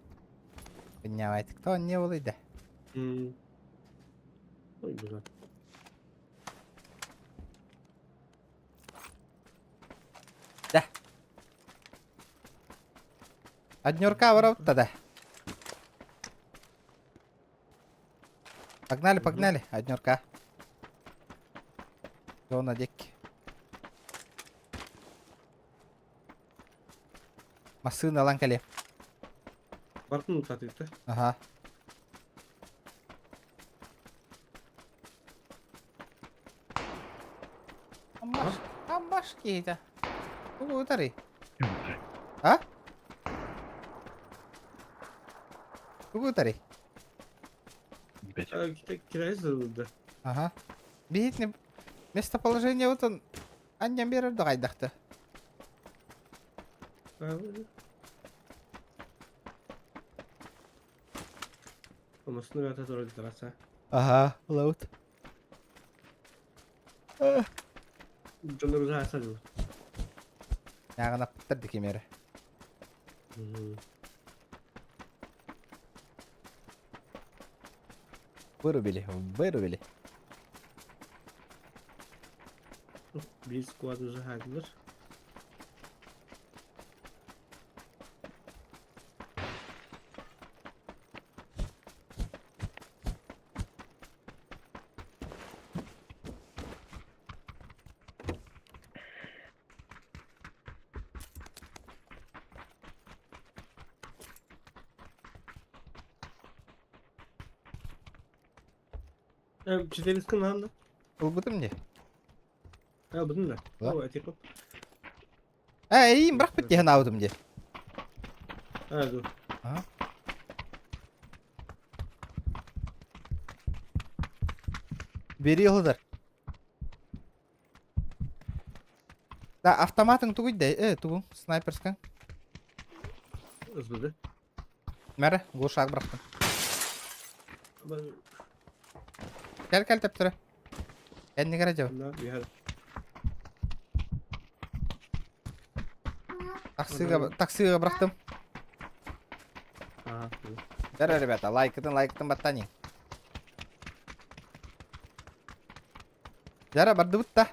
Speaker 1: Поднявайтык то не болыйда.
Speaker 2: Ой, бля.
Speaker 1: Да. Однерка воровта да. Погнали, погнали, однерка. Зона дек. Массыына ылан кэлиэ.
Speaker 2: Бартын утатыйта.
Speaker 1: Аха. Аммаш, аммаш киһитэ. Тугу ытарый? А? Тугу ытарый?
Speaker 2: Кирайыз да.
Speaker 1: Ага. Биһитини местоположение вот он анньан биэрэр да хайдахта.
Speaker 2: Омосну гата турар.
Speaker 1: Ага, лаут.
Speaker 2: Дьоннор узаа.
Speaker 1: Яғына пыттар дикемері. Вырубили, вырубили.
Speaker 2: Bir squad узаа. Четыре надо.
Speaker 1: Ылбытым не?
Speaker 2: А, бұдын да.
Speaker 1: Да.
Speaker 2: О, әтек қып.
Speaker 1: Ә, бірақ бит дehen аудым де.
Speaker 2: А, ду.
Speaker 1: Бери ылдар. Да, автоматың тугуй да, тугу, снайперскан.
Speaker 2: Ызбыды.
Speaker 1: Мәрі, глушак бірақтым. Кәл, кәл тәп түрі. Кәл не жау.
Speaker 2: Да, бихар.
Speaker 1: Таксиға, таксиға бірақтым.
Speaker 2: Ага.
Speaker 1: Бәрі, ребята, лайкытын, лайкытын баттани. Жара, барды бұтта.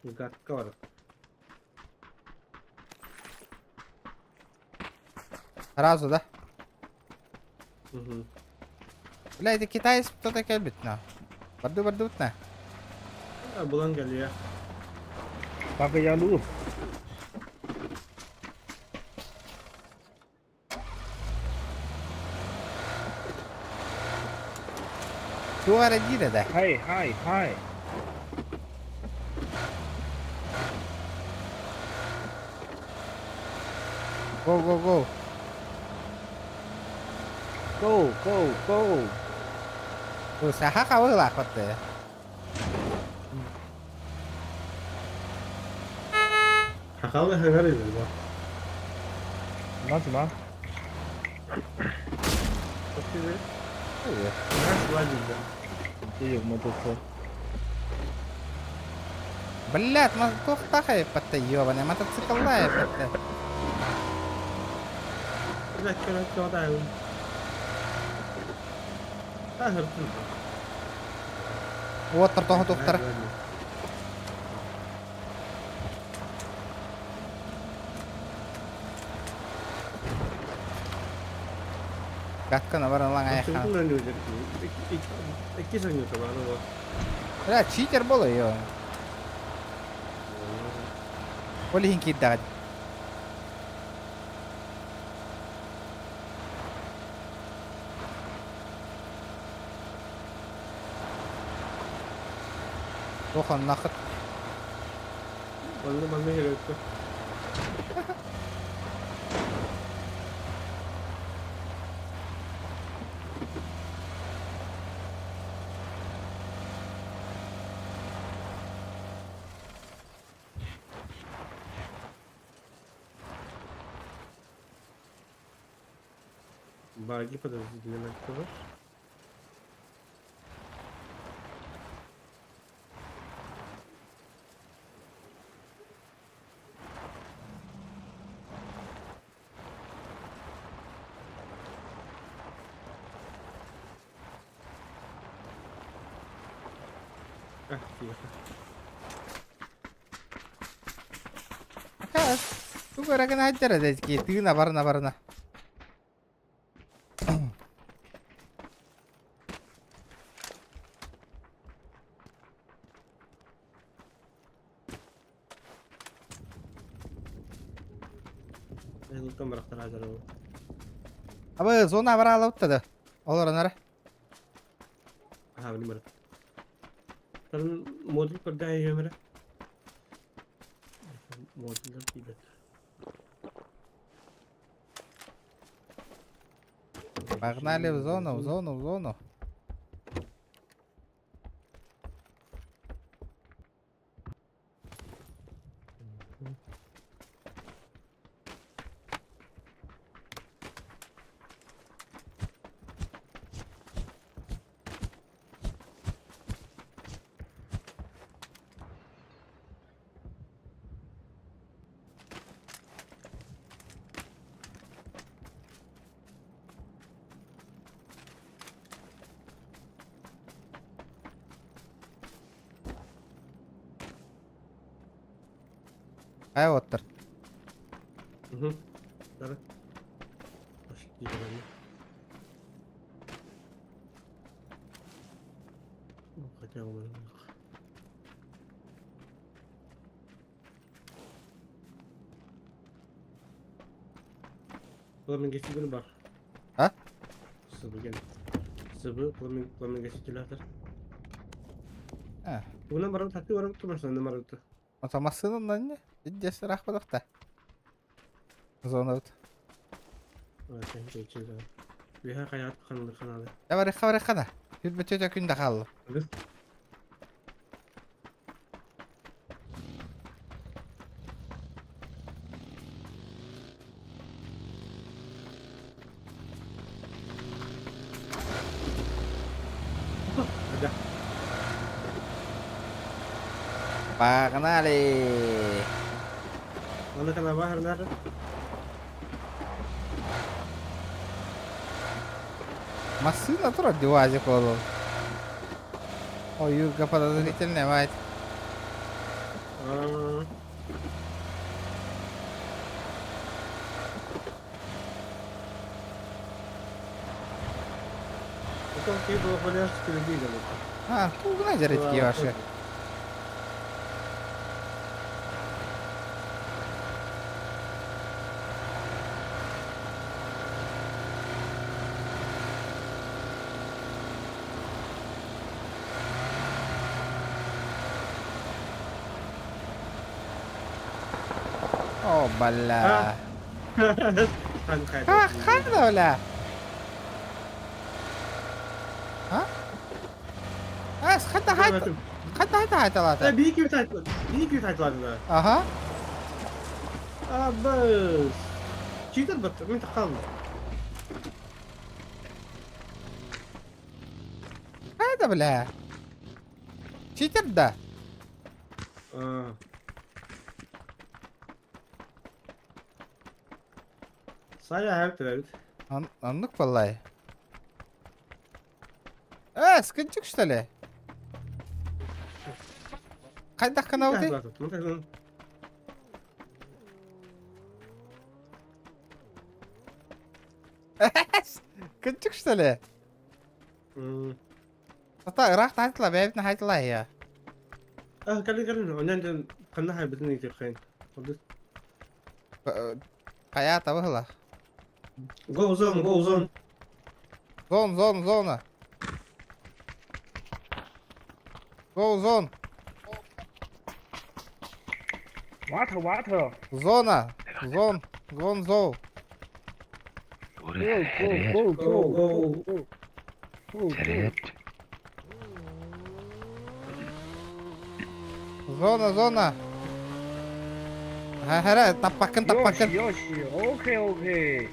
Speaker 2: Гатка бар.
Speaker 1: Сразу, да?
Speaker 2: Угу.
Speaker 1: Бля, это китаец кто-то келбит, на. Барды, барды бұтна.
Speaker 2: А, булан келия.
Speaker 11: 八个压路，
Speaker 1: Туғара дире да.
Speaker 11: 嗨嗨嗨！
Speaker 1: Go, go, go.
Speaker 11: Go go go！
Speaker 1: Саха қабылақ батты.
Speaker 2: Хақалы хаңар еді ба.
Speaker 11: 什么什么？这有摩托车。
Speaker 1: Блядь, мотоцикл батты, ёбаный, мотоцикл батты.
Speaker 2: Бля, кәрәк交代. Та хыртын.
Speaker 1: Оттыр, тоғы тоқтыр. Гатканы бар лаң аяққа.
Speaker 2: Икки саңы бар ол.
Speaker 1: Бля, читер болы, ё. Олихин киддагад. Тохан нақыт.
Speaker 2: Манны манны керек. Баги подозрительно тоже. А, тихо.
Speaker 1: Тугу эрэ гына сылдьар эдэркии, тыына барына барына.
Speaker 2: Айылыктан барахтар аадара
Speaker 1: Абы зона бараалабыт да. Олорон эрэ.
Speaker 2: Аха, билим барат. Тарын модуль көрдөөн иһиэм эрэ. Модульдар тиийбэт.
Speaker 1: Погнали в зону, в зону, в зону. Хайа уоттар.
Speaker 2: Дара. Хотя бы. Пламенгаситель бар.
Speaker 1: А?
Speaker 2: Сыбы Сыбы пламенгаситель атыр.
Speaker 1: А.
Speaker 2: Уна барып такты барып турмашсан не барып.
Speaker 1: Ота массыынан не? Иддес рахпадахта. Зона вот.
Speaker 2: Биһа хаят ханды ханады.
Speaker 1: Давай хабар хана. Бүт бөтө күн да халлы.
Speaker 2: Да.
Speaker 1: Погнали!
Speaker 2: Аны кана бахар нары.
Speaker 1: Массына турар дивазик ол. Ой, Юрка подозрительная, мать. А, тугна жаретки ваши. О, бля. А, хана, бля. А? А, хата хата. Хата хата хата
Speaker 2: Би ким тайтлады. Би ким тайтлады.
Speaker 1: Ага.
Speaker 2: А, быз. Читер бат, мен тақалым.
Speaker 1: Хайда, бля. Читер да.
Speaker 2: А. Сая хэвт эбит.
Speaker 1: Аннык баллай. Э, скинчик что ли? Кайдах каналды? Кынчык что ли? Ата ыраах тайтла, бэйбитин хайтла я.
Speaker 2: А, кали кали, онан канна хай битин итер хайн.
Speaker 1: Кая табыла.
Speaker 2: Go zone, go zone.
Speaker 1: Зон, зон, зона. Go zone.
Speaker 11: What what?
Speaker 1: Зона. Зон. Зон, зол.
Speaker 11: Go go go go go. Go go.
Speaker 1: Зона, зона. Хара, таппакын, таппакын.
Speaker 11: Yoshi, OK OK.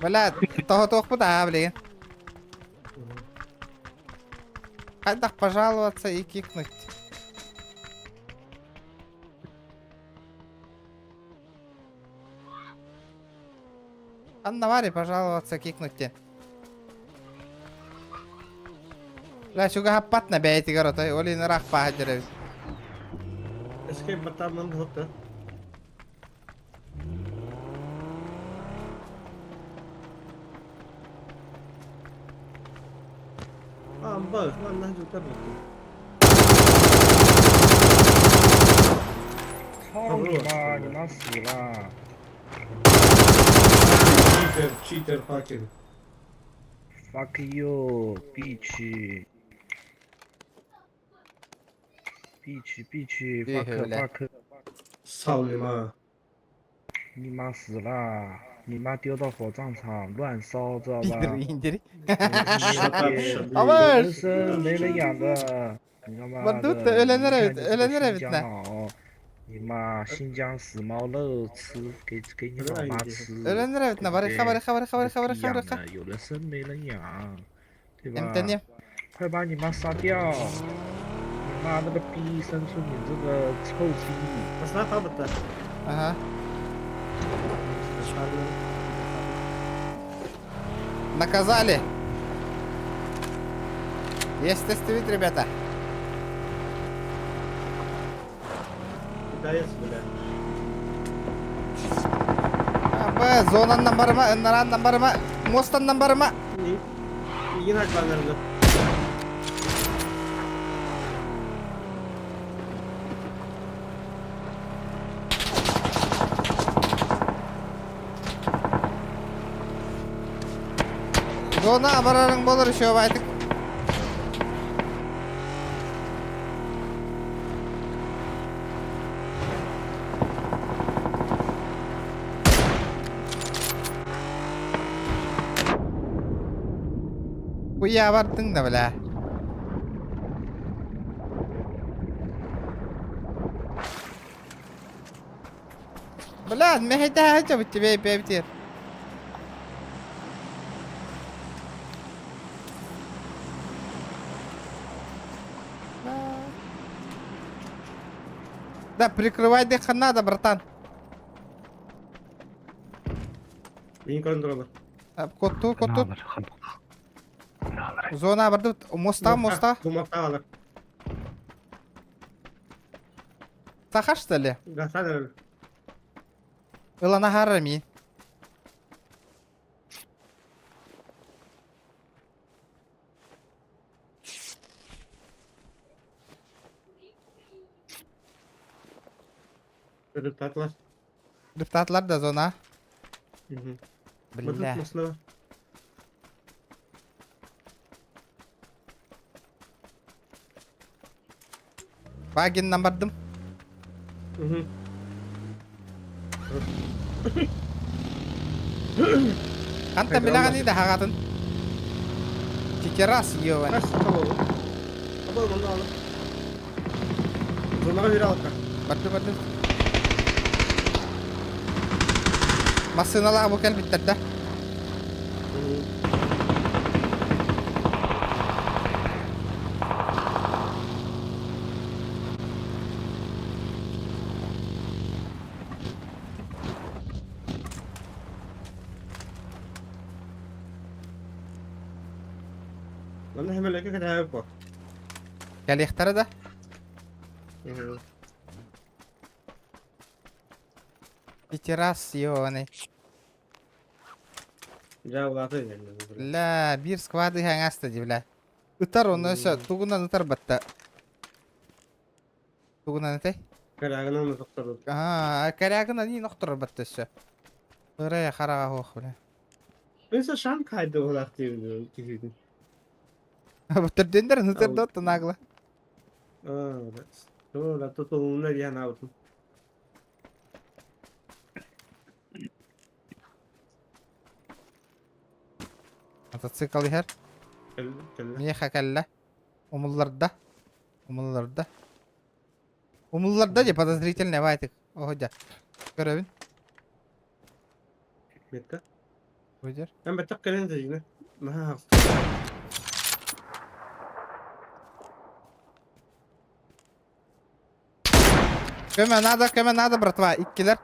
Speaker 1: Бля, Тоһотуохпут аа билигин. Хайдах пожаловаться и кикнуть. Анна Варя, пожаловаться кикнуть диэн. Бля, чугаһаппат на бэйэтигэр отой, ол иһин ыраах бааһа дьэрэбит.
Speaker 2: Escape баттааммын быһытта. Амба, манна жутар бутtu.
Speaker 11: 操你妈！你妈死了！
Speaker 2: Cheater, cheater fucking.
Speaker 11: Fuck you, bitch. Bitch, bitch,
Speaker 1: 厉
Speaker 11: fuck
Speaker 1: 害了
Speaker 11: fuck，
Speaker 2: 操你妈！
Speaker 11: 你妈死了！你妈丢到火葬场乱烧，知道吧？
Speaker 1: Индири, индири.
Speaker 2: Shut up, shut up.
Speaker 1: Ama
Speaker 11: 人生没人养的，你他妈
Speaker 1: Bak
Speaker 11: 的！
Speaker 1: dur da ölenler
Speaker 11: 你看
Speaker 1: evet,
Speaker 11: 你这个
Speaker 1: ölenler
Speaker 11: 新
Speaker 1: evet
Speaker 11: 疆
Speaker 1: ne?
Speaker 11: 佬，你妈新疆死猫肉吃，给给你老妈吃。
Speaker 1: Ölenler evet ne?
Speaker 11: 对不
Speaker 1: Barika
Speaker 11: 对
Speaker 1: barika barika
Speaker 11: 你
Speaker 1: barika
Speaker 11: 个逼
Speaker 1: barika
Speaker 11: 养
Speaker 1: barika.
Speaker 11: 的，有人生没人养，对吧？
Speaker 1: Emteniyorum.
Speaker 11: 快把你妈杀掉！你妈那个逼生出你这个臭逼！
Speaker 2: Masna qabıtta.
Speaker 1: Aha. Наказали. Есть тестовит, ребята.
Speaker 2: Китаец, бля.
Speaker 1: Абы, зонаннан барыма, ыннараннан барыма, мостаннан барыма.
Speaker 2: Игин акбанарда.
Speaker 1: Зона барарың болор еще байтык. Уя бардың да бля. Бля, мэхэйдэ хача бит бей бей Да, прикрывай дыха надо, братан.
Speaker 2: Мин көрөн туралар.
Speaker 1: Котту, котту. Зона барды. Моста, моста.
Speaker 2: Бу моста алар.
Speaker 1: Саха, что ли?
Speaker 2: Гасан.
Speaker 1: Ылана харами.
Speaker 2: Рыптатлар.
Speaker 1: Рыптатлар да зона. Бля.
Speaker 2: Бля.
Speaker 1: Багиннан бардым. Ханта билаҕын да хаҕатын. Тикерас ёбан.
Speaker 2: Раз, табыл. Табыл, мында алып. Зонаға бере алып.
Speaker 1: Барды барды. Массыналаах бу кэлбиттэр да.
Speaker 2: Манна хэмэлэкэ кэтэһэбит по.
Speaker 1: Кэлиэхтэрэ да. Пятерас ёбаный.
Speaker 2: Дьэ улаата
Speaker 1: Бля, биир сквады хаҥаста дии, бля. Ытар онно өссө тугунан ытар батта. Тугунан этэй?
Speaker 2: Корягынан тохторут.
Speaker 1: Аа, корягынан иин охторор батта өссө. Ырая хараҕа суох, бля.
Speaker 2: Мен шан кайды булак диир киһитин.
Speaker 1: Төрдүндэр ытар да оттон нагло.
Speaker 2: Аа, да. Тотолуна диэн аутун.
Speaker 1: Мотоцикл иһэр.
Speaker 2: Кэл кэл.
Speaker 1: Миэхэ кэллэ. Умулларда. Умулларда. Умулларда дии подозрительный байтык. Оһо дьэ. Көрөбүн.
Speaker 2: Метка.
Speaker 1: Выйдер.
Speaker 2: Эн бэттэх кэлэн дьигинэ. Наһаа аҕыста.
Speaker 1: Көмө надо, көмө надо, братва. Иккилэр.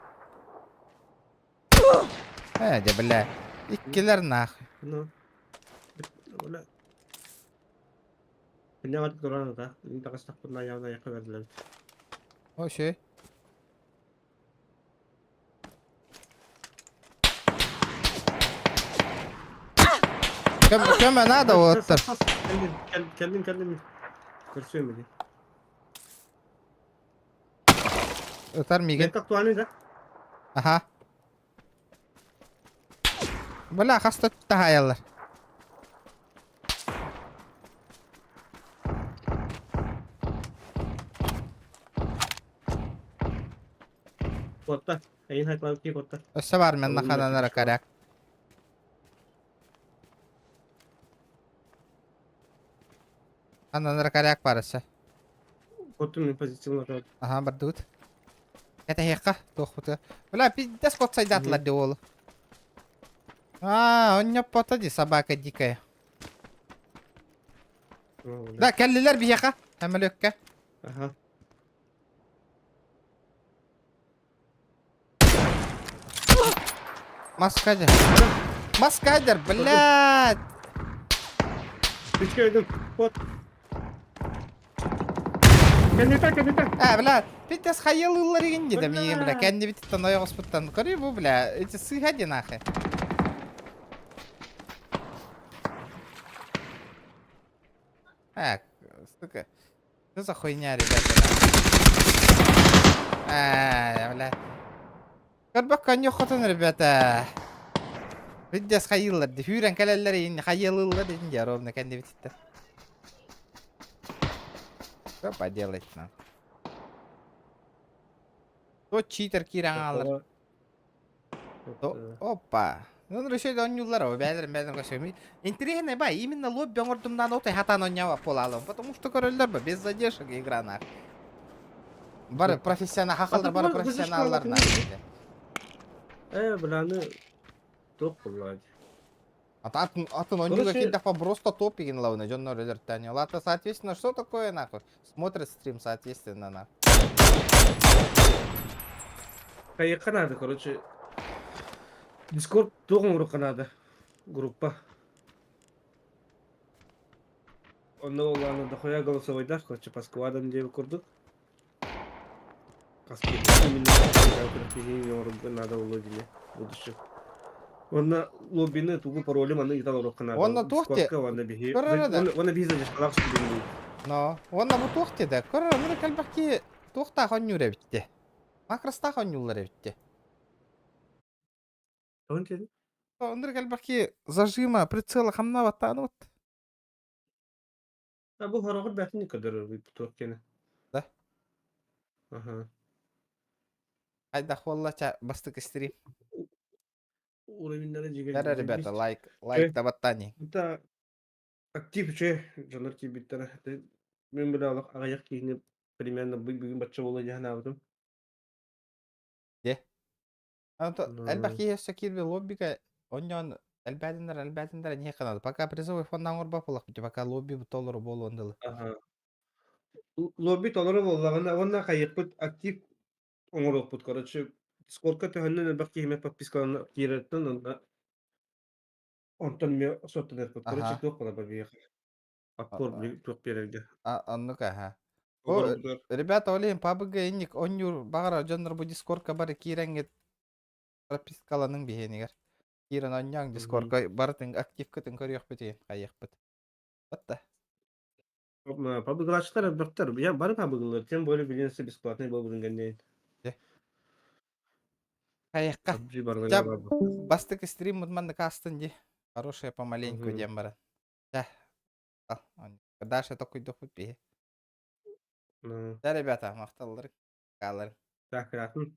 Speaker 1: Э, дьэ, бля. Иккилэр нахуй.
Speaker 2: Ну. Бля. Күннэҕэ туран ата. Таҕыстахпытына айаҕын айахха бэрдилэр.
Speaker 1: О, şey. Көмө, көмө надо уолаттар.
Speaker 2: Кэллим, кэллим. Көрсүөм ини.
Speaker 1: Ытар миигин.
Speaker 2: Мен актуальный да?
Speaker 1: Аха. Бля, хаста таһаайаллар.
Speaker 2: Куотта. Эйин хайтлаабыт кии куотта.
Speaker 1: Өссө баар мен нахананара коряк. Ананара коряк бар өссө.
Speaker 2: Куоттум мин позициялар.
Speaker 1: Аха, бардыбыт. Кэтэһиэххэ, туохпутугар. Бля, пиздец кот сайдаатылар дии уолу. А, онньоппото дии, собака дикая. Да, кэллилэр биһиэхэ, самолёкка.
Speaker 2: Аха.
Speaker 1: Маскадер. Маскадер, блядь!
Speaker 2: Үчүгэйдим. Вот. Кэннитэ, кэннитэ.
Speaker 1: А, бля, пиздец хайалыыллар игин дии да миигин, бля, кэннибититтэн ойоҕоспуттан. Көрү бу, бля, эти сыыһа дии нахуй. Так, сука. Что за хуйня, ребята? А, бля. Көрбөккө онньуоххутун, ребята. Пиздец хайыыллар дии. Сүүрэн кэлэллэр иин хайыалыыллар иин дии ровно кэннибититтэн. Что поделать нам? То читер киирэн хаалар. Опа. Ну, решили оонньууллар, о, бээлэрин бээлэрин көрсөмүй. Интириэһинэй бай, именно лобби оҥордумнаан отой хатаан оонньообот буолаалым. Потому что көрөллөр ба, без задержек игра нах. Бары профессионал, хахалар бары профессионаллар нах.
Speaker 2: Э, бляны туох буолла
Speaker 1: Атын, атын оонньууга киирдэхпэ просто топ игин лавына дьоннор өлөртөөнү. Ладно, соответственно, что такое нахуй? Смотрит стрим, соответственно, нахуй.
Speaker 2: Хайыахха наада, короче. Дискорд туох оҥоруохха наада? Группа. Онно буоллаҕына дохуя голосовойдаах, короче, по складам диэбит курдук. Хас именно күрэхтэһии оҥорорго наада буолуо дии будущем. Уонна лоббины тугу пароли манна ыыта олоруохха наада.
Speaker 1: Уонна туох те?
Speaker 2: Дискордка уонна биһи
Speaker 1: Көрөр да.
Speaker 2: уонна биһи задержкалаах сүбүлүү.
Speaker 1: Но, уонна бу туох те да? Көрөр, маны кэлбэхки туохтаах оонньуур эбит те. Макростаах оонньууллар эбит те.
Speaker 2: Тоҕон диэн?
Speaker 1: Оннур кэлбэхки зажима прицела хамнаабаттааны вот.
Speaker 2: А бу хороҕор бээтин көрдөрөр туох диэни.
Speaker 1: Да?
Speaker 2: Аха.
Speaker 1: Хайдах буолла ча бастакы стрим.
Speaker 2: Уровеннары дьигэ
Speaker 1: Бэрэ, ребята, лайк, лайк табаттани.
Speaker 2: Это актив үчүгэй дьоннор киирбиттэрэ. Мин бile олох аҕыйах киһини примерно бүгүн бачча буолуо дии санаабытым.
Speaker 1: Де. Элбэх киһи өссө киирби лоббига онньоон элбээтиннэр элбээтиннэр эниэхэ надо. Пока призовой фонд оҥорбот буоллахпыт, пока лобби толору буолуон дылы.
Speaker 2: Аха. Лобби толору буоллаҕына уонна хайыахпыт актив оҥоруохпут. Короче, Дискордка төһөннөн элбэх киһи подпискалана киирэриттэн онно онтон эмиэ суоттаныахпыт. Короче, туох буолар биһиэхэ? Отпор туох биэрэргэ.
Speaker 1: Оннук аха. Ребята, ол иһин PUBG инник оонньуур баҕарар дьоннор бу Дискордка бары киирэҥҥит пропискаланыҥ биһиэнигэр. Киирэн оонньооҥ Дискордка барытын активкытын көрүөхпүт иһин хайыахпыт. Батта.
Speaker 2: PUBG-лааччылар элбэхтэр. Я бары PUBG-лар, тем более билинси бесплатный буолбутун кэнниин.
Speaker 1: Хайыахха.
Speaker 2: PUBG барыларыгар баар буолбут.
Speaker 1: Бастакы стриммут маннык астын дии. Хорошая помаленьку диэн баран. Чэ. Даша токуйдухпут биһи. Да, ребята, махталлар. Каалар.
Speaker 2: Так, рахмет.